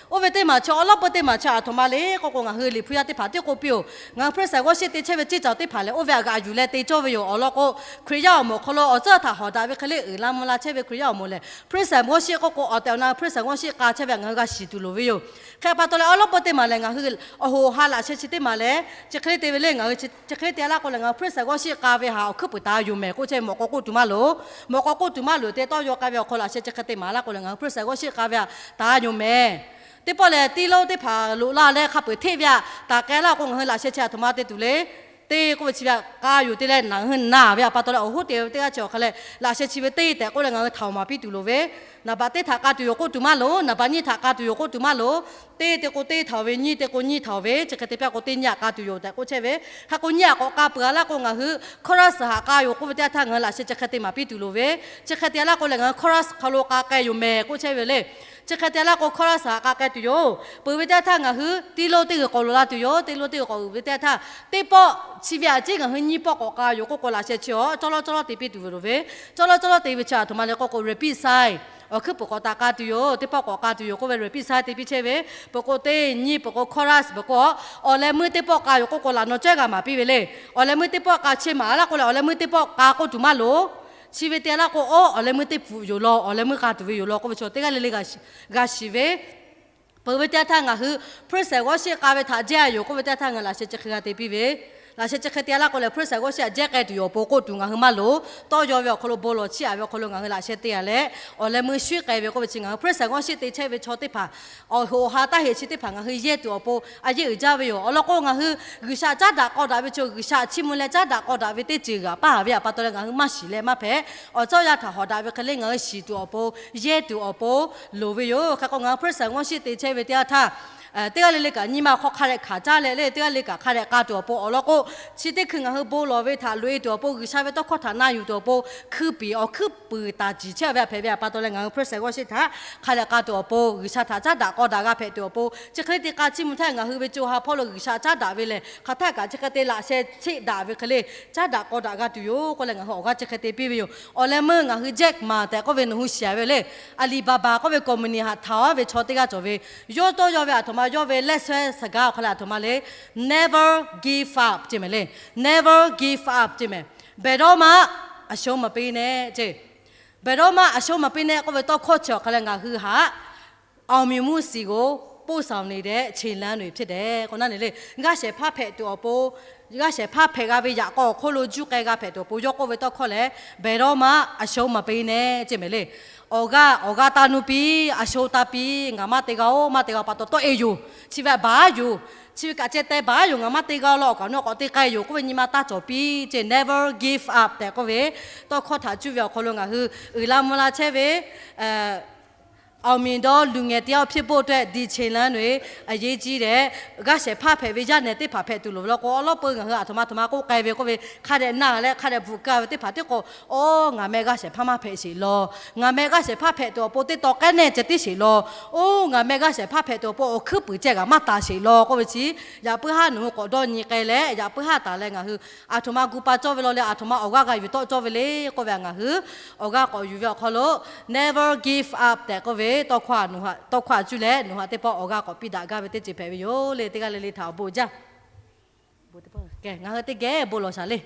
Oˇ ve teˇ maˬ chi awˬ lawn pon teˇ maˬ chi aˬ htoꞈ ma le k'oˆ k'o ngaˬ hui Liꞈ hpu yaˇ teˇ hpaˍ tiˉ k'oˆ piˇ-oˬ. Ngaˬ hui praise and worship te chehˇ ve ceˇ caˬ teˇ hpaˍ lehˬ oˇ ve aꞈ g'aꞈ yuˬ leh te cawˇ ve yoˬ. Awˬ lawn k'o Hkriꞈ yaˇ awˬ moˍ awˬ hk'aw lo awˬ tcuhˉ htaꞈ hawˍ daꞈ ve hk'e le uiˍ la mvuh la chehˇ ve Hkriꞈ yaˇ awˬ moˍ lehˬ praise and worship k'oˆ k'o awˬ tehˬ awˬ na praise and worship k'a chehˇ ve ngaˬ hui g'a shiˍ tuˬ loˍ ve yoˬ. Hk'e pa taw leh awˬ lawn pon teˇ maˬ lehˬ ngaˬ hui awˬ hoꞈ awˬ ha laꞈ sheh chi teˇ maˬ lehˬ chi hk'e le te ve le, ngaˬ hui chi hk'e le te laˇ k'o lehˬ ngaˬ hui praise and worship k'a ve htaꞈ awˬ hkuiˉ puiˍ taˍ yoˬ mehˍ k'oˆ chehˇ ve mawꞈ k'aw k'oˆ tuˬ maˇ loˍ. Mawꞈ k'aw k'oˆ tuˬ maˇ loˍ te tawˇ yaw k'ai ve awˬ hk'aw laꞈ sheh chi hk'e te maˍ laˇ k'o lehˬ ngaˬ hui praise and worship k'a ve htaꞈ taˍ yoˬ mehˍ. Teˇ pawˆ lehˬ tiˇ lonˉ teˇ hpaˍ loꞈ la leh hk'a peu-eˬ hteˆ ve htaꞈ taˍ k'ai laˇ k'o ngaˬ hui laꞈ sheh chi aˬ htoꞈ ma te tuˬ le. Teˇ k'oˆ ve chi ve htaꞈ k'a yoˬ te leh ngaˬ hui naˬ ve aꞈ pa taw leh awˬ hoˉ te ve teˇ g'aˇ chi awˬ hk'a leh laꞈ sheh chi ve teˇ tehꞈ k'oˆ leh ngaˬ hui htaꞈ awˬ maˍ piˇ tuˬ loˍ ve, naˍ baꞈ teˇ htaꞈ k'a tuˬ yoˬ k'oˆ tuˬ maˇ loˍ, naˍ baꞈ nyiˇ htaꞈ k'a tuˬ yoˬ k'oˆ tuˬ maˇ loˍ. Teˇ te k'o teˇ htaꞈ-oˬ ve, nyiˇ te k'o nyiˇ htaꞈ-oˬ ve, chi hk'e te piˇ k'o teˇ nyiˇ htaꞈ k'a tuˬ yoˬ tehꞈ k'oˆ chehˇ ve. Hk'e k'o nyiˇ htaꞈ k'awꞈ k'a peuˬ-a laˇ k'o ngaˬ hui chorus htaꞈ k'a yoˬ k'oˆ ve teˇ yanˇ htaˇ ngaˬ hui laꞈ sheh chi hk'e te maˍ piˇ tuˬ loˍ ve, chi hk'e te-a laˇ k'o lehˬ ngaˬ hui chorus hk'aw lo k'a k'ai yoˬ mehˍ k'oˆ chehˇ ve le. Chi hk'e te-a laˇ k'o chorus htaꞈ k'a k'ai tuˬ yoˬ. Peuˬ ve teˇ yanˇ htaˇ ngaˬ hui tiˇ lonˉ teˇ g'uiˬ k'awꞈ loꞈ la tuˬ yoˬ. Teˇ lonˉ teˇ g'uiˬ k'awꞈ loꞈ ve teˇ yanˇ htaˇ teˇ pawˆ chi ve htaꞈ ceˉ ngaˬ hui nyiˇ pawˆ k'awꞈ k'a yoˬ k'oˆ k'o laꞈ sheh chi awˬ cawˇ lawˇ cawˇ lawˇ te piˇ tuˬ ve loˍ ve, cawˇ lawˇ cawˇ lawˇ te ve chi aˬ htoꞈ ma le k'oˆ k'o rapid sign awˬ hkuiˉ puiˍ k'awꞈ taˍ k'a tuˬ yoˬ. Teˇ pawˆ k'awꞈ k'a tuˬ yoˬ k'oˆ ve rapid sign te piˇ chehˇ ve, peuˬ k'o teˇ nyiˇ peuˬ k'o chorus peuˬ k'o, awˬ leh meuˇ teˇ pawˆ k'a yoˬ k'oˆ k'o laꞈ naw cawehˇ g'a maˍ piˇ ve le. Awˬ leh meuˇ teˇ pawˆ k'a chehˇ maˍ laˇ k'o lehˬ awˬ leh meuˇ teˇ pawˆ k'a k'oˆ tuˬ maˇ loˍ. Chi ve te-a laˇ k'o, oˇ awˬ leh meuˇ teˇ pfuhˍ yoˬ law, awˬ leh meuˇ k'a tuˬ ve yoˬ law k'oˆ ve chaw teˇ g'aˇ le le g'a shiˍ ve. Peuˬ ve teˇ yanˇ htaˇ ngaˬ hui praise and worship k'a ve htaꞈ jehˇ-a yoˬ k'oˆ ve teˇ yanˇ htaˇ ngaˬ laꞈ sheh chi hk'e g'a te piˇ ve, laꞈ sheh chi hk'e te-a laˇ k'o lehˬ praise and worship htaꞈ jehˇ k'ai tuˬ yoˬ awˬ pon k'oˆ tuˬ ngaˬ hui maˇ loˍ. Tawˇ yaw ve awˬ hk'aw lo bon lawˬ chiˇ aꞈ ve awˬ hk'aw lo ngaˬ hui laꞈ sheh te-a leh, awˬ leh meuˇ shuiˉ k'ai ve k'oˆ ve chi ngaˬ hui praise and worship te chehˇ ve chaw teˇ hpaˍ awˬ hoꞈ awˬ ha taˇ heꞈ chi teˇ hpaˍ ngaˬ hui yehˇ tuˬ awˬ pon a yeˇ uiˍ jaˇ ve yoˬ. Awˬ lawn k'o ngaˬ hui G'uiˬsha caˉ daꞈ k'aw daꞈ ve chi G'uiˬsha chiˇ mvuh leh caˉ daꞈ k'aw daꞈ ve teˇ ceuˬ g'aꞈ paˇ haˍ ve aꞈ pa taw leh ngaˬ hui maˇ shiˍ leh maˇ hpehꞈ. Awˬ cawˇ yaˇ htaꞈ hawˍ daꞈ ve hk'e le ngaˬ hui shiˍ tuˬ awˬ pon, yehˇ tuˬ awˬ pon loˍ ve yoˬ. Hk'e k'o ngaˬ hui praise and worship te chehˇ ve teˇ yanˇ htaˇ teˇ g'aˇ le le kaꞈ nyi ma awˬ hk'aw hk'a dehꞈ hkanˍ caˇ leh le, teˇ g'aˇ le kaꞈ hk'a dehꞈ k'a tuˬ awˬ pon awˬ lawn k'o, chi teˇ hkui ngaˬ hui bon lawˬ ve htaꞈ loꞈ-e tuˬ awˬ pon, G'uiˬsha ve tawˇ hkawˇ htaꞈ na yuˬ tuˬ awˬ pon, hkui piˍ awˬ hkuiˉ puiˍ taˍ ciˍ chehˇ ve a hpehꞈ ve a pa taw leh, ngaˬ hui hpu shehˍ g'awˇ sheˆ htaꞈ hk'a dehꞈ k'a tuˬ awˬ pon, G'uiˬsha htaꞈ caˉ daꞈ k'aw daꞈ g'a hpehꞈ tuˬ awˬ pon, chi hk'e le te k'a chiˇ mvuh htaˇ ngaˬ hui ve co ha hpawˇ lo G'uiˬsha caˉ daꞈ ve lehˬ, hk'aˬ htaˇ kaꞈ chi hk'e te laꞈ sheh cheˆ daꞈ ve hk'e le, caˉ daꞈ k'aw daꞈ g'a tuˬ yoˬ k'oˆ leh ngaˬ hui awˬ g'aˇ chi hk'e te piˇ ve yoˬ. Awˬ leh meuˇ ngaˬ hui Jack Ma tehꞈ k'oˆ ve nawˬ hui shiˍ ve le, Alibaba k'oˆ ve company htaꞈ htaˍ ve chaw teˇ g'aˇ cawˬ ve, yawˇ tawˇ yaw ve a htoꞈ ma yawˇ ve lehˆ shehˍ hpaˇ awˬ hk'aw leh a htoꞈ ma le, never give up ceˇ mehˍ le. Never give up ceˇ mehˍ. ဘယ်တော့မှ အရှုံးမပေးနဲ့ ceˇ. ဘယ်တော့မှ အရှုံးမပေးနဲ့ k'oˆ ve tawˇ hkawˇ chi awˬ hk'aw leh ngaˬ hui htaꞈ အောင်မြင်မှုဆီကို ပို့ဆောင်နေတဲ့ ခြေလှမ်းတွေ ဖြစ်တယ် k'o naˉ ne le, g'aˇ shehˍ hpaˇ hpehꞈ tuˬ awˬ pon, g'aˇ shehˍ hpaˇ hpehꞈ g'a ve yaꞈ k'aw awˬ hk'oˆ lo juˇ k'ai g'a hpehꞈ tuˬ awˬ pon yawˇ k'oˆ ve tawˇ hkawˇ lehˬ, ဘယ်တော့မှ အရှုံးမပေးနဲ့ ceˇ mehˍ le. Awˬ g'aˇ awˬ g'aˇ taˇ nuˇ piˇ, a sho taˇ piˇ, ngaˬ maˇ te g'a-oˬ, maˇ te g'a pa taw tawˆ e yoˬ, chi ve baˬ yoˬ, chi ve kaꞈ ceh teh baˬ yoˬ, ngaˬ maˇ te g'a law, awˬ kaꞈ nawˬ k'awꞈ te k'ai yoˬ k'oˆ ve nyi ma taˇ cawˬ piˇ ceˇ. Never give up tehꞈ k'oˆ ve tawˇ hkawˇ htaꞈ cuˇ ve awˬ hk'aw lo ngaˬ hui uiˍ la mvuh la chehˇ ve အောင်မြင်သောလူငယ်တစ်ယောက်ဖြစ်ဖို့အတွက် ဒီခြေလှမ်းတွေ အရေးကြီးတယ်. G'aˇ shehˍ hpaˇ hpehꞈ ve yaˇ nehˬ teˇ hpaˍ hpehꞈ tuˬ loˍ ve law k'o, awˉ lawˉ peu ngaˬ hui a htoꞈ ma a htoꞈ ma k'oˆ k'ai ve k'oˆ ve hk'a dehꞈ na leh hk'a dehꞈ bvuhꞈ kaˇ ve teˇ hpaˍ tiˉ k'o, oˇ ngaˬ meh g'aˇ shehˍ hpaˇ maˇ hpehꞈ sheˍ law, ngaˬ meh g'aˇ shehˍ hpaˇ hpehꞈ tuˬ awˬ pon teˇ taw k'ehˉ nehˇ ceh tiˉ sheˍ law, oˇ ngaˬ meh g'aˇ shehˍ hpaˇ hpehꞈ tuˬ awˬ pon awˬ hkuiˉ puiˍ ceh g'aꞈ maˇ taˍ sheˍ law k'oˆ ve chi, yaꞈ puiˉ haˉ nawˬ hui k'awꞈ dawˇ nyi k'ai leh, yaꞈ puiˉ haˉ taˍ leh ngaˬ hui a htoꞈ ma gu pa cawˇ ve law leh a htoꞈ ma awˬ g'aˇ g'a yuˬ tawˆ cawˇ ve le k'oˆ ve a ngaˬ hui awˬ g'aˇ k'awꞈ yuˬ ve awˬ hk'aw lo never give up tehꞈ k'oˆ ve tawˇ hkawˇ a cuˇ leh nawˬ hui teˇ pawˆ awˬ g'aˇ k'awꞈ piˇ daꞈ gaˇ ve teˇ ceuˬ hpehꞈ ve yoˬ le. Teˇ g'aˇ le le htaꞈ awˬ bon jaˇ. Ngaˬ hui teˇ geh bon lawˬ shaˍ le.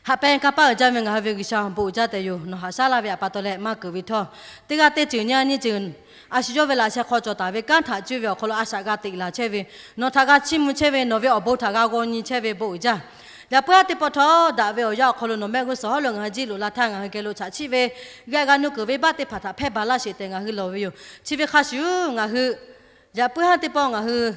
Haꞈ pehnˇ kanˇ paˆ uiˍ jaˇ ve ngaˬ hui ve G'uiˬsha awˬ bon uiˍ jaˇ tehꞈ yoˬ. Nawˬ haꞈ shaˉ laˇ ve a pa taw leh maˇ keunˍ ve htawˇ, teˇ g'aˇ teˇ ceuˬ nyi a nyi ceuˬ a shu yawˇ ve laꞈ sheh hk'aw cawˬ taˍ ve kanˉ htaꞈ cuˇ ve awˬ hk'aw lo a shaꞈ g'a teꞈ laˬ chehˇ ve, nawˬ htaꞈ g'a chiˇ mvuh chehˇ ve, nawˬ ve awˬ bon htaꞈ g'a g'aw nyi chehˇ ve bon uiˍ jaˇ. Yaꞈ puiˉ haˉ teˇ pawˆ htawˇ daꞈ ve awˬ yanˇ awˬ hk'aw lo nawˬ mehˆ g'uˇ suhˍ hawˉ lo ngaˬ hui jiˇ loꞈ la htaˇ ngaˬ hui geh lo chaꞈ chiˆ ve, g'a g'a nuˇ keunˍ ve baˆ teˇ hpaˍ htaꞈ hpehˇ baˬ laˇ sheˍ tehꞈ ngaˬ hui lawˬ ve yoˬ. Chi ve hk'a shuˍ ngaˬ hui yaꞈ puiˉ haˉ teˇ pawˆ ngaˬ hui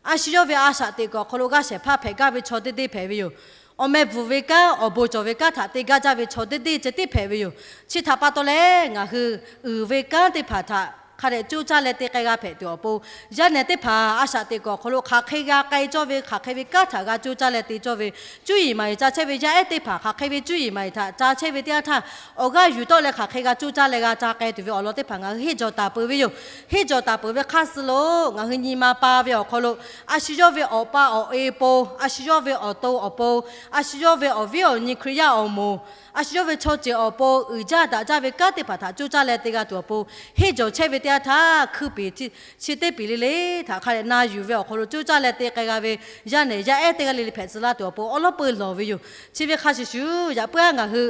a shu yawˇ ve a shaꞈ teꞈ kuiˬ awˬ hk'aw lo g'aˇ shehˍ hpaˇ hpehꞈ gaˇ ve chaw teˇ deˇ hpehꞈ ve yoˬ. Awˬ meh bvuhˬ ve kanˉ, awˬ bon cawˬ ve kanˉ htaꞈ te gaˇ jaˇ ve chaw teˇ deˇ ceh tiˉ hpehꞈ ve yoˬ. Chi htaꞈ pa taw leh ngaˬ hui uiˍ ve kanˉ teˇ hpaˍ htaꞈ hk'a dehꞈ coˇ caˇ leh te k'ai g'a hpehꞈ tuˬ awˬ pon, yaˇ nehˬ teˇ hpaˍ a shaꞈ teꞈ kuiˬ awˬ hk'aw lo hk'aˬ hk'e g'a k'ai cawˇ ve, hk'aˬ hk'e ve kanˉ htaꞈ g'a coˇ caˇ leh te cawˇ ve, cuˇ yiˍ maˍ yiˍ ca chehˇ ve yaˇ ehˉ teˇ hpaˍ hk'aˬ hk'e ve cuˇ yiˍ maˍ yiˍ htaꞈ ca chehˇ ve teˇ yanˇ htaˇ, awˬ g'aˇ yuˬ tawˆ leh hk'aˬ hk'e g'a coˇ caˇ leh g'a ca k'ai tuˬ ve awˬ lawn teˇ hpaˍ ngaˬ hui henˇ jawˬ taˍ peuˬ ve yoˬ. Henˇ jawˬ taˍ peuˬ ve hk'aˇ suh lo ngaˬ hui nyi ma pa ve awˬ hk'aw lo a shu yawˇ ve awˬ pa awˬ e pon, a shu yawˇ ve awˬ to awˬ pon, a shu yawˇ ve awˬ viˉ awˬ nyi Hkriꞈ yaˇ awˬ moˍ, a shu yawˇ ve chaw ceuˬ awˬ pon uiˍ jaˇ daꞈ jaˇ ve kanˉ teˇ hpaˍ htaꞈ coˇ caˇ leh te g'a tuˬ awˬ pon, henˇ jawˬ chehˇ ve teˇ yanˇ htaˇ hkui peˍ chi teˇ peˍ le le htaꞈ hk'a dehꞈ na yuˬ ve awˬ hk'aw lo coˇ caˇ leh te k'ai g'a ve yaˇ nehˬ yaˇ ehˉ teˇ g'aˇ le le hpehꞈ tcuh laˇ tuˬ awˬ pon awˉ lawˉ peu lawˬ ve yoˬ. Chi ve hk'a shuˍ shuˍ yaꞈ puiˉ haˉ ngaˬ hui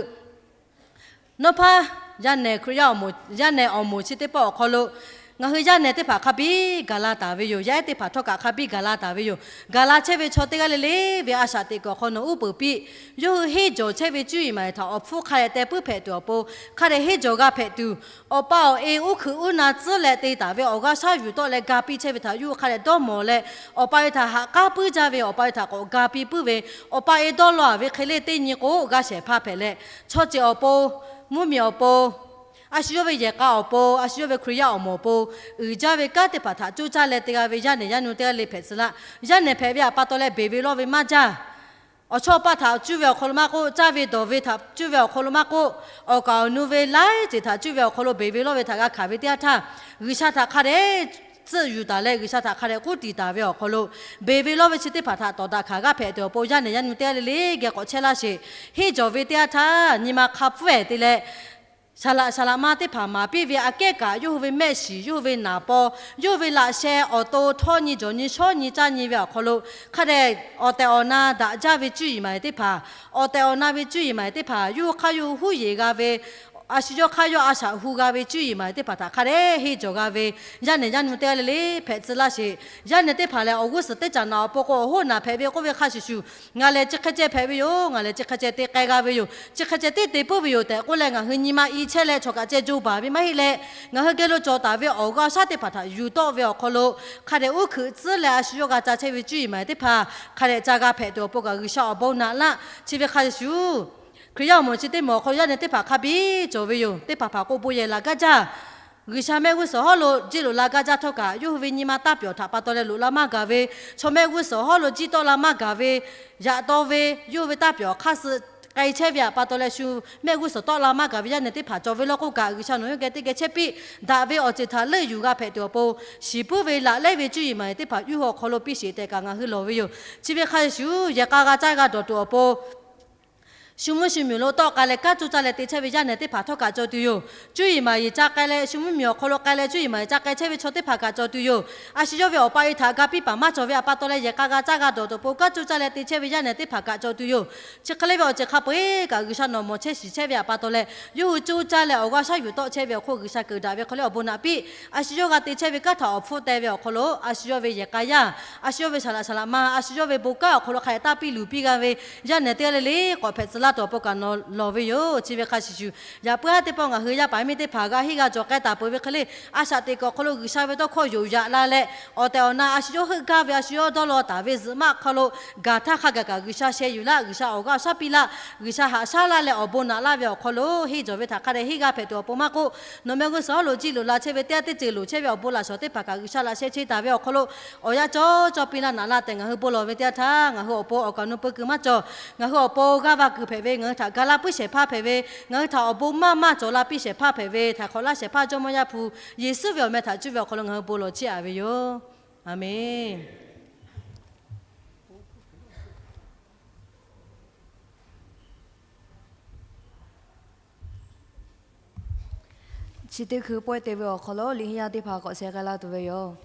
nawˉ hpaˇ yaˇ nehˬ Hkriꞈ yaˇ awˬ moˍ, yaˇ nehˬ awˬ moˍ chi teˇ pawˆ awˬ hk'aw lo ngaˬ hui yaˇ nehˬ teˇ hpaˍ hk'a biˇ gaˬ la taˍ ve yoˬ. Yaˇ ehˉ teˇ hpaˍ htawˇ kaꞈ hk'a biˇ gaˬ la taˍ ve yoˬ. Gaˬ la chehˇ ve chaw teˇ g'aˇ le le ve a shaꞈ teꞈ kuiˬ awˬ hk'aw nawˬ uˉ peunˍ piˇ. Yawˇ hui henˇ jawˬ chehˇ ve cuˇ yiˍ maˍ yiˍ htaꞈ awˬ hpfuhˇ hk'a dehꞈ teh puiˉ hpehꞈ tuˬ awˬ pon, hk'a dehꞈ henˇ jawˬ g'a hpehꞈ tuˬ, awˬ pa awˬ e uˉ hkui uˉ na tcuhˉ leh te taˍ ve awˬ g'aˇ shaˉ yuˬ tawˆ leh ga piˇ chehˇ ve htaꞈ yawˇ hui hk'a dehꞈ dawˇ mawˬ leh, awˬ pa e htaꞈ haꞈ k'aˉ puiˉ jaˇ ve, awˬ pa e htaꞈ k'awꞈ ga piˇ puiˉ ve, awˬ pa e dawˇ law ve hk'e le teˇ nyi k'o g'aˇ shehˍ hpaˇ hpehꞈ leh, chaw ceuˬ awˬ pon, mvuhˇmiˬ awˬ pon, a shu yawˇ ve yehˬ k'a awˬ pon, a shu yawˇ ve Hkriꞈ yaˇ awˬ moˍ awˬ pon uiˍ jaˇ ve kanˉ teˇ hpaˍ htaꞈ coˇ caˇ leh te g'a ve yaˇ nehˬ yaˇ nu teˇ g'aˇ le hpehꞈ tcuh laˇ. Yaˇ nehˬ hpehꞈ ve a pa taw leh beˬ ve lawˇ ve maˇ jaˇ. Awˬ chawˇ awˬ paˇ htaꞈ cuˇ ve awˬ hk'aw lo maˇ k'oˆ, caˇ ve dawˬ ve htaꞈ cuˇ ve awˬ hk'aw lo maˇ k'oˆ, awˬ kaˍ awˬ nu ve laiˉ ceuˬ htaꞈ cuˇ ve awˬ hk'aw lo beˬ ve lawˇ ve htaꞈ g'a hkanˍ ve teˇ yanˇ htaˇ, G'uiˬsha htaꞈ hk'a dehꞈ tcuhˆ yuˬ taˍ leh G'uiˬsha htaꞈ hk'a dehꞈ k'oˆ tiˍ taˍ ve awˬ hk'aw lo, beˬ ve lawˇ ve chi teˇ hpaˍ htaꞈ tawˍ daꞈ hkanˍ g'aˇ hpehꞈ tuˬ awˬ pon yaˇ nehˬ yaˇ nu teˇ g'aˇ le le geh k'awꞈ chehˇ laˇ sheˍ. Henˇ jawˬ ve teˇ yanˇ htaˇ nyi ma hk'a pfuhˇ ehˍ te leh, saˍ laꞈ saˍ laꞈ ma teˇ hpaˍ maˍ piˇ ve aꞈ kehˉ kaꞈ yawˇ hui ve mehˆ shiˍ, yawˇ hui ve naˍ paw, yawˇ hui ve laꞈ sheh awˬ to htawˇ nyi jawˬ nyi shawˉ nyi caˇ nyi ve awˬ hk'aw lo hk'a dehꞈ awˬ tehˬ awˬ na daꞈ jaˇ ve cuˇ yiˍ maˍ yiˍ teˇ hpaˍ, awˬ tehˬ awˬ na ve cuˇ yiˍ maˍ yiˍ teˇ hpaˍ, yawˇ hui hk'aˇ yawˇ hui huˉ yeˬ g'a ve, a shu yawˇ hk'aˇ yawˇ a shaꞈ hu g'a ve cuˇ yiˍ maˍ yiˍ teˇ hpaˍ htaꞈ hk'a dehꞈ henˇ jawˬ g'a ve yaˇ nehˬ yaˇ nu teˇ g'aˇ le le hpehꞈ tcuh laˇ sheˍ. Yaˇ nehˬ teˇ hpaˍ lehˬ awˬ g'uˇ suhˍ teˇ caꞈ naꞈ awˬ pon k'o awˬ hoˉ naˬ hpehꞈ ve k'oˆ ve hk'a shuˍ shuˍ, ngaˬ lehˬ chi hk'e ceh hpehꞈ ve yoˬ, ngaˬ lehˬ chi hk'e ceh te k'ai g'a ve yoˬ, chi hk'e ceh tiˉ te puiˉ ve yoˬ tehꞈ k'oˆ leh ngaˬ hui nyi ma i chehˇ leh chaw kaꞈ ceh jo baˬ ve maˇ heˆ leh, ngaˬ hui geh lo cawˬ taˍ ve awˬ g'aˇ shaˉ teˇ hpaˍ htaꞈ yuˬ tawˆ ve awˬ hk'aw lo hk'a dehꞈ uˉ hkuiꞈ tcuhˉ leh a shu yawˇ g'a ca chehˇ ve cuˇ yiˍ maˍ yiˍ teˇ hpaˍ hk'a dehꞈ ca g'a hpehꞈ tuˬ awˬ pon kaꞈ G'uiˬsha awˬ bon naꞈ laˇ. Chi ve hk'a shuˍ shuˍ, Hkriꞈ yaˇ awˬ moˍ chi teˇ moˍ awˬ hk'aw lo yaˇ nehˬ teˇ hpaˍ hk'a biˇ cawˬ ve yoˬ. Teˇ hpaˍ hpaˍ k'o bon yehˬ laˬ gaˇ jaˇ. G'uiˬsha mehˆ g'uˇ suhˍ hawˉ lo jiˇ loꞈ la gaˇ jaˇ htawˇ kaꞈ, yawˇ hui ve nyi ma taˇ pyawˬ htaꞈ pa taw leh loꞈ la maˇ gaˬ ve, chaw mehˆ g'uˇ suhˍ hawˉ lo jiˇ tawˆ la maˇ gaˬ ve, yaꞈ taw ve yawˇ hui ve taˇ pyawˬ hk'aˇ suh k'ai chehˇ ve htaꞈ pa taw leh shu mehˆ g'uˇ suhˍ tawˆ la maˇ gaˬ ve yaˇ nehˬ teˇ hpaˍ cawˬ ve law k'oˆ kaꞈ, G'uiˬsha nawˬ yawˇ geh teˇ geh chehˇ piˇ daꞈ ve awˬ ceuˬ htaꞈ leuˆ yuˬ g'a hpehꞈ tuˬ awˬ pon, shiˍ puiˉ ve laꞈ lehˉ ve cuˇ yiˍ maˍ yiˍ teˇ hpaˍ yawˇ hui awˬ hk'aw lo piˇ sheˍ tehꞈ kaꞈ ngaˬ hui lawˬ ve yoˬ. Chi ve hk'a shuˍ shuˍ yehˬ k'a g'a caˇ g'a dawˬ tuˬ awˬ pon, shu mvuhˇ shu miˬ lo tawˆ k'ai leh kanˉ cuˇ caˇ leh te chehˇ ve yaˇ nehˬ teˇ hpaˍ htawˇ kaꞈ cawˬ tuˬ yoˬ. Cuˇ yiˍ maˍ yiˍ ca k'ai leh, shu mvuhˇ miˬ awˬ hk'aw lo k'ai leh cuˇ yiˍ maˍ yiˍ ca k'ai chehˇ ve chaw teˇ hpaˍ kaꞈ cawˬ tuˬ yoˬ. A shu yawˇ ve awˬ pa e htaꞈ ga piˇ paˍ maˇ cawˬ ve htaꞈ pa taw leh yehˬ k'a g'a caˇ g'a dawˬ tuˬ awˬ pon kanˉ cuˇ caˇ leh te chehˇ ve yaˇ nehˬ teˇ hpaˍ kaꞈ cawˬ tuˬ yoˬ. Chi hk'e le ve awˬ ceuˬ hk'a peu-eˬ kaꞈ G'uiˬsha nawˬ mawˬ chehˇ shiˍ chehˇ ve htaꞈ pa taw leh, yawˇ hui cuˇ caˇ leh awˬ g'aˇ shaˉ yuˬ tawˆ chehˇ ve awˬ hk'oˆ G'uiˬsha keunˍ daꞈ ve hk'aw le awˬ bon naꞈ piˇ. A shu yawˇ g'a te chehˇ ve kanˉ htaꞈ awˬ hpfuhˇ teh ve awˬ hk'aw lo, a shu yawˇ ve yehˬ k'a yaˇ, a shu yawˇ ve saˍ laꞈ saˍ laꞈ ma, a shu yawˇ ve bon kanˉ awˬ hk'aw lo hk'a dehꞈ taˇ piˇ luˬ piˇ g'a ve yaˇ nehˬ teˇ g'aˇ le le k'awꞈ hpehꞈ tcuh laˇ tuˬ awˬ pon kaꞈ nawˬ lawˬ ve yoˬ. Chi ve hk'a shuˍ shuˍ, yaꞈ puiˉ haˉ teˇ pawˆ ngaˬ hui yaˇ paˍ miˇ teˇ hpaˍ g'a henˇ g'a cawˬ k'ai taˍ peuˬ ve hk'e le, a shaꞈ teꞈ kuiˬ awˬ hk'aw lo G'uiˬsha ve tawˇ hkawˇ yonˍ yaꞈ la leh, awˬ tehˬ awˬ na a shu yawˇ heuˆ gaˇ ve a shu yawˇ dawˇ law taˍ ve zuhꞈ maˆ hk'aw lo gaˬ htaˇ hk'a gaˬ kaꞈ G'uiˬsha sheh yuˬ laˇ, G'uiˬsha awˬ g'aˇ awˬ shaˉ piˇ laˇ, G'uiˬsha haꞈ shaˉ laˇ leh awˬ bon naꞈ laˇ ve awˬ hk'aw lo henˇ jawˬ ve htaꞈ hk'a dehꞈ henˇ g'a hpehꞈ tuˬ awˬ pon maˇ k'oˆ, nawˬ mehˆ g'uˇ suhˍ hawˉ lo jiˇ loꞈ la chehˇ ve teˇ g'aˇ teˇ ceuˬ loˍ chehˇ ve awˬ bon laꞈ shawnˍ teˇ hpaˍ kaꞈ G'uiˬsha laꞈ sheh chehˇ taˍ ve awˬ hk'aw lo awˬ yanˇ cawˇ cawˇ piˇ laˇ naꞈ laˇ tehꞈ ngaˬ hui bon lawˬ ve teˇ yanˇ htaˇ, ngaˬ hui awˬ pon awˬ kaˍ awˬ nu peu kuiˬ maˇ cawˬ. Ngaˬ hui awˬ pon g'aˇ va kuiˬ hpehꞈ ve, ngaˬ hui htaꞈ ga laˇ puiˉ shehˍ hpaˇ hpehꞈ ve, ngaˬ hui htaꞈ awˬ bon maˇ maˇ cawˬ la piˇ shehˍ hpaˇ hpehꞈ ve, htaiˍ hk'awꞈ laˇ shehˍ hpaˇ Jawˇmawˇ Yaˇ hpu Yeˍsuˆ ve awˬ meh htaꞈ cuˇ ve awˬ hk'aw lo ngaˬ hui bon lawˬ chehˇ a ve yoˬ. Aˍmenˍ. Chi teˇ hkui pawehˇ te ve awˬ hk'aw lo liꞈ henˇ yaˇ teˇ hpaˍ k'awꞈ sheh k'ai laˇ tuˬ ve yoˬ.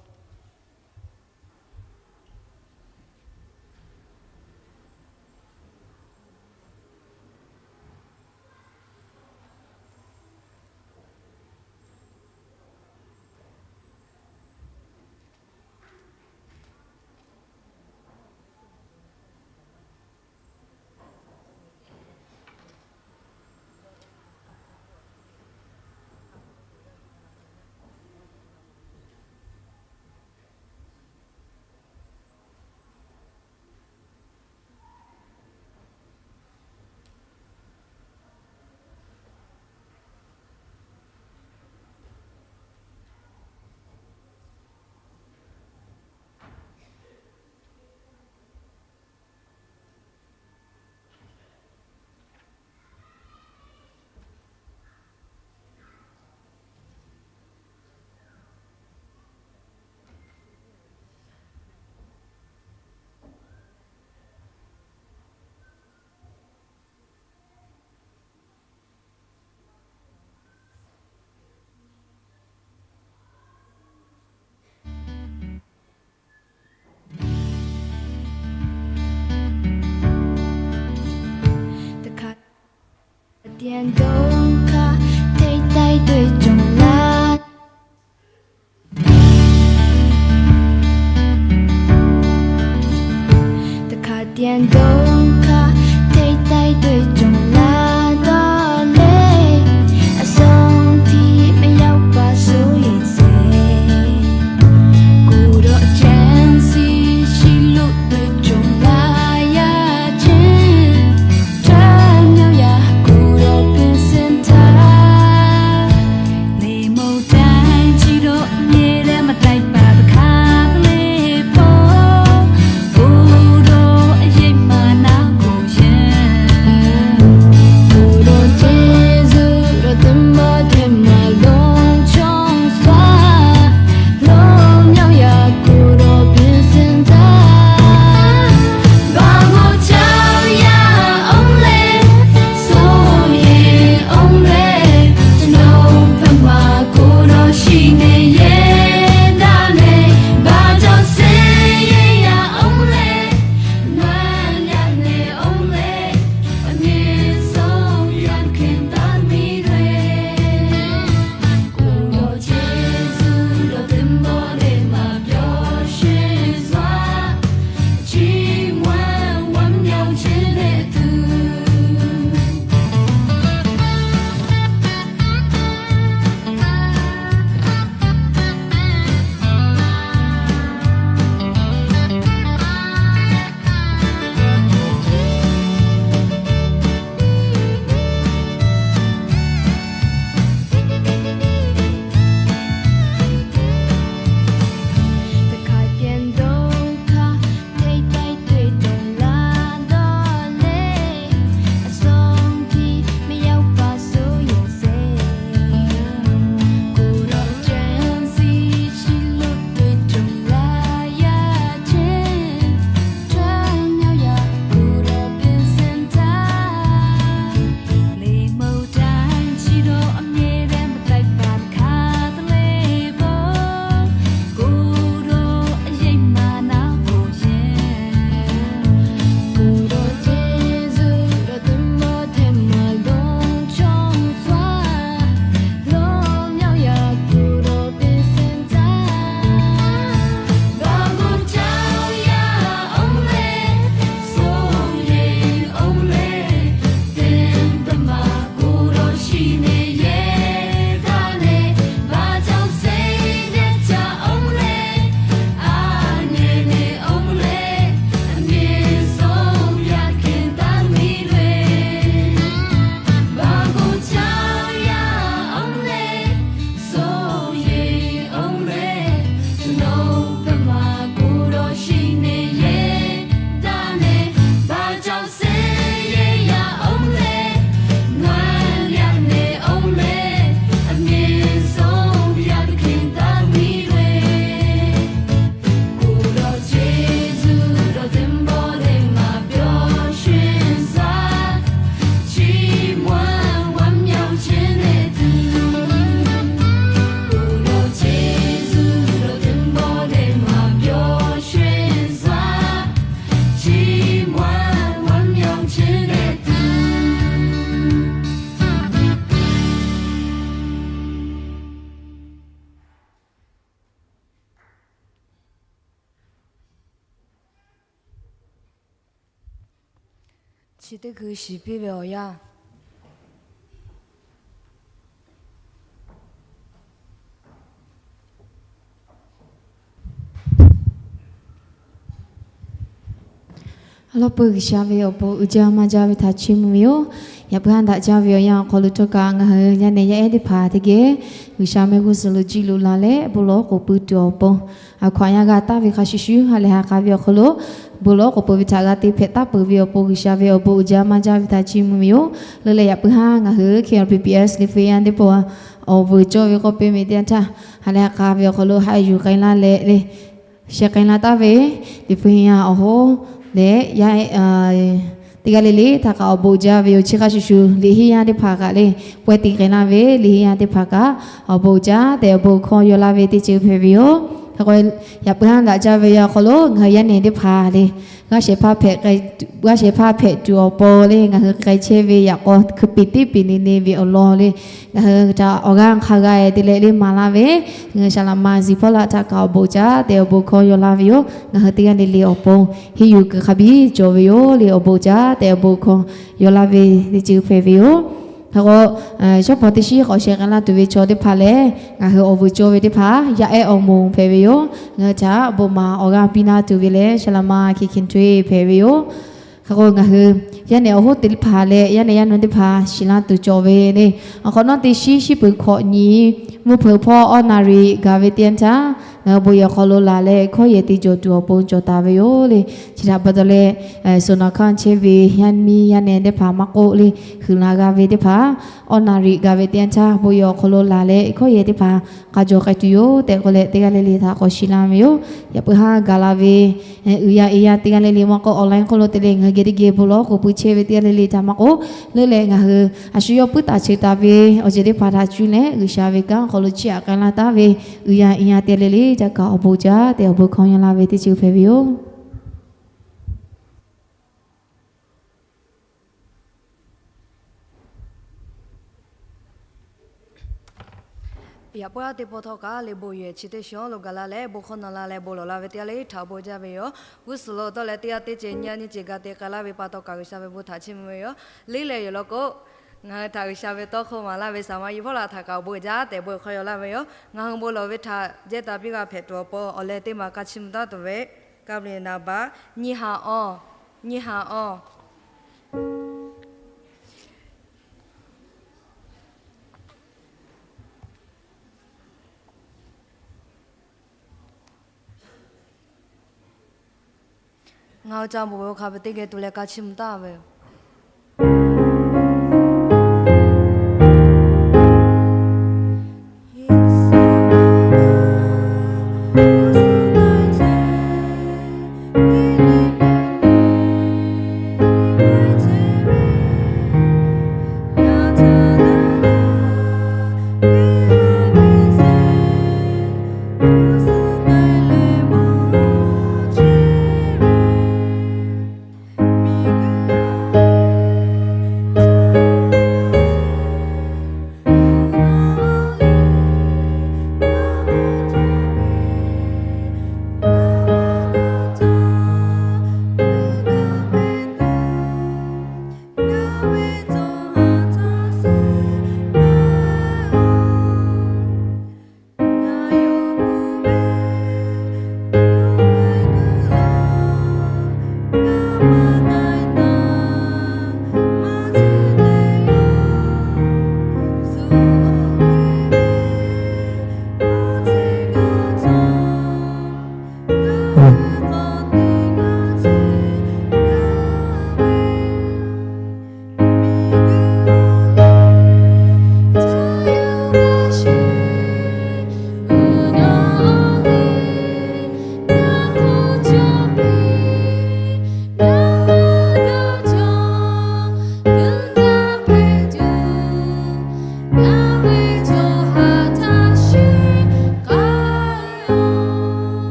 Chi teˇ hkui shiˍ piˇ ve awˬ yanˇ, a lawˉ peuˬ G'uiˬsha ve awˬ bon uiˍ jaˇ maˇ jaˇ ve htaꞈ chiˇ mvuh ve yoˬ. Yaꞈ puiˉ haˉ daꞈ jaˇ ve awˬ yanˇ awˬ hk'aw lo htawˇ kaꞈ ngaˬ hui yaˇ nehˬ yaˇ ehˉ teˇ hpaˍ teˇ geh G'uiˬsha mehˆ g'uˇ suhˍ lo jiˇ lo la leh bon lawˬ k'oˍ pui tuˬ awˬ pon, a hkaw aꞈ yaˇ g'a taˍ ve hk'a shuˍ shuˍ ha lehˬ ha k'a ve awˬ hk'aw lo bon lawˬ k'oˍ pui ve htaꞈ g'a te hpehꞈ taˍ peuˬ ve awˬ pon G'uiˬsha ve awˬ bon uiˍ jaˇ maˇ jaˇ ve htaꞈ chiˇ mvuh ve yoˬ. Leuˉ leh yaꞈ puiˉ haˉ ngaˬ hui K R P P S liꞈ hpu yaˇ teˇ hpaˍ awˬ vuiˬ cawˇ ve k'oˆ piˇ ve teˇ yanˇ htaˇ, ha lehˬ ha k'a ve awˬ hk'aw lo haꞈ yuˬ k'ai laˇ leh le sheh k'ai laˇ taˍ ve liꞈ hpu yaˇ awˬ hoˉ leh yaˇ teˇ g'aˇ le le htaꞈ kaꞈ awˬ bon uiˍ jaˇ ve yoˬ. Chi hk'a shuˍ shuˍ liꞈ henˇ yaˇ teˇ hpaˍ kaꞈ le pawehˇ te k'ai laˇ ve liꞈ henˇ yaˇ teˇ hpaˍ kaꞈ awˬ bon uiˍ jaˇ tehꞈ awˬ bon hkawˇ yaw laˇ ve teˇ ceuˬ hpehꞈ ve yoˬ. Hk'e k'o, yaꞈ puiˉ haˉ daꞈ jaˇ ve awˬ hk'aw lo ngaˬ hui yaˇ nehˬ teˇ hpaˍ le g'aˇ shehˍ hpaˇ hpehꞈ, g'aˇ shehˍ hpaˇ hpehꞈ tuˬ awˬ pon le ngaˬ hui k'ai chehˇ ve yaꞈ k'aw hkui piˍ teˇ piˍ ne ne ve awˬ lawn le ngaˬ hui htaꞈ awˬ g'aˇ hk'a g'a te leh le maˍ laˇ ve, ngaˬ hui Saˍ laꞈ ma Ziˍ hpawˇ laꞈ htaꞈ kaꞈ awˬ bon uiˍ jaˇ tehꞈ awˬ bon hkawˇ yaw laˇ ve yoˬ. Ngaˬ hui teˇ g'aˇ le le awˬ pon henˇ yuˬ kuiˬ hk'a biˇ cawˬ ve yoˬ le awˬ bon uiˍ jaˇ tehꞈ awˬ bon hkawˇ yaw laˇ ve teˇ ceuˬ hpehꞈ ve yoˬ. Hk'e k'o, shawˉ pawˍ teˇ shiˉ k'awꞈ sheh k'ai laˇ tuˬ ve chaw teˇ hpaˍ lehˬ, ngaˬ hui awˬ vuiˬ cawˇ ve teˇ hpaˍ yaˇ ehˉ awˬ moˍ hpehꞈ ve yoˬ. Ngaˬ hui htaꞈ bon maˍ awˬ g'aˇ piˇ laˇ tuˬ ve lehˬ Saˍ laꞈ ma Hkiˬ Hkiˬ Htuˇ hpehꞈ ve yoˬ. Hk'e k'o, ngaˬ hui yaˇ nehˬ awˬ hoˉ teˇ hpaˍ leh yaˇ nehˬ yaˇ nu teˇ hpaˍ shiˍ laˇ tuˬ cawˬ ve le, awˬ hk'awꞈ nawˉ teˇ shiˉ shiˉ peuˬ hkawꞈ nyi mvuhˇ hpeuꞈ hpawˇ awˬ naˍ riˍ gaˬ ve teˇ yanˇ htaˇ, ngaˬ hui bon yehˬ awˬ hk'aw lo laˬ leh hkawˇ yehˬ te jawˬ tuˬ awˬ pon cawˬ taˍ ve yoˬ le. Chi htaꞈ pa taw leh, suhˍ naˍ hkanˇ chehˇ ve yaˇ miˇ yaˇ nehˬ teˇ hpaˍ maˇ k'oˆ le, huiˍ la g'a ve teˇ hpaˍ awˬ naˍ riˍ gaˬ ve teˇ yanˇ htaˇ bon yehˬ awˬ hk'aw lo laˬ leh hkawˇ yehˬ teˇ hpaˍ k'a jaw k'ai tuˬ yoˬ tehꞈ k'oˆ leh teˇ g'aˇ le le htaꞈ k'awꞈ shiˍ laˇ ve yoˬ. Yaꞈ puiˉ haˉ gaˬ la ve uiˍ yaˇ iˉ yaˇ teˇ g'aˇ le le maˇ k'oˆ awˬ laꞈ hk'oˆ lo te leh ngaˬ hui geh teˇ geh bon lawˬ k'oˍ pui chehˇ ve teˇ g'aˇ le le htaꞈ maˇ k'oˆ, leuˉ leh ngaˬ hui a shu yawˇ puiˉ taˍ cheuˬ taˍ ve awˬ ceuˬ teˇ hpaˍ htaꞈ cuˇ leh G'uiˬsha ve kanˉ awˬ hk'aw lo chiˇ aꞈ k'ai laˇ taˍ ve uiˍ yaˇ iˉ yaˇ teˇ g'aˇ le le htaꞈ kaꞈ awˬ bon uiˍ jaˇ tehꞈ awˬ bon hkawˇ yaw laˇ ve teˇ ceuˬ hpehꞈ ve yoˬ. Yaꞈ puiˉ haˉ teˇ pawˆ htawˇ kaꞈ le bon yehˬ chi teˇ shawˉ lo gaˬ la leh bon hkawˇ na la leh bon lawˬ la ve teˇ g'aˇ le htaꞈ awˬ bon jaˇ ve yoˬ. G'uˇ suhˍ lo tawˆ leh teˇ g'aˇ teˇ ceuˬ nyi nyi ceuˬ ga te k'ai laˇ ve pa taw kaꞈ G'uiˬsha ve bon htaꞈ chiˇ mvuh ve yoˬ. Liˇ leh yehˬ law k'o, ngaˬ hui htaꞈ G'uiˬsha ve tawˇ hkawˇ maˍ laˇ ve Saˍ laꞈ ma Yiˇ hpawˇ laꞈ htaꞈ kaꞈ awˬ bon jaˇ tehꞈ bon hkawˇ yaw laˇ ve yoˬ. Ngaˬ hui bon lawˬ ve htaꞈ jehˇ taˍ piˇ g'a hpehꞈ tuˬ awˬ pon awˬ leh teˇ maˬ ka chiˇ mvuh taˉ tuˬ ve, ka ve naˍ baꞈ nyiˇ ha awˇ, nyiˇ ha awˇ. Ngaˬ hui ca bon ve hk'a peu-eˬ teˇ geh tuˬ leh ka chiˇ mvuh taˉ ve yoˬ.